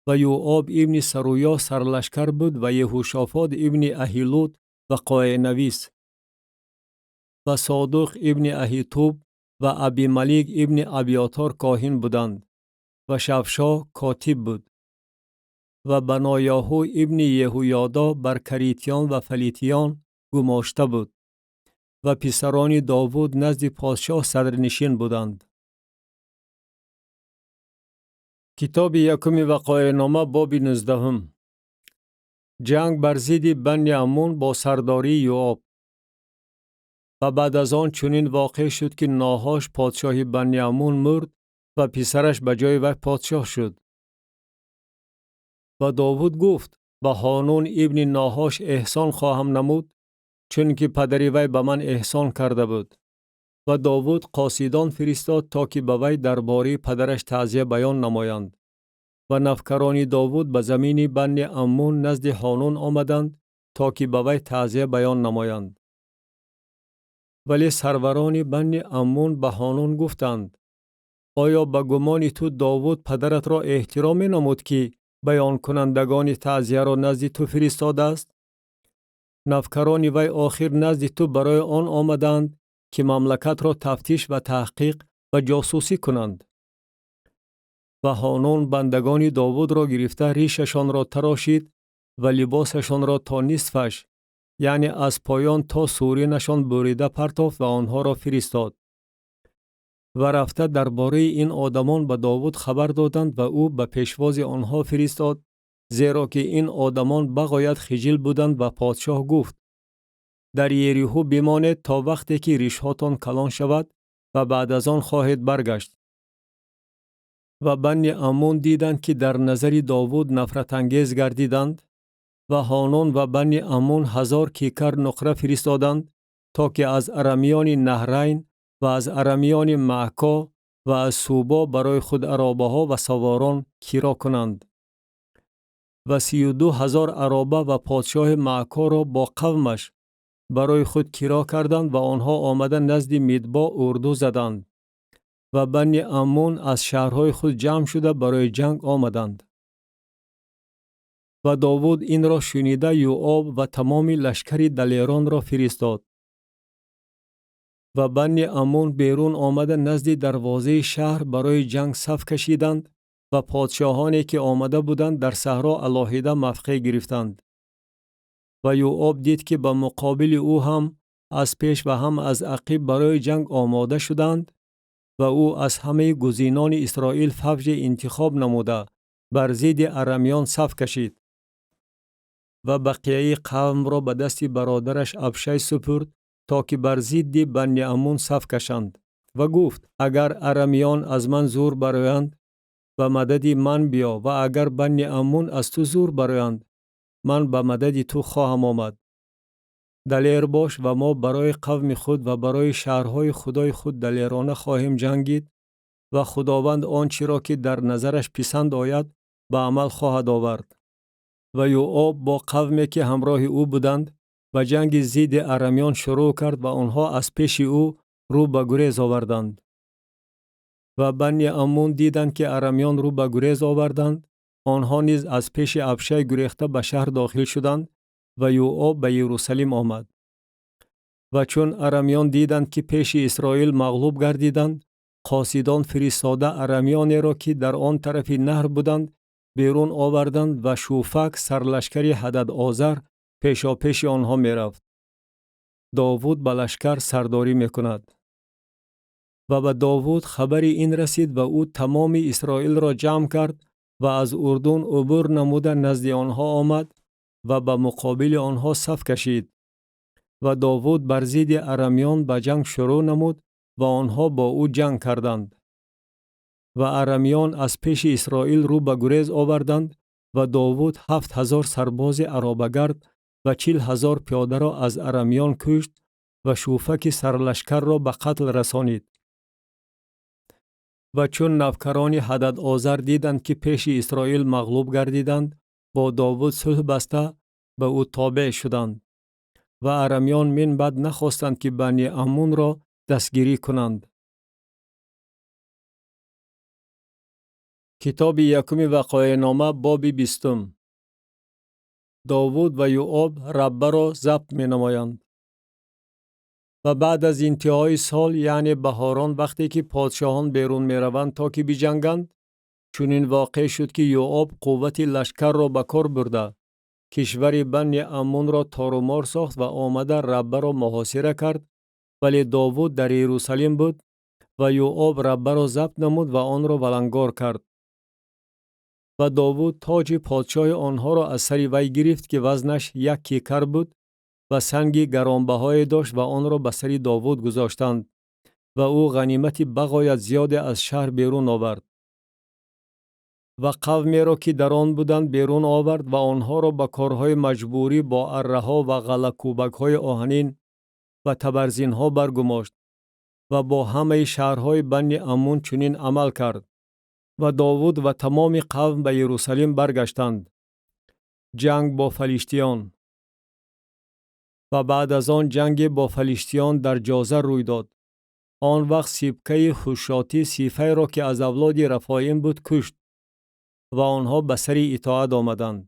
Ва Юоб ибни Саруё сарлашкар буд ва Еҳушофот ибни Аҳилуд вақоеънавис ва Содуқ ибни Аҳитуб ва Абималик ибни Абиётор коҳин буданд ва Шавшо котиб буд. Ва Банояҳу ибни Еҳуёдо бар каритиён ва фалитиён гумошта буд. Ва писарони Довуд назди подшоҳ садрнишин буданд. Китоби якуми вақоеънома, боби 19. Ҷанг бар зидди Бани Аммун бо сардории Юоб. Ва баъд аз он чунин воқеъ шуд, ки Ноҳош подшоҳи Бани Аммун мурд ва писараш ба ҷои вай подшоҳ шуд. Ва Довуд гуфт: ба Ҳонун ибни Ноҳош эҳсон хоҳам намуд, чунки падари вай ба ман эҳсон карда буд. Ва Довуд қосидон фиристод, то ки ба вай дар бораи падараш таъзия баён намоянд. Ва навкарони Довуд ба замини Бани Аммун назди Ҳонун омаданд, то ки ба вай таъзия баён намоянд. Вале сарварони Бани Аммун ба Ҳонун гуфтанд: оё ба гумони ту Довуд падаратро эҳтиром менамуд, ки баёнкунандагони таъзияро назди ту фиристодааст? Навкарони вай охир назди ту барои он омаданд, ки мамлакатро тафтиш ва таҳқиқ ва ҷосусӣ кунанд. Ва Ҳонун бандагони Довудро гирифта ришашонро тарошид ва либосашонро то нисфаш, яъне аз поён то суринашон бурида партофт ва онҳоро фиристод. Ва рафта дар бораи ин одамон ба Довуд хабар доданд ва ӯ ба пешвози онҳо фиристод, зеро ки ин одамон бағоят хиҷил буданд ва подшоҳ гуфт: дар Ериҳу бимонед то вақте ки ришҳотон калон шавад ва баъд аз он хоҳед баргашт. Ва Бани Аммун диданд, ки дар назари Довуд нафратангез гардиданд ва Ҳонун ва Бани Аммун 1000 кикар нуқра фиристоданд, то ки аз арамиёни Наҳрайн ва аз арамиёни Маъко ва аз Субо барои худ аробаҳо ва саворон киро кунанд. Ва 32 000 ароба ва подшоҳи Маъкоро бо қавмаш барои худ киро карданд ва онҳо омада назди Мидбо урду заданд. Ва Бани Аммун аз шаҳрҳои худ ҷамъ шуда барои ҷанг омаданд. Ва Довуд инро шунида Юоб ва тамоми лашкари далеронро фиристод. Ва Бани Аммун берун омада назди дарвозаи шаҳр барои ҷанг саф кашиданд ва подшоҳоне ки омада буданд дар саҳро алоҳида мавқеъ гирифтанд. Ва Юоб дид, ки ба муқобили ӯ ҳам аз пеш ва ҳам аз ақиб барои ҷанг омода шуданд ва ӯ аз ҳамаи гузинони Исроил фавҷе интихоб намуда бар зидди арамиён саф кашид ва бақияи қавмро ба дасти бародараш Абшай супурд, то ки бар зидди Бани Аммун саф кашанд. Ва гуфт: агар арамиён аз ман зур бароянд, ба мадади ман биё ва агар Бани Аммун аз ту зур бароянд, ман ба мадади ту хоҳам омад. Далер бош ва мо барои қавми худ ва барои шаҳрҳои Худои худ далерона хоҳем ҷангид. Ва Худованд он чиро, ки дар назараш писанд ояд, ба амал хоҳад овард. Ва Йооб бо қавме, ки ҳамроҳи ӯ буданд, ба ҷанги зидди арамиён шурӯъ кард ва онҳо аз пеши ӯ рӯ ба гурез оварданд. Ва Банни Аммун диданд, ки арамиён рӯ ба гурез оварданд, онҳо низ аз пеши Абшай гурехта ба шаҳр дохил шуданд ва Йооб ба Иерусалим омад. Ва чун арамиён диданд, ки пеши Исроил мағлуб гардиданд, қосидон фиристода арамиёнеро, ки дар он тарафи наҳр буданд, берун оварданд ва Шуфак, сарлашкари Ҳадад-Озар, пешопеши онҳо мерафт. Довуд ба лашкар сардорӣ мекунад. Ва ба Довуд хабари ин расид ва ӯ тамоми Исроилро ҷамъ кард ва аз Урдун убур намуда назди онҳо омад ва ба муқобили онҳо саф кашид. Ва Довуд бар зидди арамиён ба ҷанг шурӯъ намуд ва онҳо бо ӯ ҷанг карданд. Ва арамиён аз пеши Исроил рӯ ба гурез оварданд ва Довуд 7000 сарбози аробагард ва 40 000 пиёдаро аз арамиён кушт ва Шуфаки сарлашкарро ба қатл расонид. Ва чун навкарони Ҳадад-Озар диданд, ки пеши Исроил мағлуб гардиданд, бо Довуд сулҳ баста ба ӯ тобеъ шуданд. Ва арамиён мин баъд нахостанд, ки Бани Аммунро дастгирӣ кунанд. Китоби якуми Вақоеънома, боби 20. Довуд ва Йооб Раббаро забт менамоянд. Ва баъд аз интиҳои сол, яъне баҳорон, вақте ки подшоҳон берун мераванд, то ки биҷанганд, чунин воқеъ шуд, ки Йооб қуввати лашкарро ба кор бурда, кишвари Банни Аммунро торумор сохт ва омада Раббаро муҳосира кард, вале Довуд дар Иерусалим буд ва Йооб Раббаро забт намуд ва онро валангор кард. Ва Довуд тоҷи подшоҳи онҳоро аз сари вай гирифт, ки вазнаш як кикар буд ва санги гаронбаҳое дошт ва онро ба сари Довуд гузоштанд ва ӯ ғанимати бағоят зиёде аз шаҳр берун овард. Ва қавмеро, ки дар он буданд, берун овард ва онҳоро ба корҳои маҷбурӣ бо арраҳо ва ғаллакӯбакҳои оҳанин ва табарзинҳо баргумошт ва бо ҳамаи шаҳрҳои Банни Аммун чунин амал кард. Ва Довуд ва тамоми қавм ба Иерусалим баргаштанд. Ҷанг бо фалиштиён. Ва баъд аз он ҷанге бо фалиштиён дар Ҷоза рӯй дод. Он вақт Сибкаи Хушотӣ Сифайро, ки аз авлоди Рафоим буд, кушт ва онҳо ба сари итоат омаданд.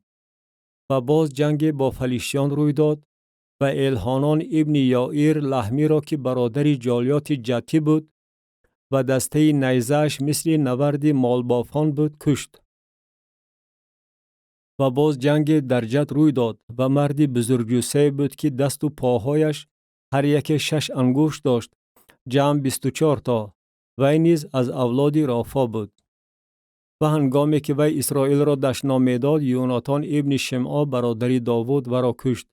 Ва боз ҷанге бо фалиштиён рӯй дод ва Элҳонон ибни Ёир Лаҳмиро, ки бародари Ҷолиёти Ҷаттӣ буд ва дастаи найзааш мисли наварди молбофон буд, кушт. Ва боз ҷанге дар Ҷат рӯй дод ва марди бузургҷуссае буд, ки дасту поҳояш ҳар яке шаш ангушт дошт, ҷамъ 24 то. Вай низ аз авлоди Рофо буд. Ва ҳангоме ки вай Исроилро дашном медод, Юнатон ибни Шимъо, бародари Довуд, варо кушт.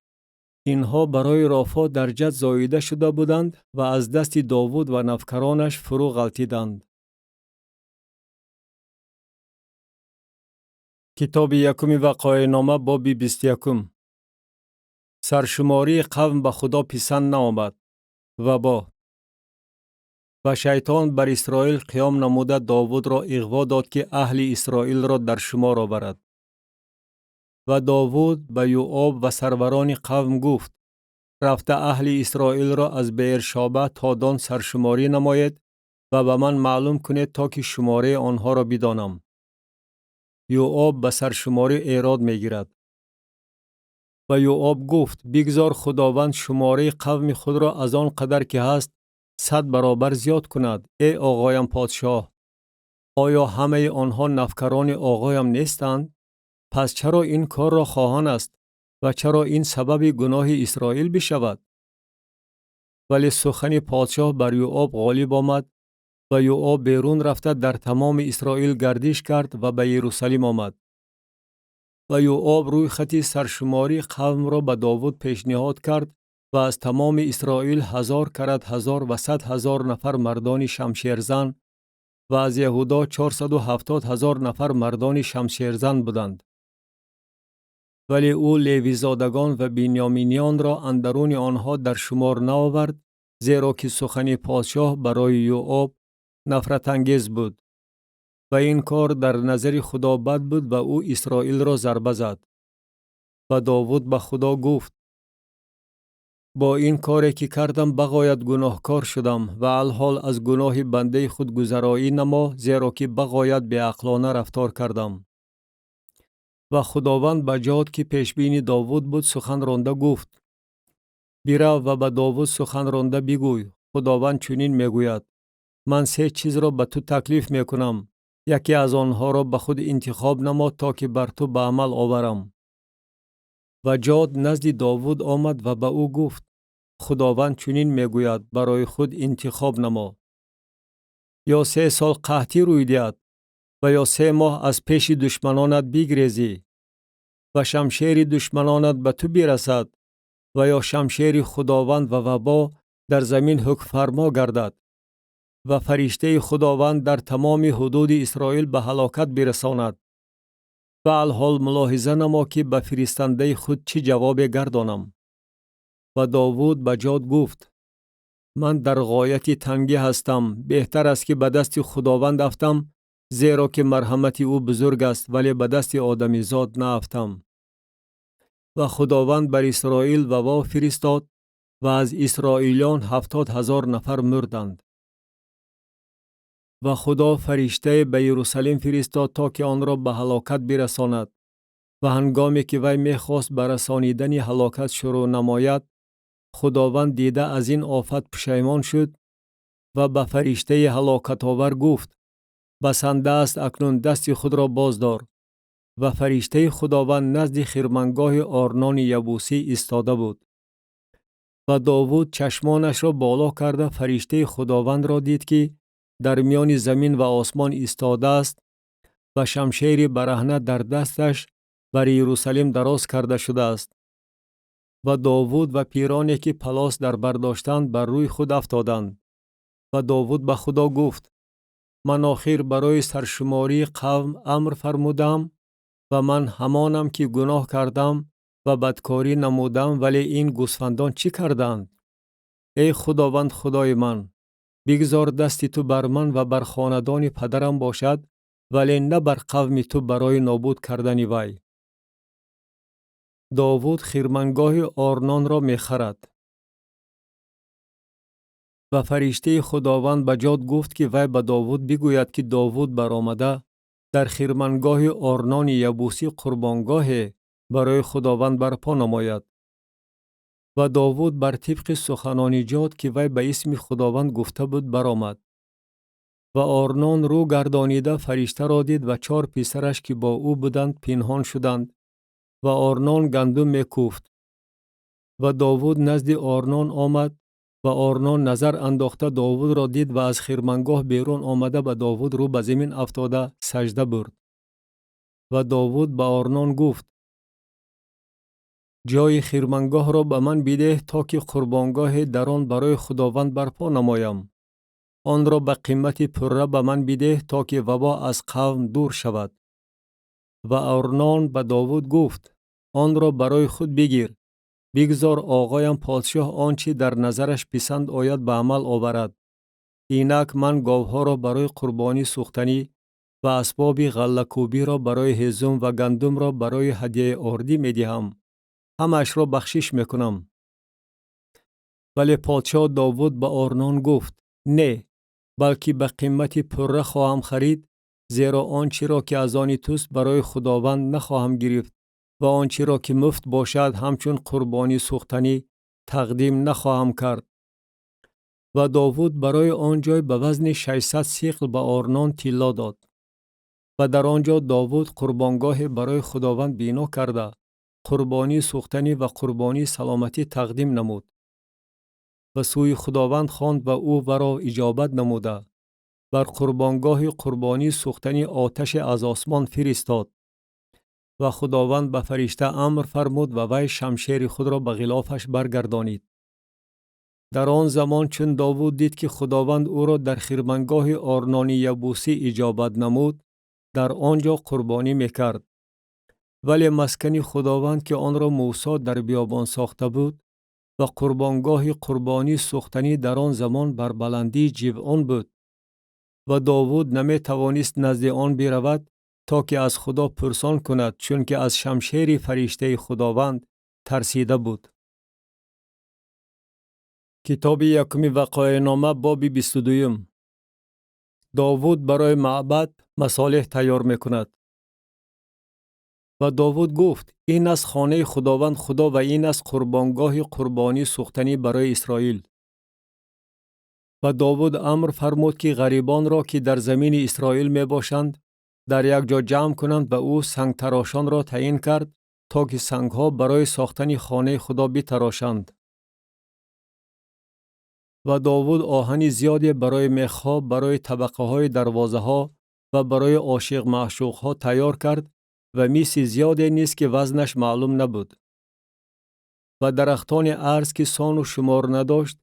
Инҳо барои Рофо дар Ҷат зоида шуда буданд ва аз дасти Довуд ва навкаронаш фурӯ ғалтиданд. Китоби якуми Вақоеънома, боби 21. Саршумории қавм ба Худо писанд наомад. Вабо. Ва шайтон бар Исроил қиём намуда Довудро иғво дод, ки аҳли Исроилро дар шумор оварад. Ва Довуд ба Йооб ва сарварони қавм гуфт: рафта аҳли Исроилро аз Беершоба то Дон саршуморӣ намоед ва ба ман маълум кунед, то ки шумораи онҳоро бидонам. Йооб ба саршуморӣ эрод мегирад. Ва Йооб гуфт: бигзор Худованд шумораи қавми худро аз он қадар ки ҳаст 100 баробар зиёд кунад, эй оғоям подшоҳ. Оё ҳамаи онҳо навкарони оғоям нестанд? Пас чаро ин корро хоҳон аст ва чаро ин сабаби гуноҳи Исроил бишавад? Вале сухани подшоҳ бар Йооб ғолиб омад ва Йооб берун рафта дар тамоми Исроил гардиш кард ва ба Иерусалим омад. Ва Йооб рӯйхати саршумории қавмро ба Довуд пешниҳод кард ва аз тамоми Исроил 1000 карат 1000 ва 100 000 нафар мардони шамшерзан ва аз Яҳудо 470 000 нафар мардони шамшерзан буданд. Вале ӯ левизодагон ва бинёминиёнро андаруни онҳо дар шумор наовард, зеро ки сухани подшоҳ барои Йооб нафратангез буд. Ва ин кор дар назари Худо бад буд ва ӯ Исроилро зарба зад. Ва Довуд ба Худо гуфт: бо ин коре ки кардам бағоят гуноҳкор шудам ва алҳол аз гуноҳи бандаи худ гузароӣ намо, зеро ки бағоят беақлона рафтор кардам. Ва Худованд ба Ҷод, ки пешбини Довуд буд, сухан ронда гуфт: бирав ва ба Довуд сухан ронда бигӯй: Худованд чунин мегӯяд: ман се чизро ба ту таклиф мекунам, яке аз онҳоро ба худ интихоб намо, то ки бар ту ба амал оварам. Ва Ҷод назди Довуд омад ва ба ӯ гуфт: Худованд чунин мегӯяд: барои худ интихоб намо. Ё 3 сол қаҳтӣ рӯй диҳад ва ё 3 моҳ аз пеши душманонат бигрезӣ ва шамшери душманонат ба ту бирасад ва ё шамшери Худованд ва вабо дар замин ҳукмфармо гардад ва фариштаи Худованд дар тамоми ҳудуди Исроил ба ҳалокат бирасонад. Ва алҳол мулоҳиза намо, ки ба фиристандаи худ чӣ ҷавобе гардонам. Ва Довуд ба Ҷод гуфт: ман дар ғояти тангӣ ҳастам, беҳтар аст ки ба дасти Худованд афтам, зеро ки марҳамати ӯ бузург аст, вале ба дасти одамизод наафтам. Ва Худованд бар Исроил вабо фиристод ва аз исроилиён 70,000 нафар мурданд. Ва Худо фариштае ба Иерусалим фиристод, то ки онро ба ҳалокат бирасонад. Ва ҳангоме ки вай мехост ба расонидани ҳалокат шурӯъ намояд, Худованд дида аз ин офат пушаймон шуд ва ба фариштаи ҳалокатовар гуфт: басанда аст, акнун дасти худро боздор. Ва фариштаи Худованд назди хирмангоҳи Орнони Ябусӣ истода буд. Ва Довуд чашмонашро боло карда фариштаи Худовандро дид, ки дар миёни замин ва осмон истодааст ва шамшери бараҳна дар дасташ бар Иерусалим дароз карда шудааст. Ва Довуд ва пироне ки палос дар бар доштанд бар рӯи худ афтоданд. Ва Довуд ба Худо гуфт: ман охир барои саршумории қавм амр фармудам ва ман ҳамонам ки гуноҳ кардам ва бадкорӣ намудам, вале ин гӯсфандон чӣ карданд? Эй Худованд Худои ман, бигзор дасти ту бар ман ва бар хонадони падарам бошад, вале на бар қавми ту барои нобуд кардани вай. Довуд хирмангоҳи Орнонро мехарад. Ва фариштаи Худованд ба Ҷод гуфт, ки вай ба Довуд бигӯяд, ки Довуд баромада дар хирмангоҳи Орнони Ябусӣ қурбонгоҳе барои Худованд барпо намояд. Ва Довуд бар тибқи суханони Ҷод, ки вай ба исми Худованд гуфта буд, баромад. Ва Орнон рӯ гардонида фариштаро дид ва 4 писараш, ки бо ӯ буданд, пинҳон шуданд ва Орнон гандум мекӯфт. Ва Довуд назди Орнон омад ва Орнон назар андохта Довудро дид ва аз хирмангоҳ берун омада ба Довуд рӯ ба замин афтода сажда бурд. Ва Довуд ба Орнон гуфт: ҷои хирмангоҳро ба ман бидеҳ, то ки қурбонгоҳе дар он барои Худованд барпо намоям. Онро ба қимати пурра ба ман бидеҳ, то ки вабо аз қавм дур шавад. Ва Орнон ба Довуд гуфт: онро барои худ бигир, бигзор оғоям подшоҳ он чи дар назараш писанд ояд ба амал оварад. Инак ман говҳоро барои қурбонӣ сӯхтанӣ ва асбоби ғаллакӯбиро барои ҳезум ва гандумро барои ҳадияи ордӣ медиҳам. Ҳамаашро бахшиш мекунам. Вале подшоҳ Довуд ба Орнон гуфт: не, балки ба қимати пурра хоҳам харид, зеро он чиро ки аз они туст барои Худованд нахоҳам гирифт ва он чиро ки муфт бошад ҳамчун қурбонӣ сӯхтанӣ тақдим нахоҳам кард. Ва Довуд барои он ҷой ба вазни 600 сиқл ба Орнон тилло дод. Ва дар он ҷо Довуд қурбонгоҳе барои Худованд бино карда, қурбонии сӯхтанӣ ва қурбонии саломатӣ тақдим намуд. Ва сӯи Худованд хонд ва ӯ варо иҷобат намуда. Бар қурбонгоҳи қурбонии сӯхтанӣ оташе аз осмон фиристод. Ва Худованд ба фаришта амр фармуд ва вай шамшери худро ба ғилофаш баргардонид. Дар он замон чун Довуд дид, ки Худованд ӯро дар хирмангоҳи Орнони Ябусӣ иҷобат намуд, дар он ҷо қурбонӣ мекард. Вале маскани Худованд, ки онро Мусо дар биёбон сохта буд, ва қурбонгоҳи қурбонии сӯхтанӣ дар он замон бар баландии Ҷивъон буд. Ва Довуд наметавонист назди он биравад, то ки аз Худо пурсон кунад, чунки аз шамшери фариштаи Худованд тарсида буд. Китоби якуми Вақоеънома, боби 22. Довуд барои маъбад масолеҳ тайёр мекунад. Ва Довуд гуфт: ин аст хонаи Худованд Худо ва ин аст қурбонгоҳи қурбонии сӯхтанӣ барои Исроил. Ва Довуд амр фармуд, ки ғарибонро, ки дар замини Исроил мебошанд, дар як ҷо ҷамъ кунанд ва ӯ сангтарошонро таъин кард, то ки сангҳо барои сохтани хонаи Худо битарошанд. Ва Довуд оҳани зиёде барои мехҳо, барои табақаҳои дарвозаҳо ва барои ошиқ-маъшуқҳо тайёр кард ва миси зиёде низ, ки вазнаш маълум набуд. Ва дарахтони арз, ки сону шумор надошт,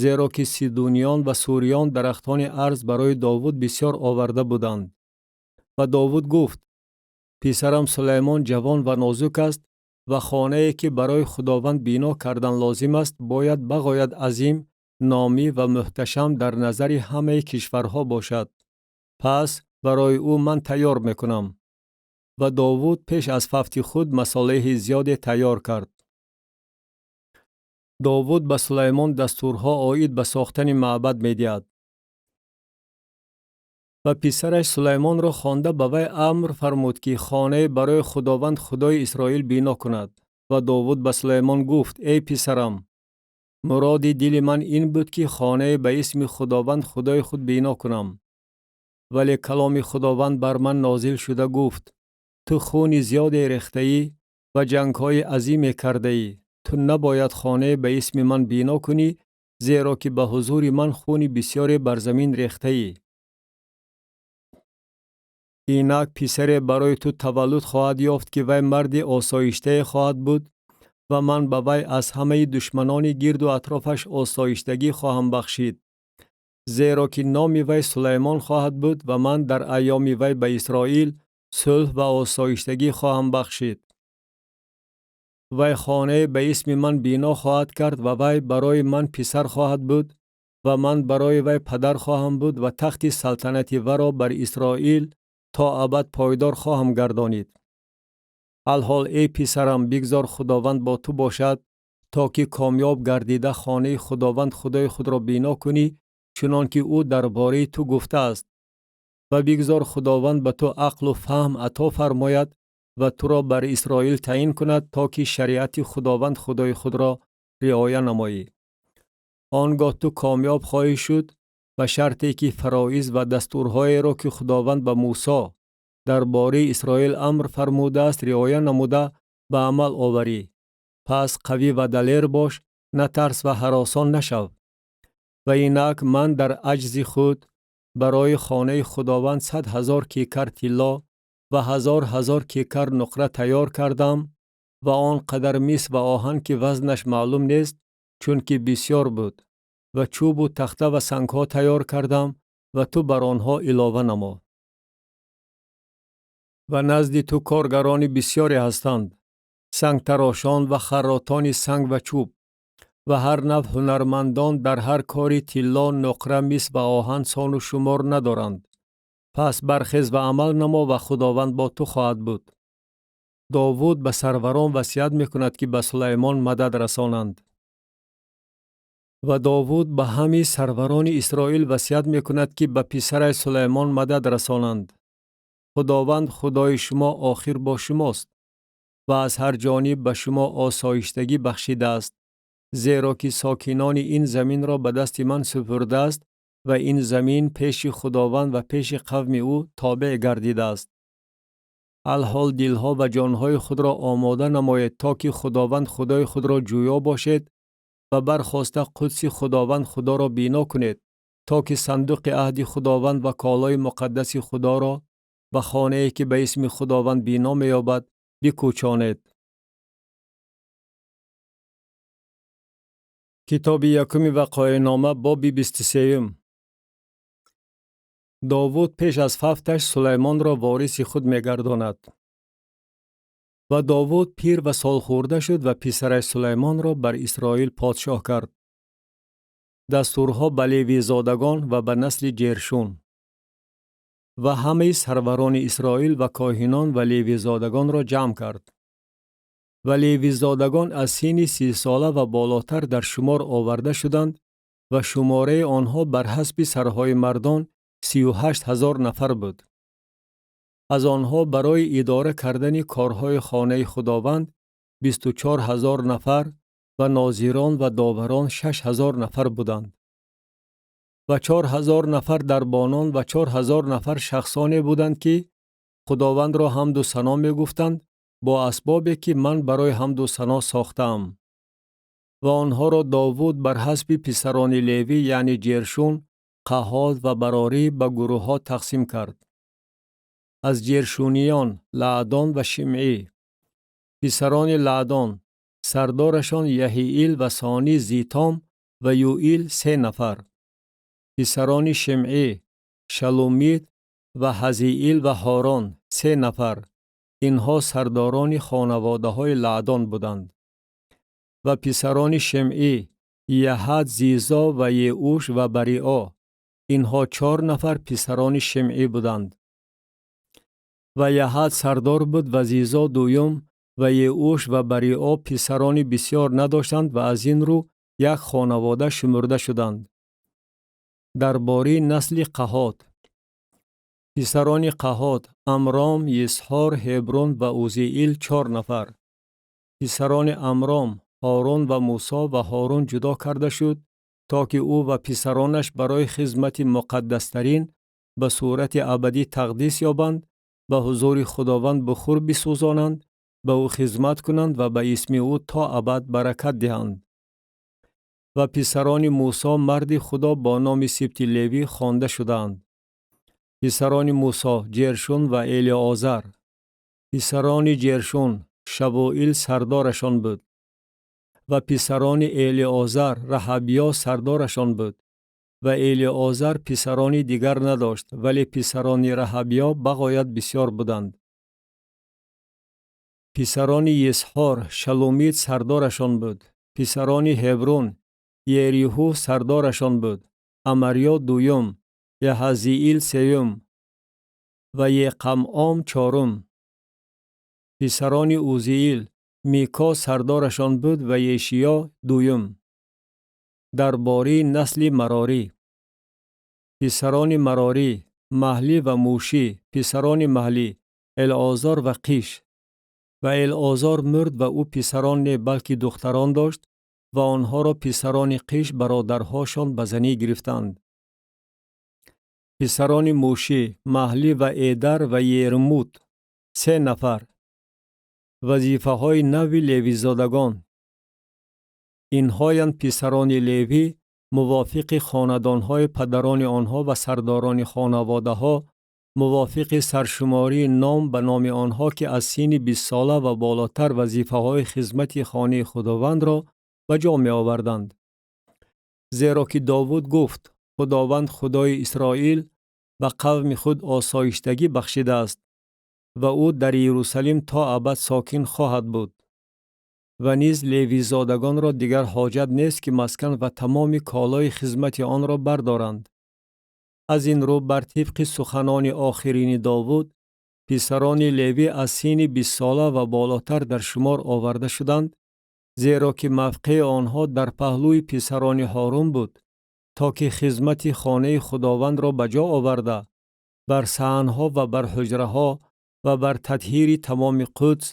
зеро ки сидуниён ва суриён дарахтони арз барои Довуд бисёр оварда буданд. Ва Довуд гуфт: писарам Сулаймон ҷавон ва нозук аст ва хонае, ки барои Худованд бино кардан лозим аст, бояд бағоят азим, номӣ ва муҳташам дар назари ҳамаи кишварҳо бошад. Пас барои ӯ ман тайёр мекунам. Ва Довуд пеш аз фавти худ масолеҳи зиёде тайёр кард. Довуд ба Сулаймон дастурҳо оид ба сохтани маъбад медиҳад. Ва писараш Сулаймонро хонда ба вай амр фармуд, ки хонае барои Худованд Худои Исроил бино кунад. Ва Довуд ба Сулаймон гуфт: эй писарам, муроди дили ман ин буд, ки хонае ба исми Худованд Худои худ бино кунам. Вале каломи Худованд бар ман нозил шуда гуфт: ту хуни зиёде рехтаӣ ва ҷангҳои азиме кардаӣ. Ту набояд хонае ба исми ман бино кунӣ, зеро ки ба ҳузури ман хуни бисёре бар замин рехтаӣ. Инак писаре барои ту таваллуд хоҳад ёфт, ки вай марди осоиштае хоҳад буд ва ман ба вай аз ҳамаи душманони гирду атрофаш осоиштагӣ хоҳам бахшид, зеро ки номи вай Сулаймон хоҳад буд ва ман дар айёми вай ба Исроил сулҳ ва осоиштагӣ хоҳам бахшид. Вай хонае ба исми ман бино хоҳад кард ва вай барои ман писар хоҳад буд ва ман барои вай падар хоҳам буд ва тахти салтанати варо бар Исроил то абад пойдор хоҳам гардонид. Алҳол эй писарам, бигзор Худованд бо ту бошад, то ки комёб гардида хонаи Худованд Худои худро бино кунӣ, чунон ки ӯ дар бораи ту гуфтааст. Ва бигзор Худованд ба ту ақлу фаҳм ато фармояд ва туро бар Исроил таъин кунад, то ки шариати Худованд Худои худро риоя намоӣ. Он гоҳ ту комёб хоҳӣ шуд, ба шарте ки фароиз ва дастурҳоеро, ки Худованд ба Мусо дар бораи Исроил амр фармудааст, риоя намуда ба амал оварӣ. Пас қавӣ ва далер бош, натарс ва ҳаросон нашав. Ва инак ман дар аҷзи худ барои хонаи Худованд 100,000 кикар тилло ва 1000 кикар нуқра тайёр кардам ва он қадар мис ва оҳан, ки вазнаш маълум нест, чунки бисёр буд, ва чӯбу тахта ва сангҳо тайёр кардам ва ту бар онҳо илова намо. Ва назди ту коргарони бисёре ҳастанд, сангтарошон ва харротони санг ва чӯб ва ҳар навъ ҳунармандон дар ҳар кори тилло, нуқра, мис ва оҳан сону шумор надоранд. Пас бархез ва амал намо ва Худованд бо ту хоҳад буд. Довуд ба сарварон васият мекунад, ки ба Сулаймон мадад расонанд. Ва Довуд ба ҳами сарварони Исроил васият мекунад, ки ба писараш Сулаймон мадад расонанд. Худованд Худои шумо охир бо шумост ва аз ҳар ҷониб ба шумо осоиштагӣ бахшидааст, зеро ки сокинони ин заминро ба дасти ман супурдааст ва ин замин пеши Худованд ва пеши қавми ӯ тобеъ гардидааст. Алҳол дилҳо ва ҷонҳои худро омода намоед, то ки Худованд Худои худро ҷӯё бошед ва бархоста қудси Худованд Худоро бино кунед, то ки сандуқи аҳди Худованд ва колои муқаддаси Худоро ба хонае, ки ба исми Худованд бино меёбад, бикӯчонед. Китоби якуми Вақоеънома, боби 23. Довуд пеш аз фавташ Сулаймонро вориси худ мегардонад. Ва Довуд пир ва солхӯрда шуд ва писараш Сулаймонро бар Исроил подшоҳ кард. Дастурҳо ба левизодагон ва ба насли Ҷершун. Ва ҳамаи сарварони Исроил ва коҳинон ва левизодагонро ҷамъ кард. Ва левизодагон аз синни 30сола ва болотар дар шумор оварда шуданд ва шумораи онҳо бар ҳасби сарҳои мардон 38 000 нафар буд. Аз онҳо барои идора кардани корҳои хонаи Худованд 24 000 нафар ва нозирон ва доварон 6000 нафар буданд. Ва 4000 нафар дарбонон ва 4000 нафар шахсоне буданд, ки Худовандро ҳамду сано мегуфтанд бо асбобе, ки ман барои ҳамду сано сохтаам. Ва онҳоро Довуд бар ҳасби писарони Левӣ, яъне Ҷершун, Қаҳот ва Барорӣ, ба гурӯҳҳо тақсим кард. Аз ҷершуниён Лаъдон ва Шимъӣ. Писарони Лаъдон, сардорашон Яҳиил ва Сонӣ Зитом ва Юил, се нафар. Писарони Шимъӣ Шалумит ва Ҳазиил ва Ҳорон, се нафар. Инҳо сардорони хонаводаҳои Лаъдон буданд. Ва писарони Шимъӣ Яҳат, Зизо ва Еуш ва Барио. Инҳо чор нафар писарони Шимъӣ буданд. Ва Яҳат сардор буд ва Зизо дуюм ва Еуш ва Барио писарони бисёр надоштанд ва аз ин рӯ як хонавода шумурда шуданд. Дар бораи насли Қаҳот. Писарони Қаҳот Амром, Йисҳор, Ҳеброн ва Узиил, чор нафар. Писарони Амром Ҳорун ва Мусо. Ва Ҳорун ҷудо карда шуд, то ки ӯ ва писаронаш барои хизмати муқаддастарин ба сурати абадӣ тақдис ёбанд, ба ҳузури Худованд бухур бисӯзонанд, ба ӯ хизмат кунанд ва ба исми ӯ то абад баракат диҳанд. Ва писарони Мусо, марди Худо, бо номи сибти Левӣ хонда шудаанд. Писарони Мусо Ҷершун ва Элиозар. Писарони Ҷершун Шабуил сардорашон буд. Ва писарони Элиозар Раҳабиё сардорашон буд. Ва Элиозар писарони дигар надошт, вале писарони Раҳабиё бағоят бисёр буданд. Писарони Йисҳор Шалумит сардорашон буд. Писарони Ҳебрун Ериҳу сардорашон буд, Амарё дуюм, Яҳазиил сеюм ва Еқамъом чорум. Писарони Узиил Мико сардорашон буд ва Ешиё дуюм. Дар бораи насли Марорӣ. Писарони Марорӣ Маҳлӣ ва Мушӣ. Писарони Маҳлӣ Элъозор ва Қиш. Ва Элъозор мурд ва ӯ писарон не, балки духтарон дошт ва онҳоро писарони Қиш, бародарҳошон, ба занӣ гирифтанд. Писарони Мушӣ Маҳлӣ ва Эдар ва Ермут, се нафар. Вазифаҳои нави левизодагон. Инҳоянд писарони Левӣ мувофиқи хонадонҳои падарони онҳо ва сардорони хонаводаҳо мувофиқи саршумории ном ба номи онҳо, ки аз синни 20сола ва болотар вазифаҳои хизмати хонаи Худовандро ба ҷо меоварданд. Зеро ки Довуд гуфт: Худованд, Худои Исроил, ба қавми худ осоиштагӣ бахшидааст ва ӯ дар Иерусалим то абад сокин хоҳад буд. Ва низ левизодагонро дигар ҳоҷат нест, ки маскан ва тамоми колои хизмати онро бардоранд. Аз ин рӯ, бар тибқи суханони охирини Довуд, писарони Левӣ аз синни 20сола ва болотар дар шумор оварда шуданд, зеро ки мавқеи онҳо дар паҳлӯи писарони Ҳорун буд, то ки хизмати хонаи Худовандро ба ҷо оварда, бар саҳнҳо ва бар ҳуҷраҳо ва бар татҳири тамоми Қудс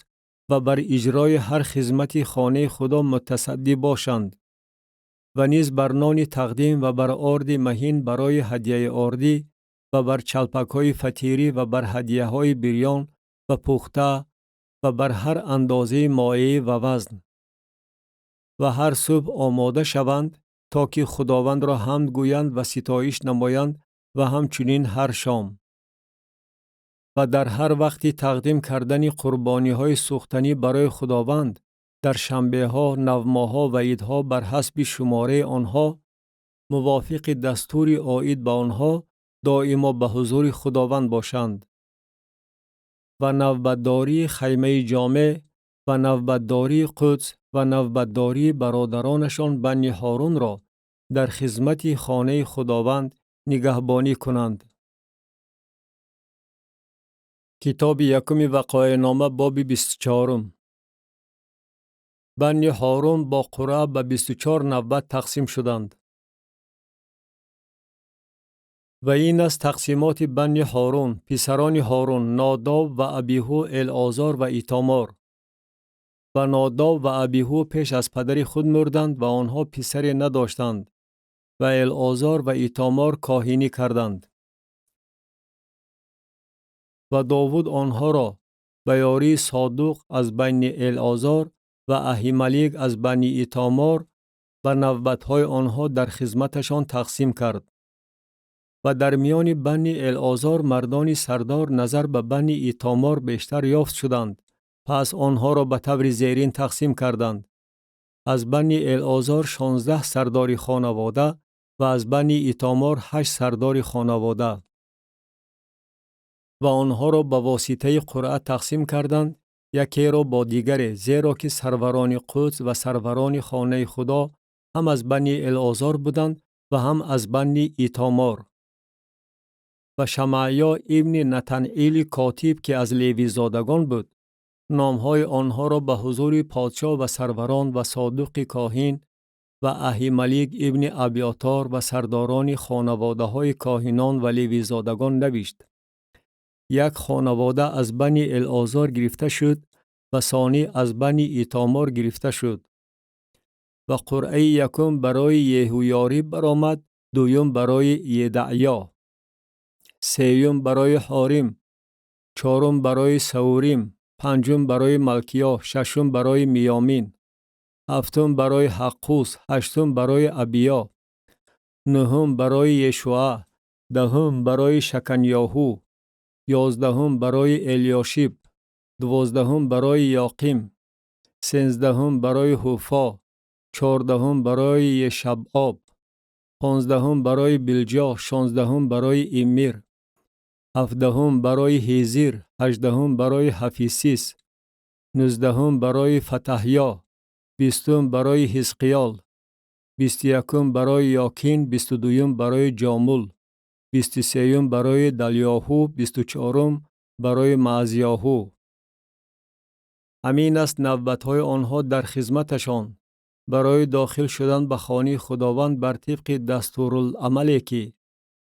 ва бар иҷрои ҳар хизмати хонаи Худо мутасаддӣ бошанд ва низ бар нони тақдим ва бар орди маҳин барои ҳадияи ордӣ ва бар чалпакҳои фатирӣ ва бар ҳадияҳои бирён ва пухта ва бар ҳар андозаи моеъ ва вазн. Ва ҳар субҳ омода шаванд, то ки Худовандро ҳамд гӯянд ва ситоиш намоянд ва ҳамчунин ҳар шом. Ва дар ҳар вақти тақдим кардани қурбониҳои сӯхтанӣ барои Худованд дар шанбеҳо, навмоҳҳо ва идҳо бар ҳасби шумораи онҳо мувофиқи дастури оид ба онҳо доимо ба ҳузури Худованд бошанд. Ва навбатдории хаймаи ҷомеъ ва навбатдории Қудс ва навбатдории бародаронашон Бани Ҳорунро дар хизмати хонаи Худованд нигаҳбонӣ кунанд. Китоби якуми Вақоеънома, боби 24-ум. Бани Ҳорун бо қуръа ба 24 навбат тақсим шуданд. Ва ин аст тақсимоти Бани Ҳорун: писарони Ҳорун Нодоб ва Абиҳу, Элозор ва Итомор. Ва Нодоб ва Абиҳу пеш аз падари худ мурданд ва онҳо писаре надоштанд ва Элозор ва Итомор коҳинӣ карданд. Ва Довуд онҳоро ба ёрии Содуқ аз бани Элозор ва Аҳималик аз бани Итомор ба навбатҳои онҳо дар хизматашон тақсим кард. Ва дар миёни бани Элозор мардони сардор назар ба бани Итомор бештар ёфт шуданд. Пас онҳоро ба таври зерин тақсим карданд. Аз бани Элозор 16 сардори хонавода ва аз бани Итомор 8 сардори хонавода. Ва онҳоро ба воситаи қуръа тақсим карданд, якеро бо дигаре, зеро ки сарварони Қудс ва сарварони хонаи Худо ҳам аз бани Элозор буданд ва ҳам аз бани Итомор. Ва Шамаъё ибни Натанъили котиб, ки аз левизодагон буд, номҳои онҳоро ба ҳузури подшоҳ ва сарварон ва Содуқи коҳин ва Аҳималик ибни Абиётор ва сардорони хонаводаҳои коҳинон ва левизодагон навишт. Як хонавода аз бани Элозор гирифта шуд ва сонӣ аз бани Итомор гирифта шуд. Ва қуръаи якум барои Еҳуёриб баромад, дуюм барои Едаъё, сеюм барои Ҳорим, чорум барои Саурим, панҷум барои Малкиё, шашум барои Миёмин, ҳафтум барои Ҳаққус, ҳаштум барои Абиё, нуҳум барои Ешуа, даҳум барои Шаканёҳу, 11-ум барои Элиёшиб, 12-ум барои Ёқим, 13-ум барои Ҳуфо, 14-ум барои Ешабъоб, 15-ум барои Билҷо, 16-ум барои Иммир, 17-ум барои Ҳизир, 18-ум барои Ҳафисис, 19-ум барои Фатаҳьё, 20-ум барои Ҳизқиёл, 21-ум барои Ёкин, 22-юм барои Ҷомул, 23-юм барои Далёҳу, 24-ум барои Маъзиёҳу. Ҳамин аст навбатҳои онҳо дар хизматашон барои дохил шудан ба хонаи Худованд бар тибқи дастурулъамале, ки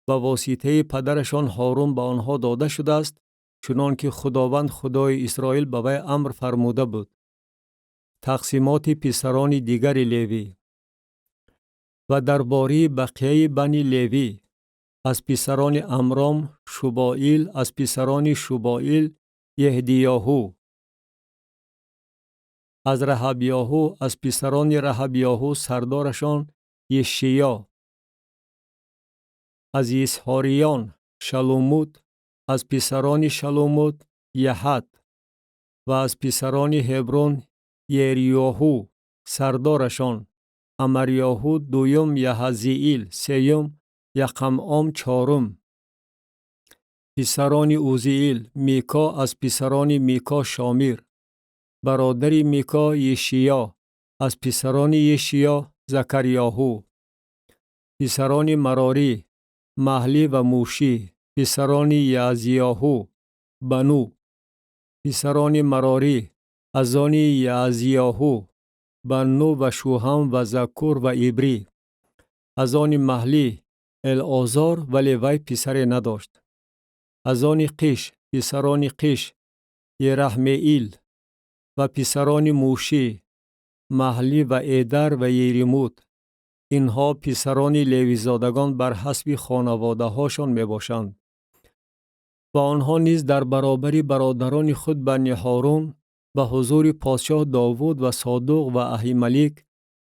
ба воситаи падарашон Ҳорун ба онҳо дода шудааст, чунон ки Худованд Худои Исроил ба вай амр фармуда буд. Тақсимоти писарони дигари Левӣ. Ва дар бораи бақияи бани Левӣ: аз писарони Амром Шубоил, аз писарони Шубоил Еҳдиёҳу, аз Раҳабёҳу, аз писарони Раҳабёҳу сардорашон Ешиё, аз Исҳориён Шалумут, аз писарони Шалумут Яҳат ва аз писарони Ҳеброн Ериёҳу сардорашон Амарёҳу, дуюм Яҳазиил, сеюм Яқамъом, чорум. Писарони Узиил Мико, аз писарони Мико Шомир, бародари Мико Ешиё, аз писарони Ешиё Закарёҳу. Писарони Марорӣ Маҳлӣ ва Мушӣ, писарони Яъзиёҳу Бану, писарони Марорӣ аз они Яъзиёҳу Банну ва Шуҳам ва Закур ва Ибрӣ, аз они Маҳлӣ Элозор, вале вай писаре надошт. Аз они Қиш, писарони Қиш Ераҳмеил ва писарони Мушӣ Маҳлӣ ва Эдар ва Еримут. Инҳо писарони левизодагон бар ҳасби хонаводаҳошон мебошанд. Ва онҳо низ дар баробари бародарони худ бани Ҳорун ба ҳузури подшоҳ Довуд ва Содуқ ва Аҳималик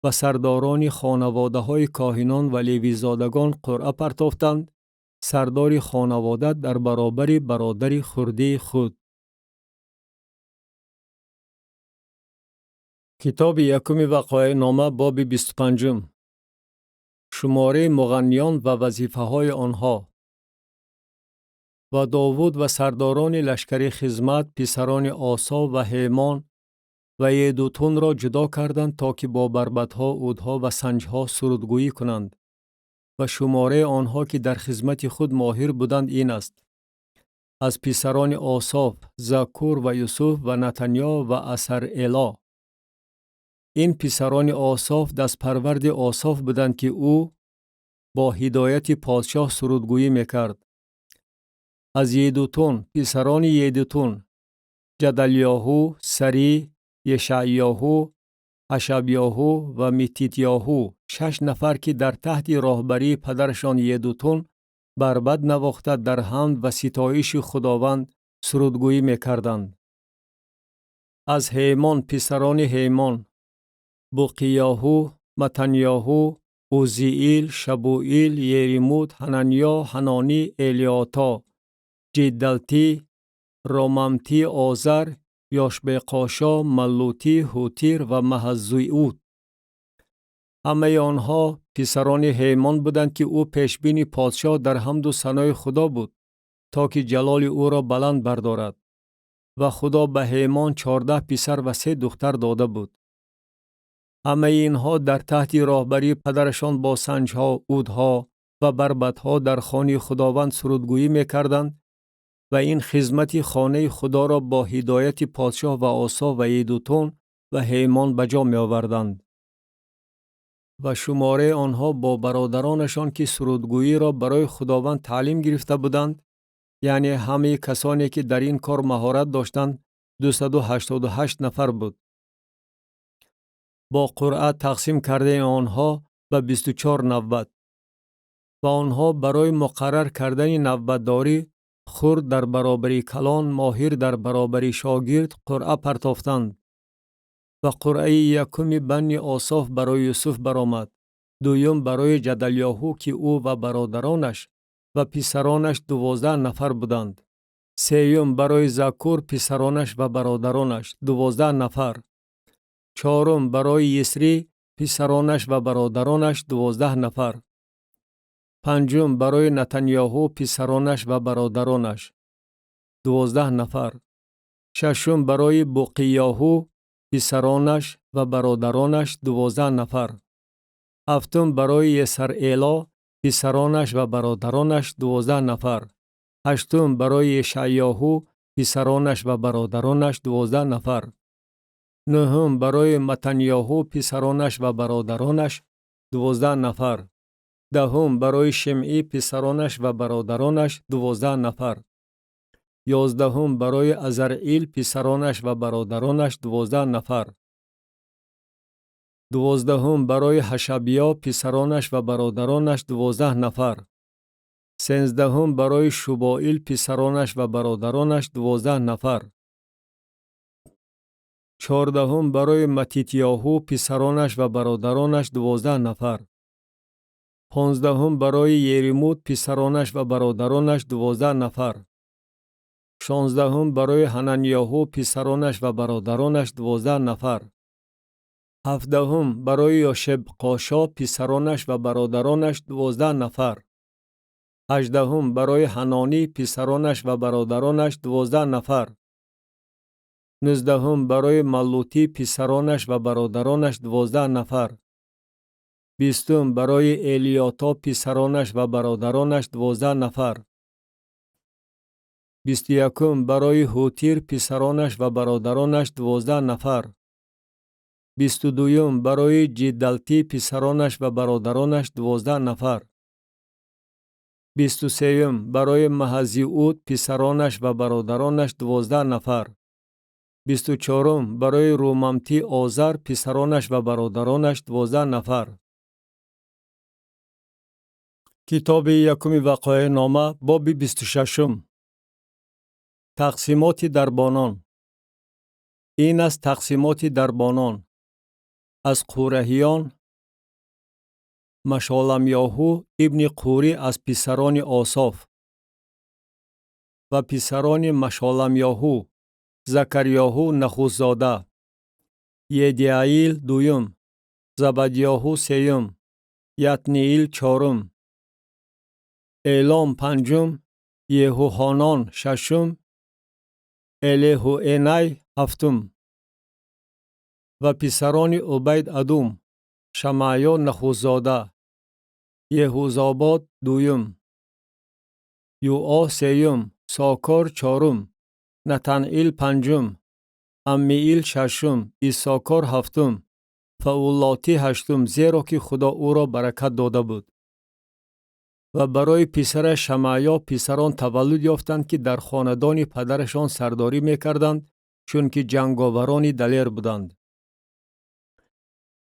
ва сардорони хонаводаҳои коҳинон ва левизодагон қуръа партофтанд, сардори хонавода дар баробари бародари хурдии худ. Китоби якуми Вақоеънома, боби 25-ум. Шумораи муғанниён ва вазифаҳои онҳо. Ва Довуд ва сардорони лашкари хизмат, писарони Ософ ва Ҳемон ва Едутунро ҷудо карданд, то ки бо барбатҳо, удҳо ва санҷҳо сурудгӯӣ кунанд. Ва шумораи онҳо, ки дар хизмати худ моҳир буданд, ин аст: Аз писарони Ософ, Закур ва Юсуф ва Натаньё ва Асар-Эло. Ин писарони Ософ дастпарварди Ософ буданд, ки ӯ бо ҳидояти подшоҳ сурудгӯӣ мекард. Аз Едутун, писарони Едутун: Ҷадалёҳу, Сарӣ, Ешаъёҳу, Ҳашабёҳу ва Мититёҳу, шаш нафар, ки дар таҳти роҳбарии падарашон Едутун барбад навохта дар ҳамд ва ситоиши Худованд сурудгӯӣ мекарданд. Аз Ҳеймон, писарони Ҳеймон: Буқиёҳу, Матанёҳу, Узиил, Шабуил, Еримут, Ҳананё, Ҳанонӣ, Элиото, Ҷиддалтӣ, Ромамтӣ Озар, Ёшбеқошо, Маллутӣ, Ҳутир ва Маҳаззуут. Ҳамаи онҳо писарони Ҳеймон буданд, ки ӯ пешбини подшоҳ дар ҳамду санои Худо буд, то ки ҷалоли ӯро баланд бардорад. Ва Худо ба Ҳеймон 14 писар ва се духтар дода буд. Ҳамаи инҳо дар таҳти роҳбарии падарашон бо санҷҳо, удҳо ва барбадҳо дар хони Худованд сурудгӯӣ мекарданд ва ин хизмати хонаи Худоро бо ҳидояти подшоҳ ва Ософ ва Едутун ва Ҳеймон ба ҷо меоварданд. Ва шумораи онҳо бо бародаронашон, ки сурудгӯиро барои Худованд таълим гирифта буданд, яъне ҳамаи касоне, ки дар ин кор маҳорат доштанд, 288 нафар буд. Бо қуръа тақсим кардани онҳо ба 24 навбат. Ва онҳо барои муқаррар кардани навбатдорӣ, хурд дар баробари калон, моҳир дар баробари шогирд, қуръа партофтанд. Ва қуръаи якуми банни Ософ барои Юсуф баромад, дуюм барои Ҷадалёҳу, ки ӯ ва бародаронаш ва писаронаш 12 нафар буданд. Сеюм барои Закур, писаронаш ва бародаронаш, 12 нафар. Чорум барои Йисрӣ, писаронаш ва бародаронаш, 12 нафар. Панҷум барои Натанёҳу, писаронаш ва бародаронаш, 12 нафар. Шашум барои Буқиёҳу, писаронаш ва бародаронаш, 12 нафар. Ҳафтум барои Есар-Эло, писаронаш ва бародаронаш, 12 нафар. Ҳаштум барои Ешаъёҳу, писаронаш ва бародаронаш, 12 нафар. Нӯҳум барои Матанёҳу, писаронаш ва бародаронаш, 12 нафар. Даҳум барои Шимъӣ, писаронаш ва бародаронаш, 12 нафар. 11-ум барои Азаръил, писаронаш ва бародаронаш, 12 нафар. 12-ум барои Ҳашабиё, писаронаш ва бародаронаш, 12 нафар. 13-ум барои Шубоил, писаронаш ва бародаронаш, 12 нафар. 14-ум барои Матитёҳу, писаронаш ва бародаронаш, 12 нафар. 15-ум барои Еримут, писаронаш ва бародаронаш, 12 нафар. 16-ум барои Ҳананёҳу, писаронаш ва бародаронаш, 12 нафар. 17-ум барои Ёшебқошо, писаронаш ва бародаронаш, 12 нафар. 18-ум барои Ҳанонӣ, писаронаш ва бародаронаш, 12 нафар. 19-ум барои Маллутӣ, писаронаш ва бародаронаш, 12 нафар. 20-ум барои Элиото, писаронаш ва бародаронаш, 12 нафар. 21-ум барои Ҳутир, писаронаш ва бародаронаш, 12 нафар. 22-юм барои Ҷиддалтӣ, писаронаш ва бародаронаш, 12 нафар. 23-юм барои Маҳазиуд, писаронаш ва бародаронаш, 12 нафар. 24-ум барои Румамтӣ Озар, писаронаш ва бародаронаш, 12 нафар. Китоби якуми Вақоеънома, боби 26-ум. Тақсимоти дарбонон. Ин аст тақсимоти дарбонон. Аз Қураҳиён Машоламёҳу ибни Қурӣ аз писарони Ософ ва писарони Машоламёҳу: Закарёҳу нахустзода, Едиаил дуюм, Забадёҳу сеюм, Ятниил чорум, Элом панҷум, Еҳуҳонон шашум, Элеҳуэнай ҳафтум. Ва писарони Убайд Адум: Шамаъё нахустзода, Еҳузобод дуюм, Юо сеюм, Сокор чорум, Натанъил панҷум, Аммиил шашум, Иссокор ҳафтум, Фауллотӣ ҳаштум, зеро ки Худо ӯро баракат дода буд. Ва барои писараш Шамаъё писарон таваллуд ёфтанд, ки дар хонадони падарашон сардорӣ мекарданд, чунки ҷанговарони далер буданд.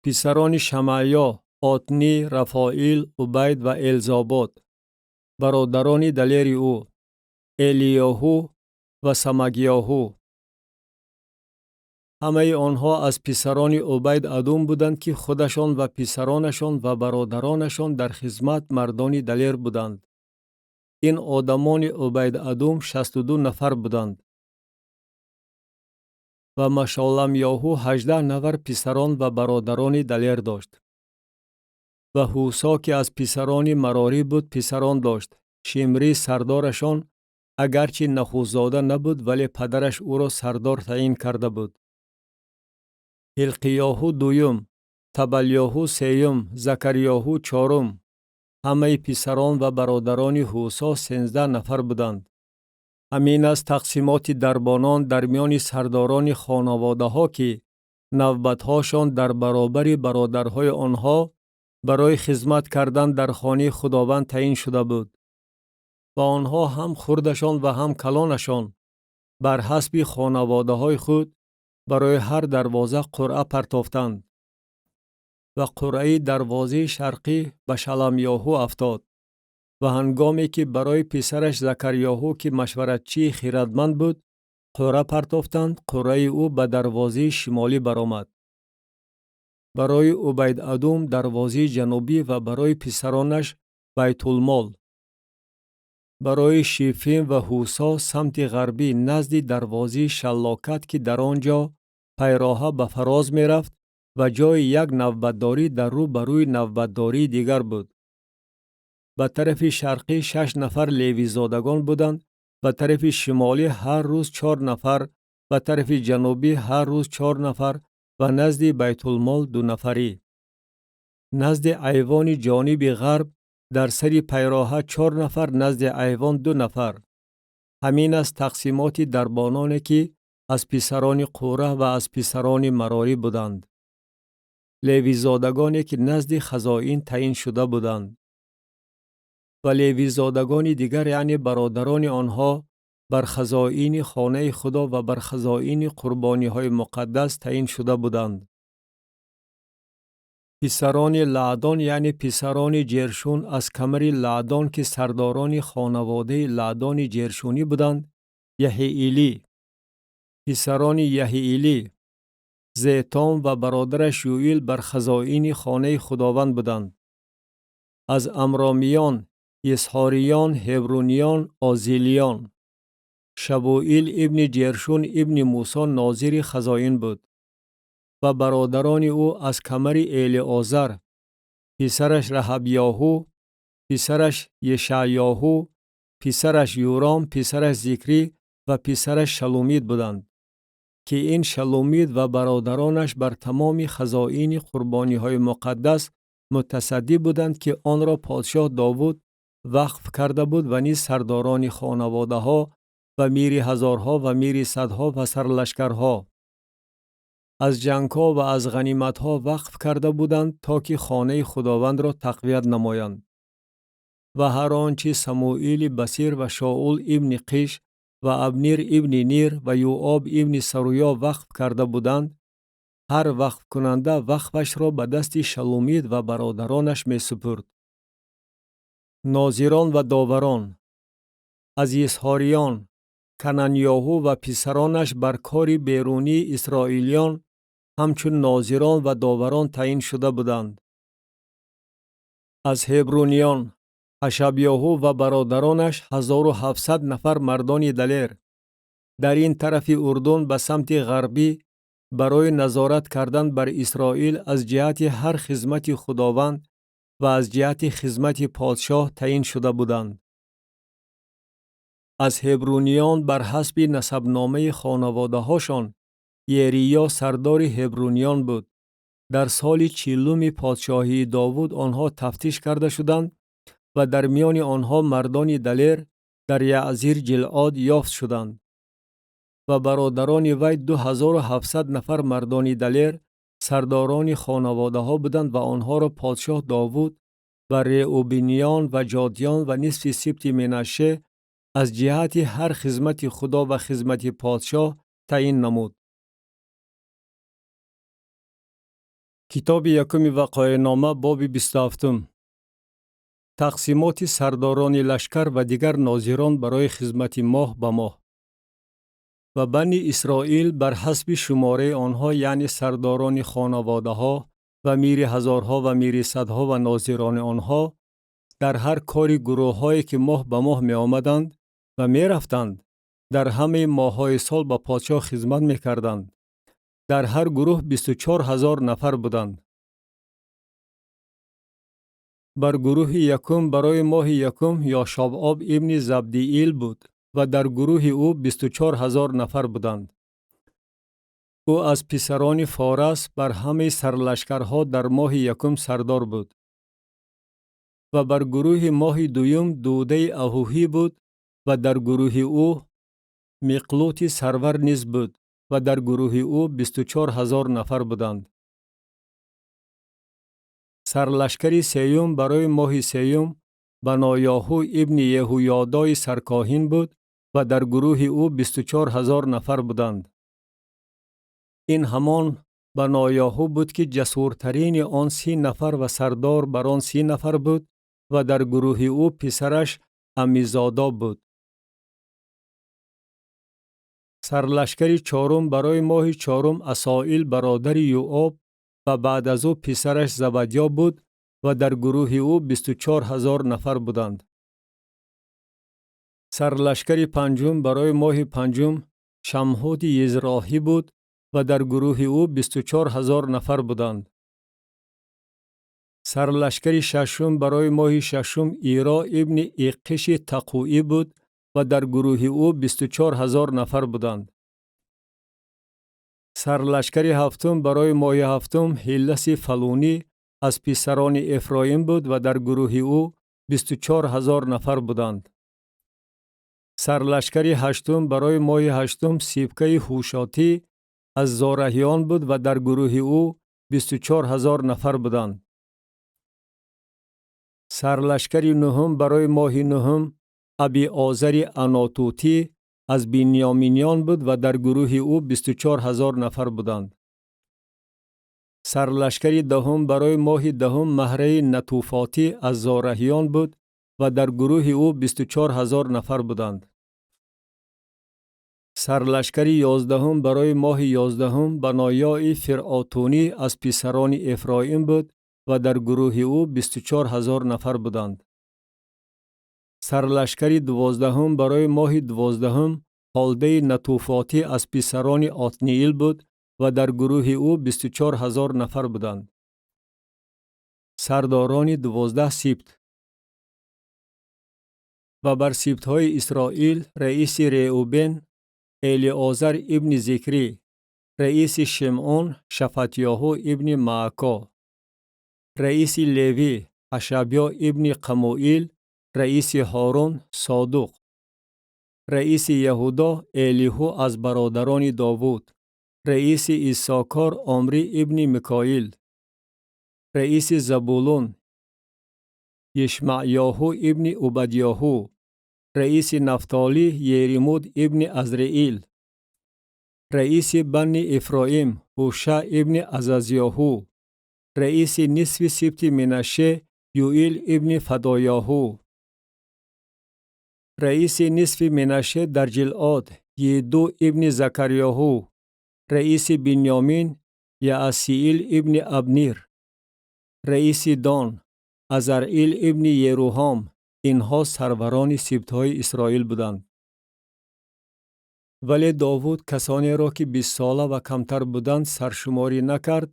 Писарони Шамаъё: Отнӣ, Рафоил, Убайд ва Элзобод. Бародарони далери ӯ: Элиёҳу ва Самагиёҳу. Ҳамаи онҳо аз писарони Убайд Адум буданд, ки худашон ва писаронашон ва бародаронашон дар хизмат мардони далер буданд. Ин одамони Убайд Адум 62 нафар буданд. Ва Машоламёҳу 18 нафар писарон ва бародарони далер дошт. Ва Ҳусо, ки аз писарони Марорӣ буд, писарон дошт. Шимрӣ сардорашон, агарчи нахустзода набуд, вале падараш ӯро сардор таъин карда буд. Ҳилқиёҳу дуюм, Табалёҳу сеюм, Закариёҳу чорум. Ҳамаи писарон ва бародарони Ҳусо 13 нафар буданд. Ҳамин аст тақсимоти дарбонон дар миёни сардорони хонаводаҳо, ки навбатҳошон дар баробари бародарҳои онҳо барои хизмат кардан дар хонаи Худованд таъин шуда буд. Ва онҳо ҳам хурдашон ва ҳам калонашон бар ҳасби хонаводаҳои худ барои ҳар дарвоза қуръа партофтанд. Ва қуръаи дарвозаи шарқӣ ба Шаламёҳу афтод. Ва ҳангоме ки барои писараш Закариёҳу, ки машваратчии хирадманд буд, қуръа партофтанд, қуръаи ӯ ба дарвозаи шимолӣ баромад. Барои Убайд-Адум дарвозаи ҷанубӣ ва барои писаронаш Байтулмол. Барои Шифим ва Ҳусо самти ғарбӣ назди дарвозаи Шаллокат, ки дар он ҷо пайроҳа ба фароз мерафт ва ҷои як навбатдорӣ дар рӯ ба рӯи навбатдории дигар буд. Ба тарафи шарқӣ 6 нафар левизодагон буданд, ба тарафи шимолӣ ҳар рӯз 4 нафар, ба тарафи ҷанубӣ ҳар рӯз 4 нафар ва назди Байтулмол 2 нафарӣ. Назди айвони ҷониби ғарб дар сари пайроҳа 4 нафар, назди айвон 2 нафар. Ҳамин аст тақсимоти дарбононе, ки аз писарони Қура ва аз писарони Марорӣ буданд. Левизодагоне, ки назди хазоин таъин шуда буданд. Ва левизодагони дигар, яъне бародарони онҳо, бар хазоини хонаи Худо ва бар хазоини қурбониҳои муқаддас таъин шуда буданд. Писарони Лаъдон, яъне писарони Ҷершун, аз камари Лаъдон, ки сардорони хонаводаи Лаъдони Ҷершунӣ буданд, Яҳиилӣ. Писарони Яҳиилӣ, Зетом ва бародараш Юил бар хазоини хонаи Худованд буданд. Аз Амромиён, Исҳориён, Ҳебруниён, Озилиён. Шабуил ибни Ҷершун ибни Мусо нозири хазоин буд. Ва бародарони ӯ аз камари Элиозар, писараш Раҳабёҳу, писараш Ешаъёҳу, писараш Юром, писараш Зикрӣ ва писараш Шалумид буданд, ки ин Шалумид ва бародаронаш бар тамоми хазоини қурбониҳои муқаддас мутасаддӣ буданд, ки онро подшоҳ Довуд вақф карда буд ва низ сардорони хонаводаҳо ва мири ҳазорҳо ва мири садҳо ва сарлашкарҳо аз ҷангҳо ва аз ғаниматҳо вақф карда буданд, то ки хонаи Худовандро тақвият намоянд. Ва ҳар он чи Самуили Басир ва Шоул ибни Қиш ва Абнир ибни Нир ва Юоб ибни Саруё вақф карда буданд, ҳар вақфкунанда вақфашро ба дасти Шалумид ва бародаронаш месупурд. Нозирон ва доварон. Аз Исҳориён Кананёҳу ва писаронаш бар кори берунии исроилиён ҳамчун нозирон ва доварон таъин шуда буданд. Аз ҳебруниён Ҳашабёҳу ва бародаронаш 1700 нафар мардони далер дар ин тарафи Урдун ба самти ғарбӣ барои назорат кардан бар Исроил аз ҷиҳати ҳар хизмати Худованд ва аз ҷиҳати хизмати подшоҳ таъин шуда буданд. Аз ҳебруниён бар ҳасби насабномаи хонаводаҳошон Ериё сардори ҳебруниён буд. Дар соли 40-уми подшоҳии Довуд онҳо тафтиш карда шуданд ва дар миёни онҳо мардони далер Дар Яъзир Ҷилъод ёфт шуданд. Ва бародарони вай 2700 нафар мардони далер, сардорони хонаводаҳо буданд ва онҳоро подшоҳ Довуд ва реубиниён ва ҷодиён ва нисфи сибти Менаше аз ҷиҳати ҳар хизмати Худо ва хизмати подшоҳ таъин намуд. Китоби якуми Вақоеънома, боби 27. Тақсимоти сардорони лашкар ва дигар нозирон барои хизмати моҳ ба моҳ. Ва Бани Исроил бар ҳасби шумораи онҳо, яъне сардорони хонаводаҳо ва мири ҳазорҳо ва мири садҳо ва нозирони онҳо, дар ҳар кори гурӯҳҳое ки моҳ ба моҳ меомаданд ва мерафтанд, дар ҳамаи моҳҳои сол ба подшоҳ хизмат мекарданд. Дар ҳар гурӯҳ 24 000 нафар буданд. Бар гурӯҳи якум барои моҳи якум Ёшобоб ибни Забдиил буд ва дар гурӯҳи ӯ 24 000 нафар буданд. Ӯ аз писарони Форас бар ҳамаи сарлашкарҳо дар моҳи якум сардор буд. Ва бар гурӯҳи моҳи дуюм Дудаи Аҳуҳӣ буд ва дар гурӯҳи ӯ Миқлути сарвар низ буд ва дар гурӯҳи ӯ 24 000 нафар буданд. Сарлашкари сеюм барои моҳи сеюм Баноёҳу ибни Еҳуёдои саркоҳин буд ва дар гурӯҳи ӯ 24 000 нафар буданд. Ин ҳамон Баноёҳу буд, ки ҷасуртарини он 30 нафар ва сардор бар он 30 нафар буд ва дар гурӯҳи ӯ писараш Амизодоб буд. Сарлашкари чорум барои моҳи чорум Асоил бародари Юоб ва баъд аз ӯ писараш Завадё буд ва дар гурӯҳи ӯ 24 000 нафар буданд. Сарлашкари панҷум барои моҳи панҷум Шамҳуди Йизроҳӣ буд ва дар гурӯҳи ӯ 24 000 нафар буданд. Сарлашкари шашум барои моҳи шашум Иро ибни Иққиши Тақӯӣ буд ва дар гурӯҳи ӯ 24 000 нафар буданд. Сарлашкари ҳафтум барои моҳи ҳафтум Ҳилласи Фалунӣ аз писарони Эфроим буд ва дар гурӯҳи ӯ 24 000 нафар буданд. Сарлашкари ҳаштум барои моҳи ҳаштум Сибкаи Ҳушотӣ аз Зораҳиён буд ва дар гурӯҳи ӯ 24 000 нафар буданд. Сарлашкари нуҳум барои моҳи нуҳум Абиозари Анотутӣ аз Бинёминиён буд ва дар гурӯҳи ӯ 24 000 нафар буданд. Сарлашкари даҳум барои моҳи даҳум Маҳраи Натуфотӣ аз Зораҳиён буд ва дар гурӯҳи ӯ 24 000 нафар буданд. Сарлашкари 11-ум барои моҳи 11-ум Баноёи Фиръотунӣ аз писарони Эфроим буд ва дар гурӯҳи ӯ 24 000 нафар буданд. Сарлашкари 12-ум барои моҳи 12-ум Ҳолдаи Натуфотӣ аз писарони Отниил буд ва дар гурӯҳи ӯ 24 000 нафар буданд. Сардорони 12 сибт. Ва бар сибтҳои Исроил раиси Реубен Элиозар ибни Зикрӣ, раиси Шимъон Шафатёҳу ибни Маако, раиси Левӣ Ҳашабё ибни Қамуил, раиси Ҳорун Содуқ, раиси Яҳудо Элиҳу аз бародарони Довуд, раиси Иссокор Омрӣ ибни Микоил, раиси Забулун Йишмаъёҳу ибни Убадёҳу, раиси Нафтолӣ Еримуд ибни Азриил, раиси Бани Ифроим Ҳуша ибни Азазёҳу, раиси нисфи сибти Минаше Юил ибни Фадоёҳу, раиси нисфи Минаше дар Ҷилъод Йиду ибни Закарёҳу, раиси Бинёмин Яасиил ибни Абнир, раиси Дон Азаръил ибни Еруҳом. Инҳо сарварони сибтҳои Исроил буданд. Вале Довуд касонеро, ки 20-сола ва камтар буданд, саршуморӣ накард,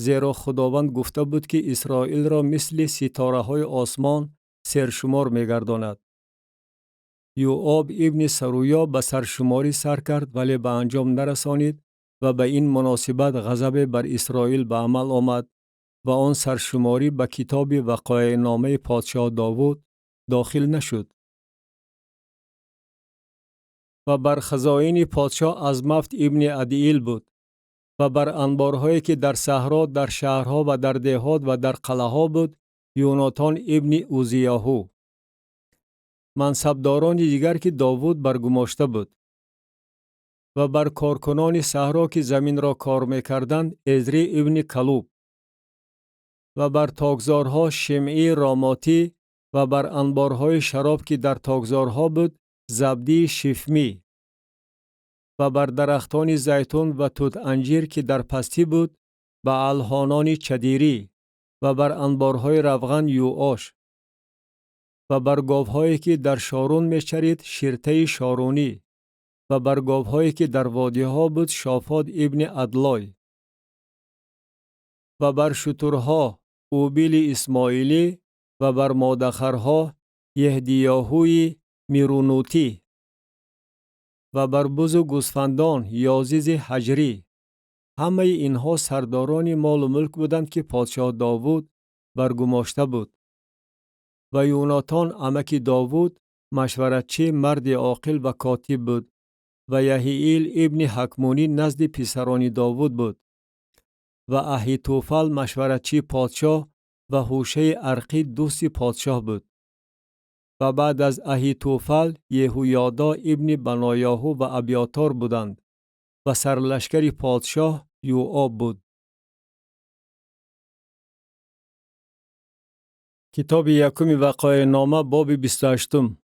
зеро Худованд гуфта буд, ки Исроилро мисли ситораҳои осмон сершумор мегардонад. Юоб ибни Саруё ба саршуморӣ сар кард, вале ба анҷом нарасонид ва ба ин муносибат ғазабе бар Исроил ба амал омад ва он саршуморӣ ба китоби Вақоеъномаи подшоҳ Довуд дохил нашуд. Ва бар хазоини подшоҳ Азмафт ибни Адиил буд. Ва бар анборҳое, ки дар саҳро, дар шаҳрҳо ва дар деҳот ва дар қалъаҳо буд, Юнотон ибни Узияҳу. Мансабдорони дигар, ки Довуд баргумошта буд. Ва бар коркунони саҳро, ки заминро кор мекарданд, Эзри ибни Калуб. Ва бар токзорҳо Шимъи Ромотӣ ва бар анборҳои шароб, ки дар токзорҳо буд, Забдии Шифмӣ. Ва бар дарахтони зайтун ва тут-анҷир, ки дар пастӣ буд, Баъалҳонони Чадирӣ ва бар анборҳои равған Юош. Ва бар говҳое, ки дар Шорун мечарид, Ширтаи Шорунӣ ва бар говҳое, ки дар водиҳо буд, Шофот ибни Адлой. Ва бар шутурҳо Убили Исмоилӣ ва бар модахарҳо Еҳдиёҳуи Мирунутӣ. Ва бар бузу гӯсфандон Ёзизи Ҳаҷрӣ. Ҳамаи инҳо сардорони молу мулк буданд, ки подшоҳ Довуд баргумошта буд. Ва Юнотон амаки Довуд машваратчӣ, марди оқил ва котиб буд ва Яҳиил ибни Ҳакмунӣ назди писарони Довуд буд. Ва Аҳитофал машваратчии подшоҳ ва Ҳушаи Арқӣ дӯсти подшоҳ буд. Ва баъд аз Аҳитофал Еҳуёдо ибни Банояҳу ва Абиётор буданд ва сарлашкари подшоҳ Юоб буд. Китоби якуми Вақоеънома, боби 28.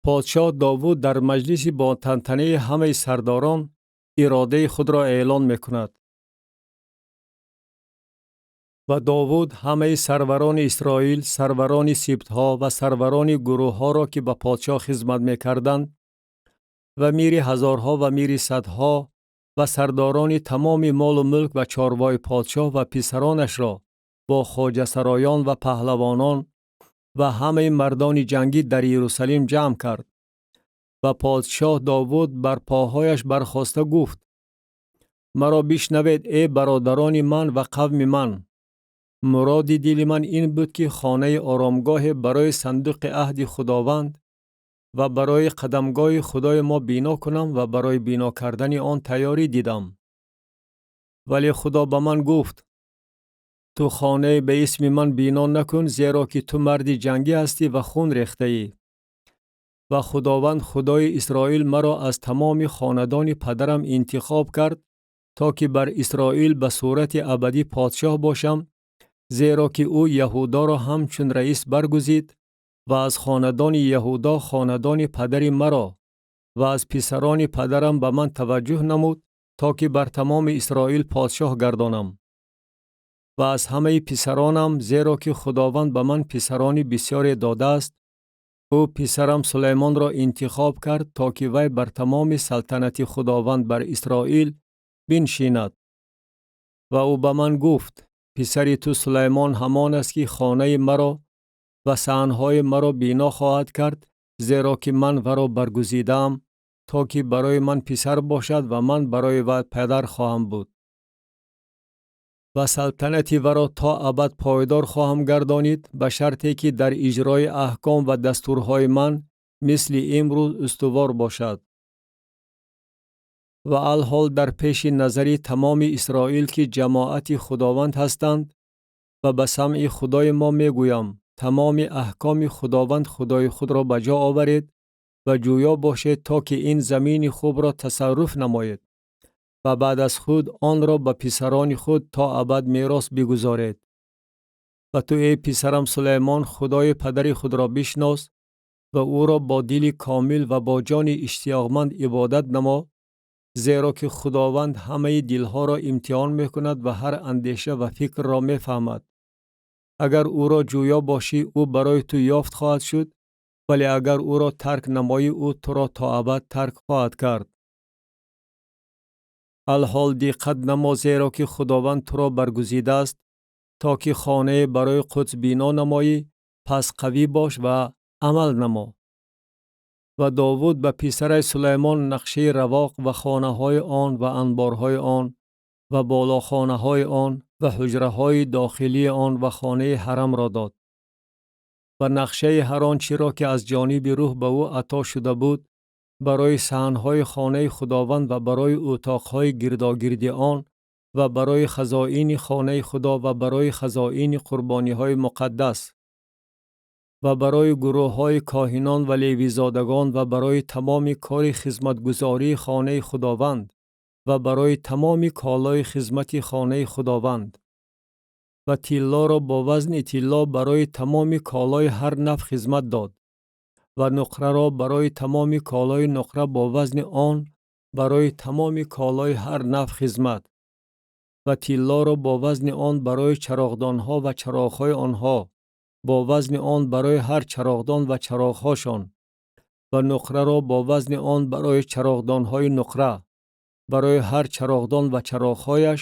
Подшоҳ Довуд дар маҷлиси бо тантанаи ҳамаи сардорон иродаи худро эълон мекунад. Ва Довуд ҳамаи сарварони Исроил, сарварони сибтҳо ва сарварони гурӯҳҳоро, ки ба подшоҳ хизмат мекарданд, ва мири ҳазорҳо ва мири садҳо ва сардорони тамоми молу мулк ва чорвои подшоҳ ва писаронашро бо хоҷасароён ва паҳлавонон ва ҳамаи мардони ҷангӣ дар Иерусалим ҷамъ кард. Ва подшоҳ Довуд бар поҳояш бархоста гуфт: маро бишнавед, эй бародарони ман ва қавми ман. Муроди дили ман ин буд, ки хонаи оромгоҳе барои сандуқи аҳди Худованд ва барои қадамгоҳи Худои мо бино кунам ва барои бино кардани он тайёрӣ дидам. Вале Худо ба ман гуфт: ту хонае ба исми ман бино накун, зеро ки ту марди ҷангӣ ҳастӣ ва хун рехтаӣ. Ва Худованд Худои Исроил маро аз тамоми хонадони падарам интихоб кард, то ки бар Исроил ба сурати абадӣ подшоҳ бошам, зеро ки ӯ Яҳудоро ҳамчун раис баргузид ва аз хонадони Яҳудо хонадони падари маро ва аз писарони падарам ба ман таваҷҷӯҳ намуд, то ки бар тамоми Исроил подшоҳ гардонам. Ва аз ҳамаи писаронам, зеро ки Худованд ба ман писарони бисёре додааст, ӯ писарам Сулаймонро интихоб кард, то ки вай бар тамоми салтанати Худованд бар Исроил биншинад. Ва ӯ ба ман гуфт: писари ту Сулаймон ҳамон аст, ки хонаи маро ва саҳнҳои маро бино хоҳад кард, зеро ки ман варо баргузидаам, то ки барои ман писар бошад ва ман барои вай падар хоҳам буд. Ва салтанати варо то абад пойдор хоҳам гардонид, ба шарте ки дар иҷрои аҳком ва дастурҳои ман мисли имрӯз устувор бошад. Ва алҳол дар пеши назари тамоми Исроил, ки ҷамоати Худованд ҳастанд, ва ба самъи Худои мо мегӯям: тамоми аҳкоми Худованд Худои худро ба ҷо оваред ва ҷӯё бошед, то ки ин замини хубро тасарруф намоед ва баъд аз худ онро ба писарони худ то абад мерос бигузоред. Ва ту, эй писарам Сулаймон, Худои падари худро бишнос ва ӯро бо дили комил ва бо ҷони иштиёқманд ибодат намо, зеро ки Худованд ҳамаи дилҳоро имтиҳон мекунад ва ҳар андеша ва фикрро мефаҳмад. Агар ӯро ҷӯё бошӣ, ӯ барои ту ёфт хоҳад шуд, вале агар ӯро тарк намоӣ, ӯ туро то абад тарк хоҳад кард. Алҳол диққат намо, зеро ки Худованд туро баргузидааст, то ки хонае барои Қудс бино намоӣ, пас қавӣ бош ва амал намо. Ва Довуд ба писараш Сулаймон нақшаи равоқ ва хонаҳои он ва анборҳои он ва болохонаҳои он ва ҳуҷраҳои дохилии он ва хонаи ҳарамро дод. Ва нақшаи ҳар он чиро, ки аз ҷониби рӯҳ ба ӯ ато шуда буд, Барои саҳнҳои хонаи Худованд ва барои утоқҳои гирдогирди он ва барои хазоини хонаи Худо ва барои хазоини қурбониҳои муқаддас ва барои гурӯҳҳои коҳинон ва левизодагон ва барои тамоми кори хизматгузории хонаи Худованд ва барои тамоми колои хизмати хонаи Худованд ва тиллоро бо вазни тилло барои тамоми колои ҳар навъ хизмат дод ва нуқраро барои тамоми колои нуқра бо вазни он барои тамоми колои ҳар навъ хизмат ва тиллоро бо вазни он барои чароғдонҳо ва чароғҳои онҳо бо вазни он барои ҳар чароғдон ва чароғҳошон ва нуқраро бо вазни он барои чароғдонҳои нуқра барои ҳар чароғдон ва чароғҳояш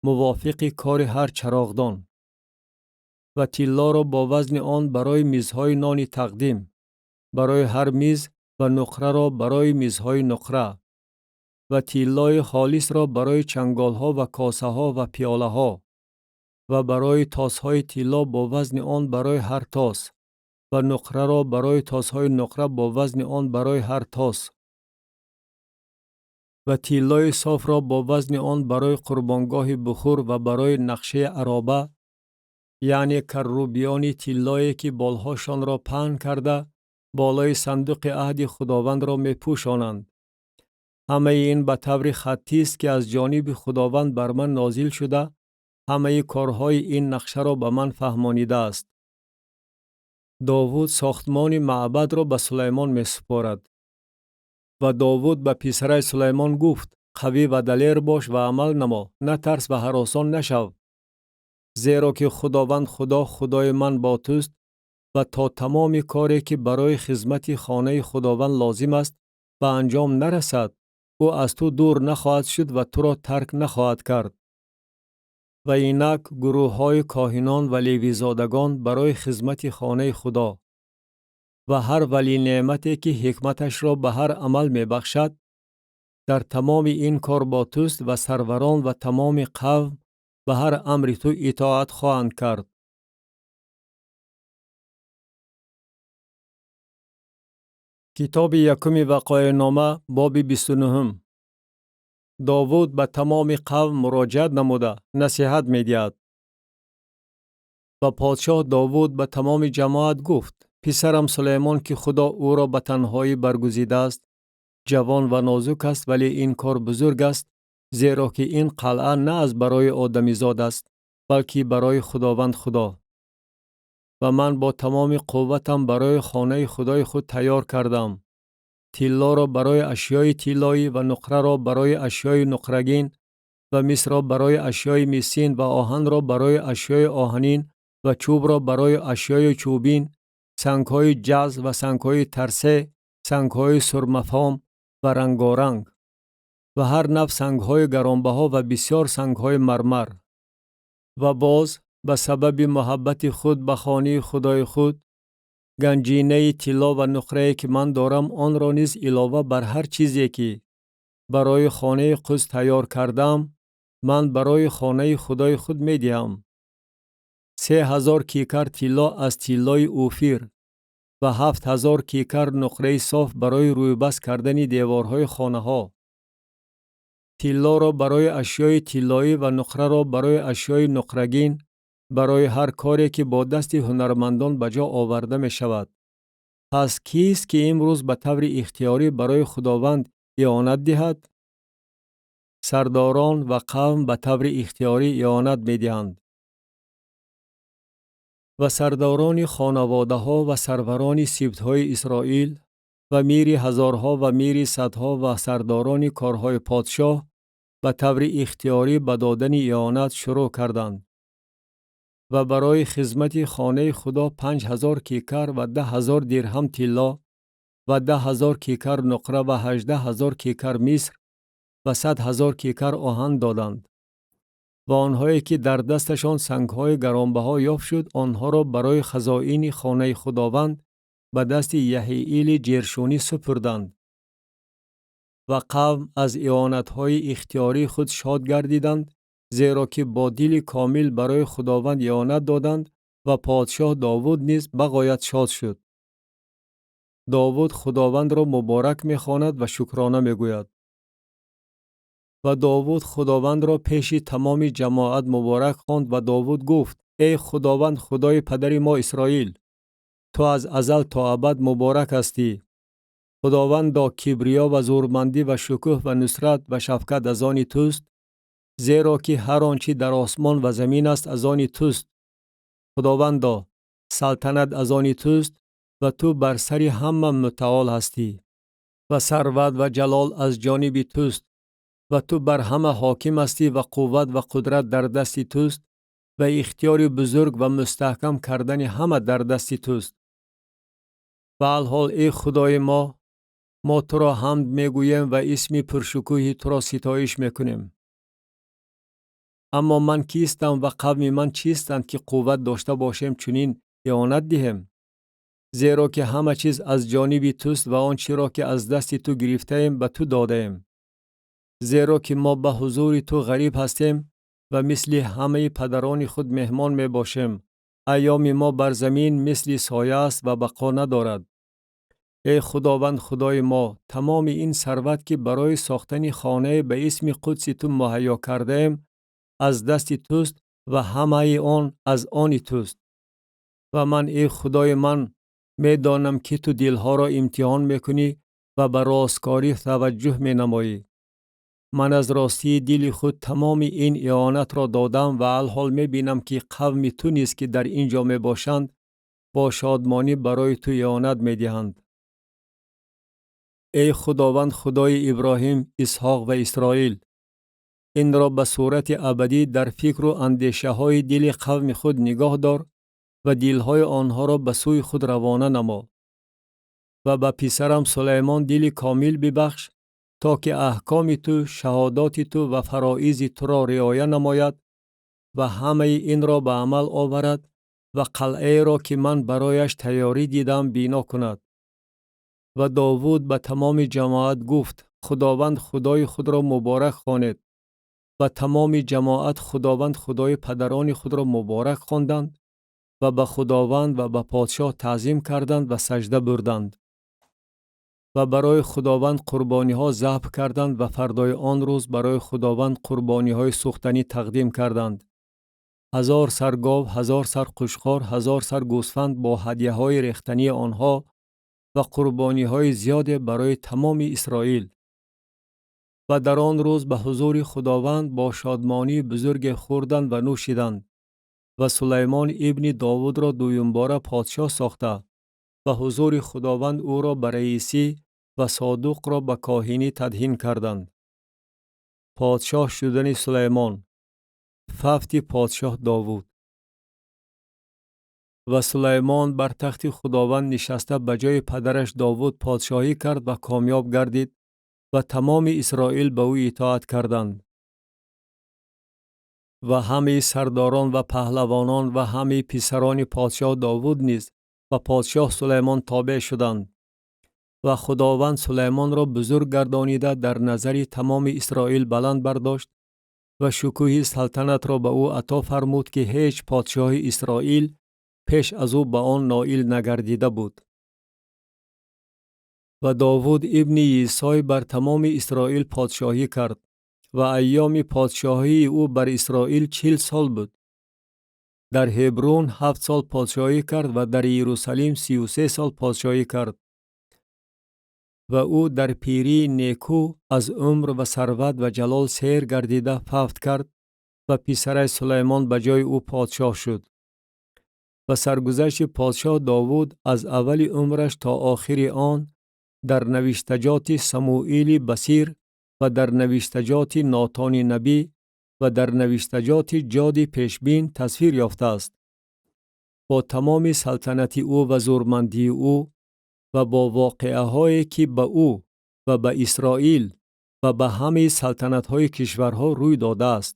мувофиқи кори ҳар чароғдон ва тиллоро бо вазни он барои мизҳои нони тақдим барои ҳар миз ва нуқраро барои мизҳои нуқра ва тиллои холисро барои чанголҳо ва косаҳо ва пиёлаҳо ва барои тосҳои тилло бо вазни он барои ҳар тос ва нуқраро барои тосҳои нуқра бо вазни он барои ҳар тос ва тиллои софро бо вазни он барои қурбонгоҳи бухур ва барои нақшаи ароба, яъне каррубиёни тиллое ки болҳошонро паҳн карда болои сандуқи аҳди Худовандро мепӯшонанд. Ҳамаи ин ба таври хаттист ки аз ҷониби Худованд бар ман нозил шуда, ҳамаи корҳои ин нақшаро ба ман фаҳмонидааст. Довуд сохтмони маъбадро ба Сулаймон месупорад. Ва Довуд ба писараш Сулаймон гуфт: қавӣ ва далер бош ва амал намо, натарс ва ҳаросон нашав, зеро ки Худованд Худо Худои ман бо туст ва то тамоми коре ки барои хизмати хонаи Худованд лозим аст ба анҷом нарасад, ӯ аз ту дур нахоҳад шуд ва туро тарк нахоҳад кард. Ва инак гурӯҳҳои коҳинон ва левизодагон барои хизмати хонаи Худо ва ҳар валӣ неъмате ки ҳикматашро ба ҳар амал мебахшад, дар тамоми ин кор бо туст ва сарварон ва тамоми қавм ба ҳар амри ту итоат хоҳанд кард. Китоби якуми Вақоеънома, боби 29. Довуд ба тамоми қавм муроҷиат намуда насиҳат медиҳад. Ва подшоҳ Довуд ба тамоми ҷамоат гуфт: писарам Сулаймон, ки Худо ӯро ба танҳоӣ баргузидааст, ҷавон ва нозук аст, вале ин кор бузург аст, зеро ки ин қалъа на аз барои одамизод аст, балки барои Худованд Худо. Ва ман бо тамоми қувватам барои хонаи Худои худ тайёр кардам. Тиллоро барои ашёи тиллоӣ ва нуқраро барои ашёи нуқрагин ва мисро барои ашёи мисин ва оҳанро барои ашёи оҳанин ва чӯбро барои ашёи чӯбин, сангҳои ҷаз ва сангҳои тарсе, сангҳои сурмафом ва рангоранг ва ҳар навъ сангҳои гаронбаҳо ва бисёр сангҳои мармар. Ва боз ба сабаби муҳаббати худ ба хонаи Худои худ ганҷинаи тилло ва нуқрае ки ман дорам, онро низ илова бар ҳар чизе ки барои хонаи Қудс тайёр кардам, ман барои хонаи Худои худ медиҳам. 3000 кикар тилло аз тиллои Уфир ва 7000 кикар нуқраи соф барои рӯйбаст кардани деворҳои хонаҳо. Тиллоро барои ашёи тиллоӣ ва нуқраро барои ашёи нуқрагин, барои ҳар коре ки бо дасти ҳунармандон ба ҷо оварда мешавад. Пас кист ки имрӯз ба таври ихтиёрӣ барои Худованд ионат диҳад? Сардорон ва қавм ба таври ихтиёрӣ ионат медиҳанд. Ва сардорони хонаводаҳо ва сарварони сибтҳои Исроил ва мири ҳазорҳо ва мири садҳо ва сардорони корҳои подшоҳ ба таври ихтиёрӣ ба додани ионат шурӯъ карданд. Ва барои хизмати хонаи Худо 5000 кикар ва 10000 дирҳам тилло ва 10000 кикар нуқра ва 18000 кикар миср ва 100000 кикар оҳан доданд. Ва онҳое ки дар дасташон сангҳои гаронбаҳо ёфт шуд, онҳоро барои хазоини хонаи Худованд ба дасти Яҳиили Ҷершунӣ супурданд. Ва қавм аз ионатҳои ихтиёрии худ шод гардиданд, зеро ки бо дили комил барои Худованд ионат доданд ва подшоҳ Довуд низ бағоят шод шуд. Довуд Худовандро муборак мехонад ва шукрона мегӯяд. Ва Довуд Худовандро пеши тамоми ҷамоат муборак хонд ва Довуд гуфт: Эй Худованд, Худои падари мо Исроил, ту аз азал то абад муборак ҳастӣ. Худовандо, кибриё ва зурмандӣ ва шукӯҳ ва нусрат ва шавкат аз они туст, зеро ки ҳар он чӣ дар осмон ва замин аст аз они туст. Худовандо, салтанат аз они туст ва ту бар сари ҳама мутаол ҳастӣ ва сарват ва ҷалол аз ҷониби туст ва ту бар ҳама ҳоким ҳастӣ ва қувват ва қудрат дар дасти туст ва ихтиёри бузург ва мустаҳкам кардани ҳама дар дасти туст. Ва алҳол, эй Худои мо, мо туро ҳамд мегӯем ва исми пуршукӯҳи туро ситоиш мекунем. Аммо ман кистам ва қавми ман чистанд, ки қувват дошта бошем чунин иъонат диҳем? Зеро ки ҳама чиз аз ҷониби туст ва он чиро ки аз дасти ту гирифтаем ба ту додаем. Зеро ки мо ба ҳузури ту ғариб ҳастем ва мисли ҳамаи падарони худ меҳмон мебошем. Айёми мо бар замин мисли соя аст ва бақо надорад. Эй Худованд, Худои мо, тамоми ин сарват, ки барои сохтани хонае ба исми қудси ту муҳайё кардаем, аз дасти туст ва ҳамаи он аз они туст. Ва ман, эй Худои ман, медонам, ки ту дилҳоро имтиҳон мекунӣ ва ба росткорӣ таваҷҷӯҳ менамоӣ. Ман аз ростии дили худ тамоми ин иъонатро додам ва алҳол мебинам, ки қавми ту низ, ки дар ин ҷо мебошанд, бо шодмонӣ барои ту иъонат медиҳанд. Эй Худованд, Худои Иброҳим, Исҳоқ ва Исроил, инро ба сурати абадӣ дар фикру андешаҳои дили қавми худ нигоҳ дор ва дилҳои онҳоро ба сӯи худ равона намо. Ва ба писарам Сулаймон дили комил бибахш, то ки аҳкоми ту, шаҳодоти ту ва фароизи туро риоя намояд ва ҳамаи инро ба амал оварад ва қалъаеро, ки ман барояш тайёрӣ дидам, бино кунад. Ва Довуд ба тамоми ҷамоат гуфт: Худованд Худои худро муборак хонед. Ва тамоми ҷамоат Худованд Худои падарони худро муборак хонданд ва ба Худованд ва ба подшоҳ таъзим карданд ва сажда бурданд. Ва барои Худованд қурбониҳо забҳ карданд ва фардои он рӯз барои Худованд қурбониҳои сӯхтанӣ тақдим карданд. 1000 сар гов, 1000 сар қушқор, 1000 сар гӯсфанд бо ҳадияҳои рехтании онҳо ва қурбониҳои зиёде барои тамоми Исроил. Ва дар он рӯз ба ҳузури Худованд бо шодмонии бузурге хӯрданд ва нӯшиданд. Ва Сулаймон ибни Довудро дуюмбора подшоҳ сохта, ба ҳузури Худованд ӯро ба раисӣ ва Содуқро ба коҳинӣ тадҳин карданд. Подшоҳ шудани Сулаймон. Фавти подшоҳ Довуд. Ва Сулаймон бар тахти Худованд нишаста ба ҷои падараш Довуд подшоҳӣ кард ва комёб гардид ва тамоми Исроил ба ӯ итоат карданд. Ва ҳамаи сардорон ва паҳлавонон ва ҳамаи писарони подшоҳ Довуд низ ба подшоҳ Сулаймон тобеъ шуданд. Ва Худованд Сулаймонро бузург гардонида дар назари тамоми Исроил баланд бардошт ва шукӯҳи салтанатро ба ӯ ато фармуд, ки ҳеҷ подшоҳи Исроил пеш аз ӯ ба он ноил нагардида буд. Ва Довуд ибни Исой бар тамоми Исроил подшоҳӣ кард ва айёми подшоҳии ӯ бар Исроил 40 сол буд. Дар Ҳебрун 7 сол подшоҳӣ кард ва дар Иерусалим 33 сол подшоҳӣ кард. Ва ӯ дар пирии некӯ аз умр ва сарват ва ҷалол сер гардида фавт кард ва писараш Сулаймон ба ҷои ӯ подшоҳ шуд. Ва саргузашти подшоҳ Довуд аз аввали умраш то охири он дар навиштаҷоти Самуили Басир ва дар навиштаҷоти Нотони набӣ ва дар навиштаҷоти Ҷоди пешбин тасвир ёфтааст. Бо тамоми салтанати ӯ ва зурмандии ӯ ва бо воқеаҳое, ки ба ӯ ва ба Исроил ва ба ҳамаи салтанатҳои кишварҳо рӯй додааст.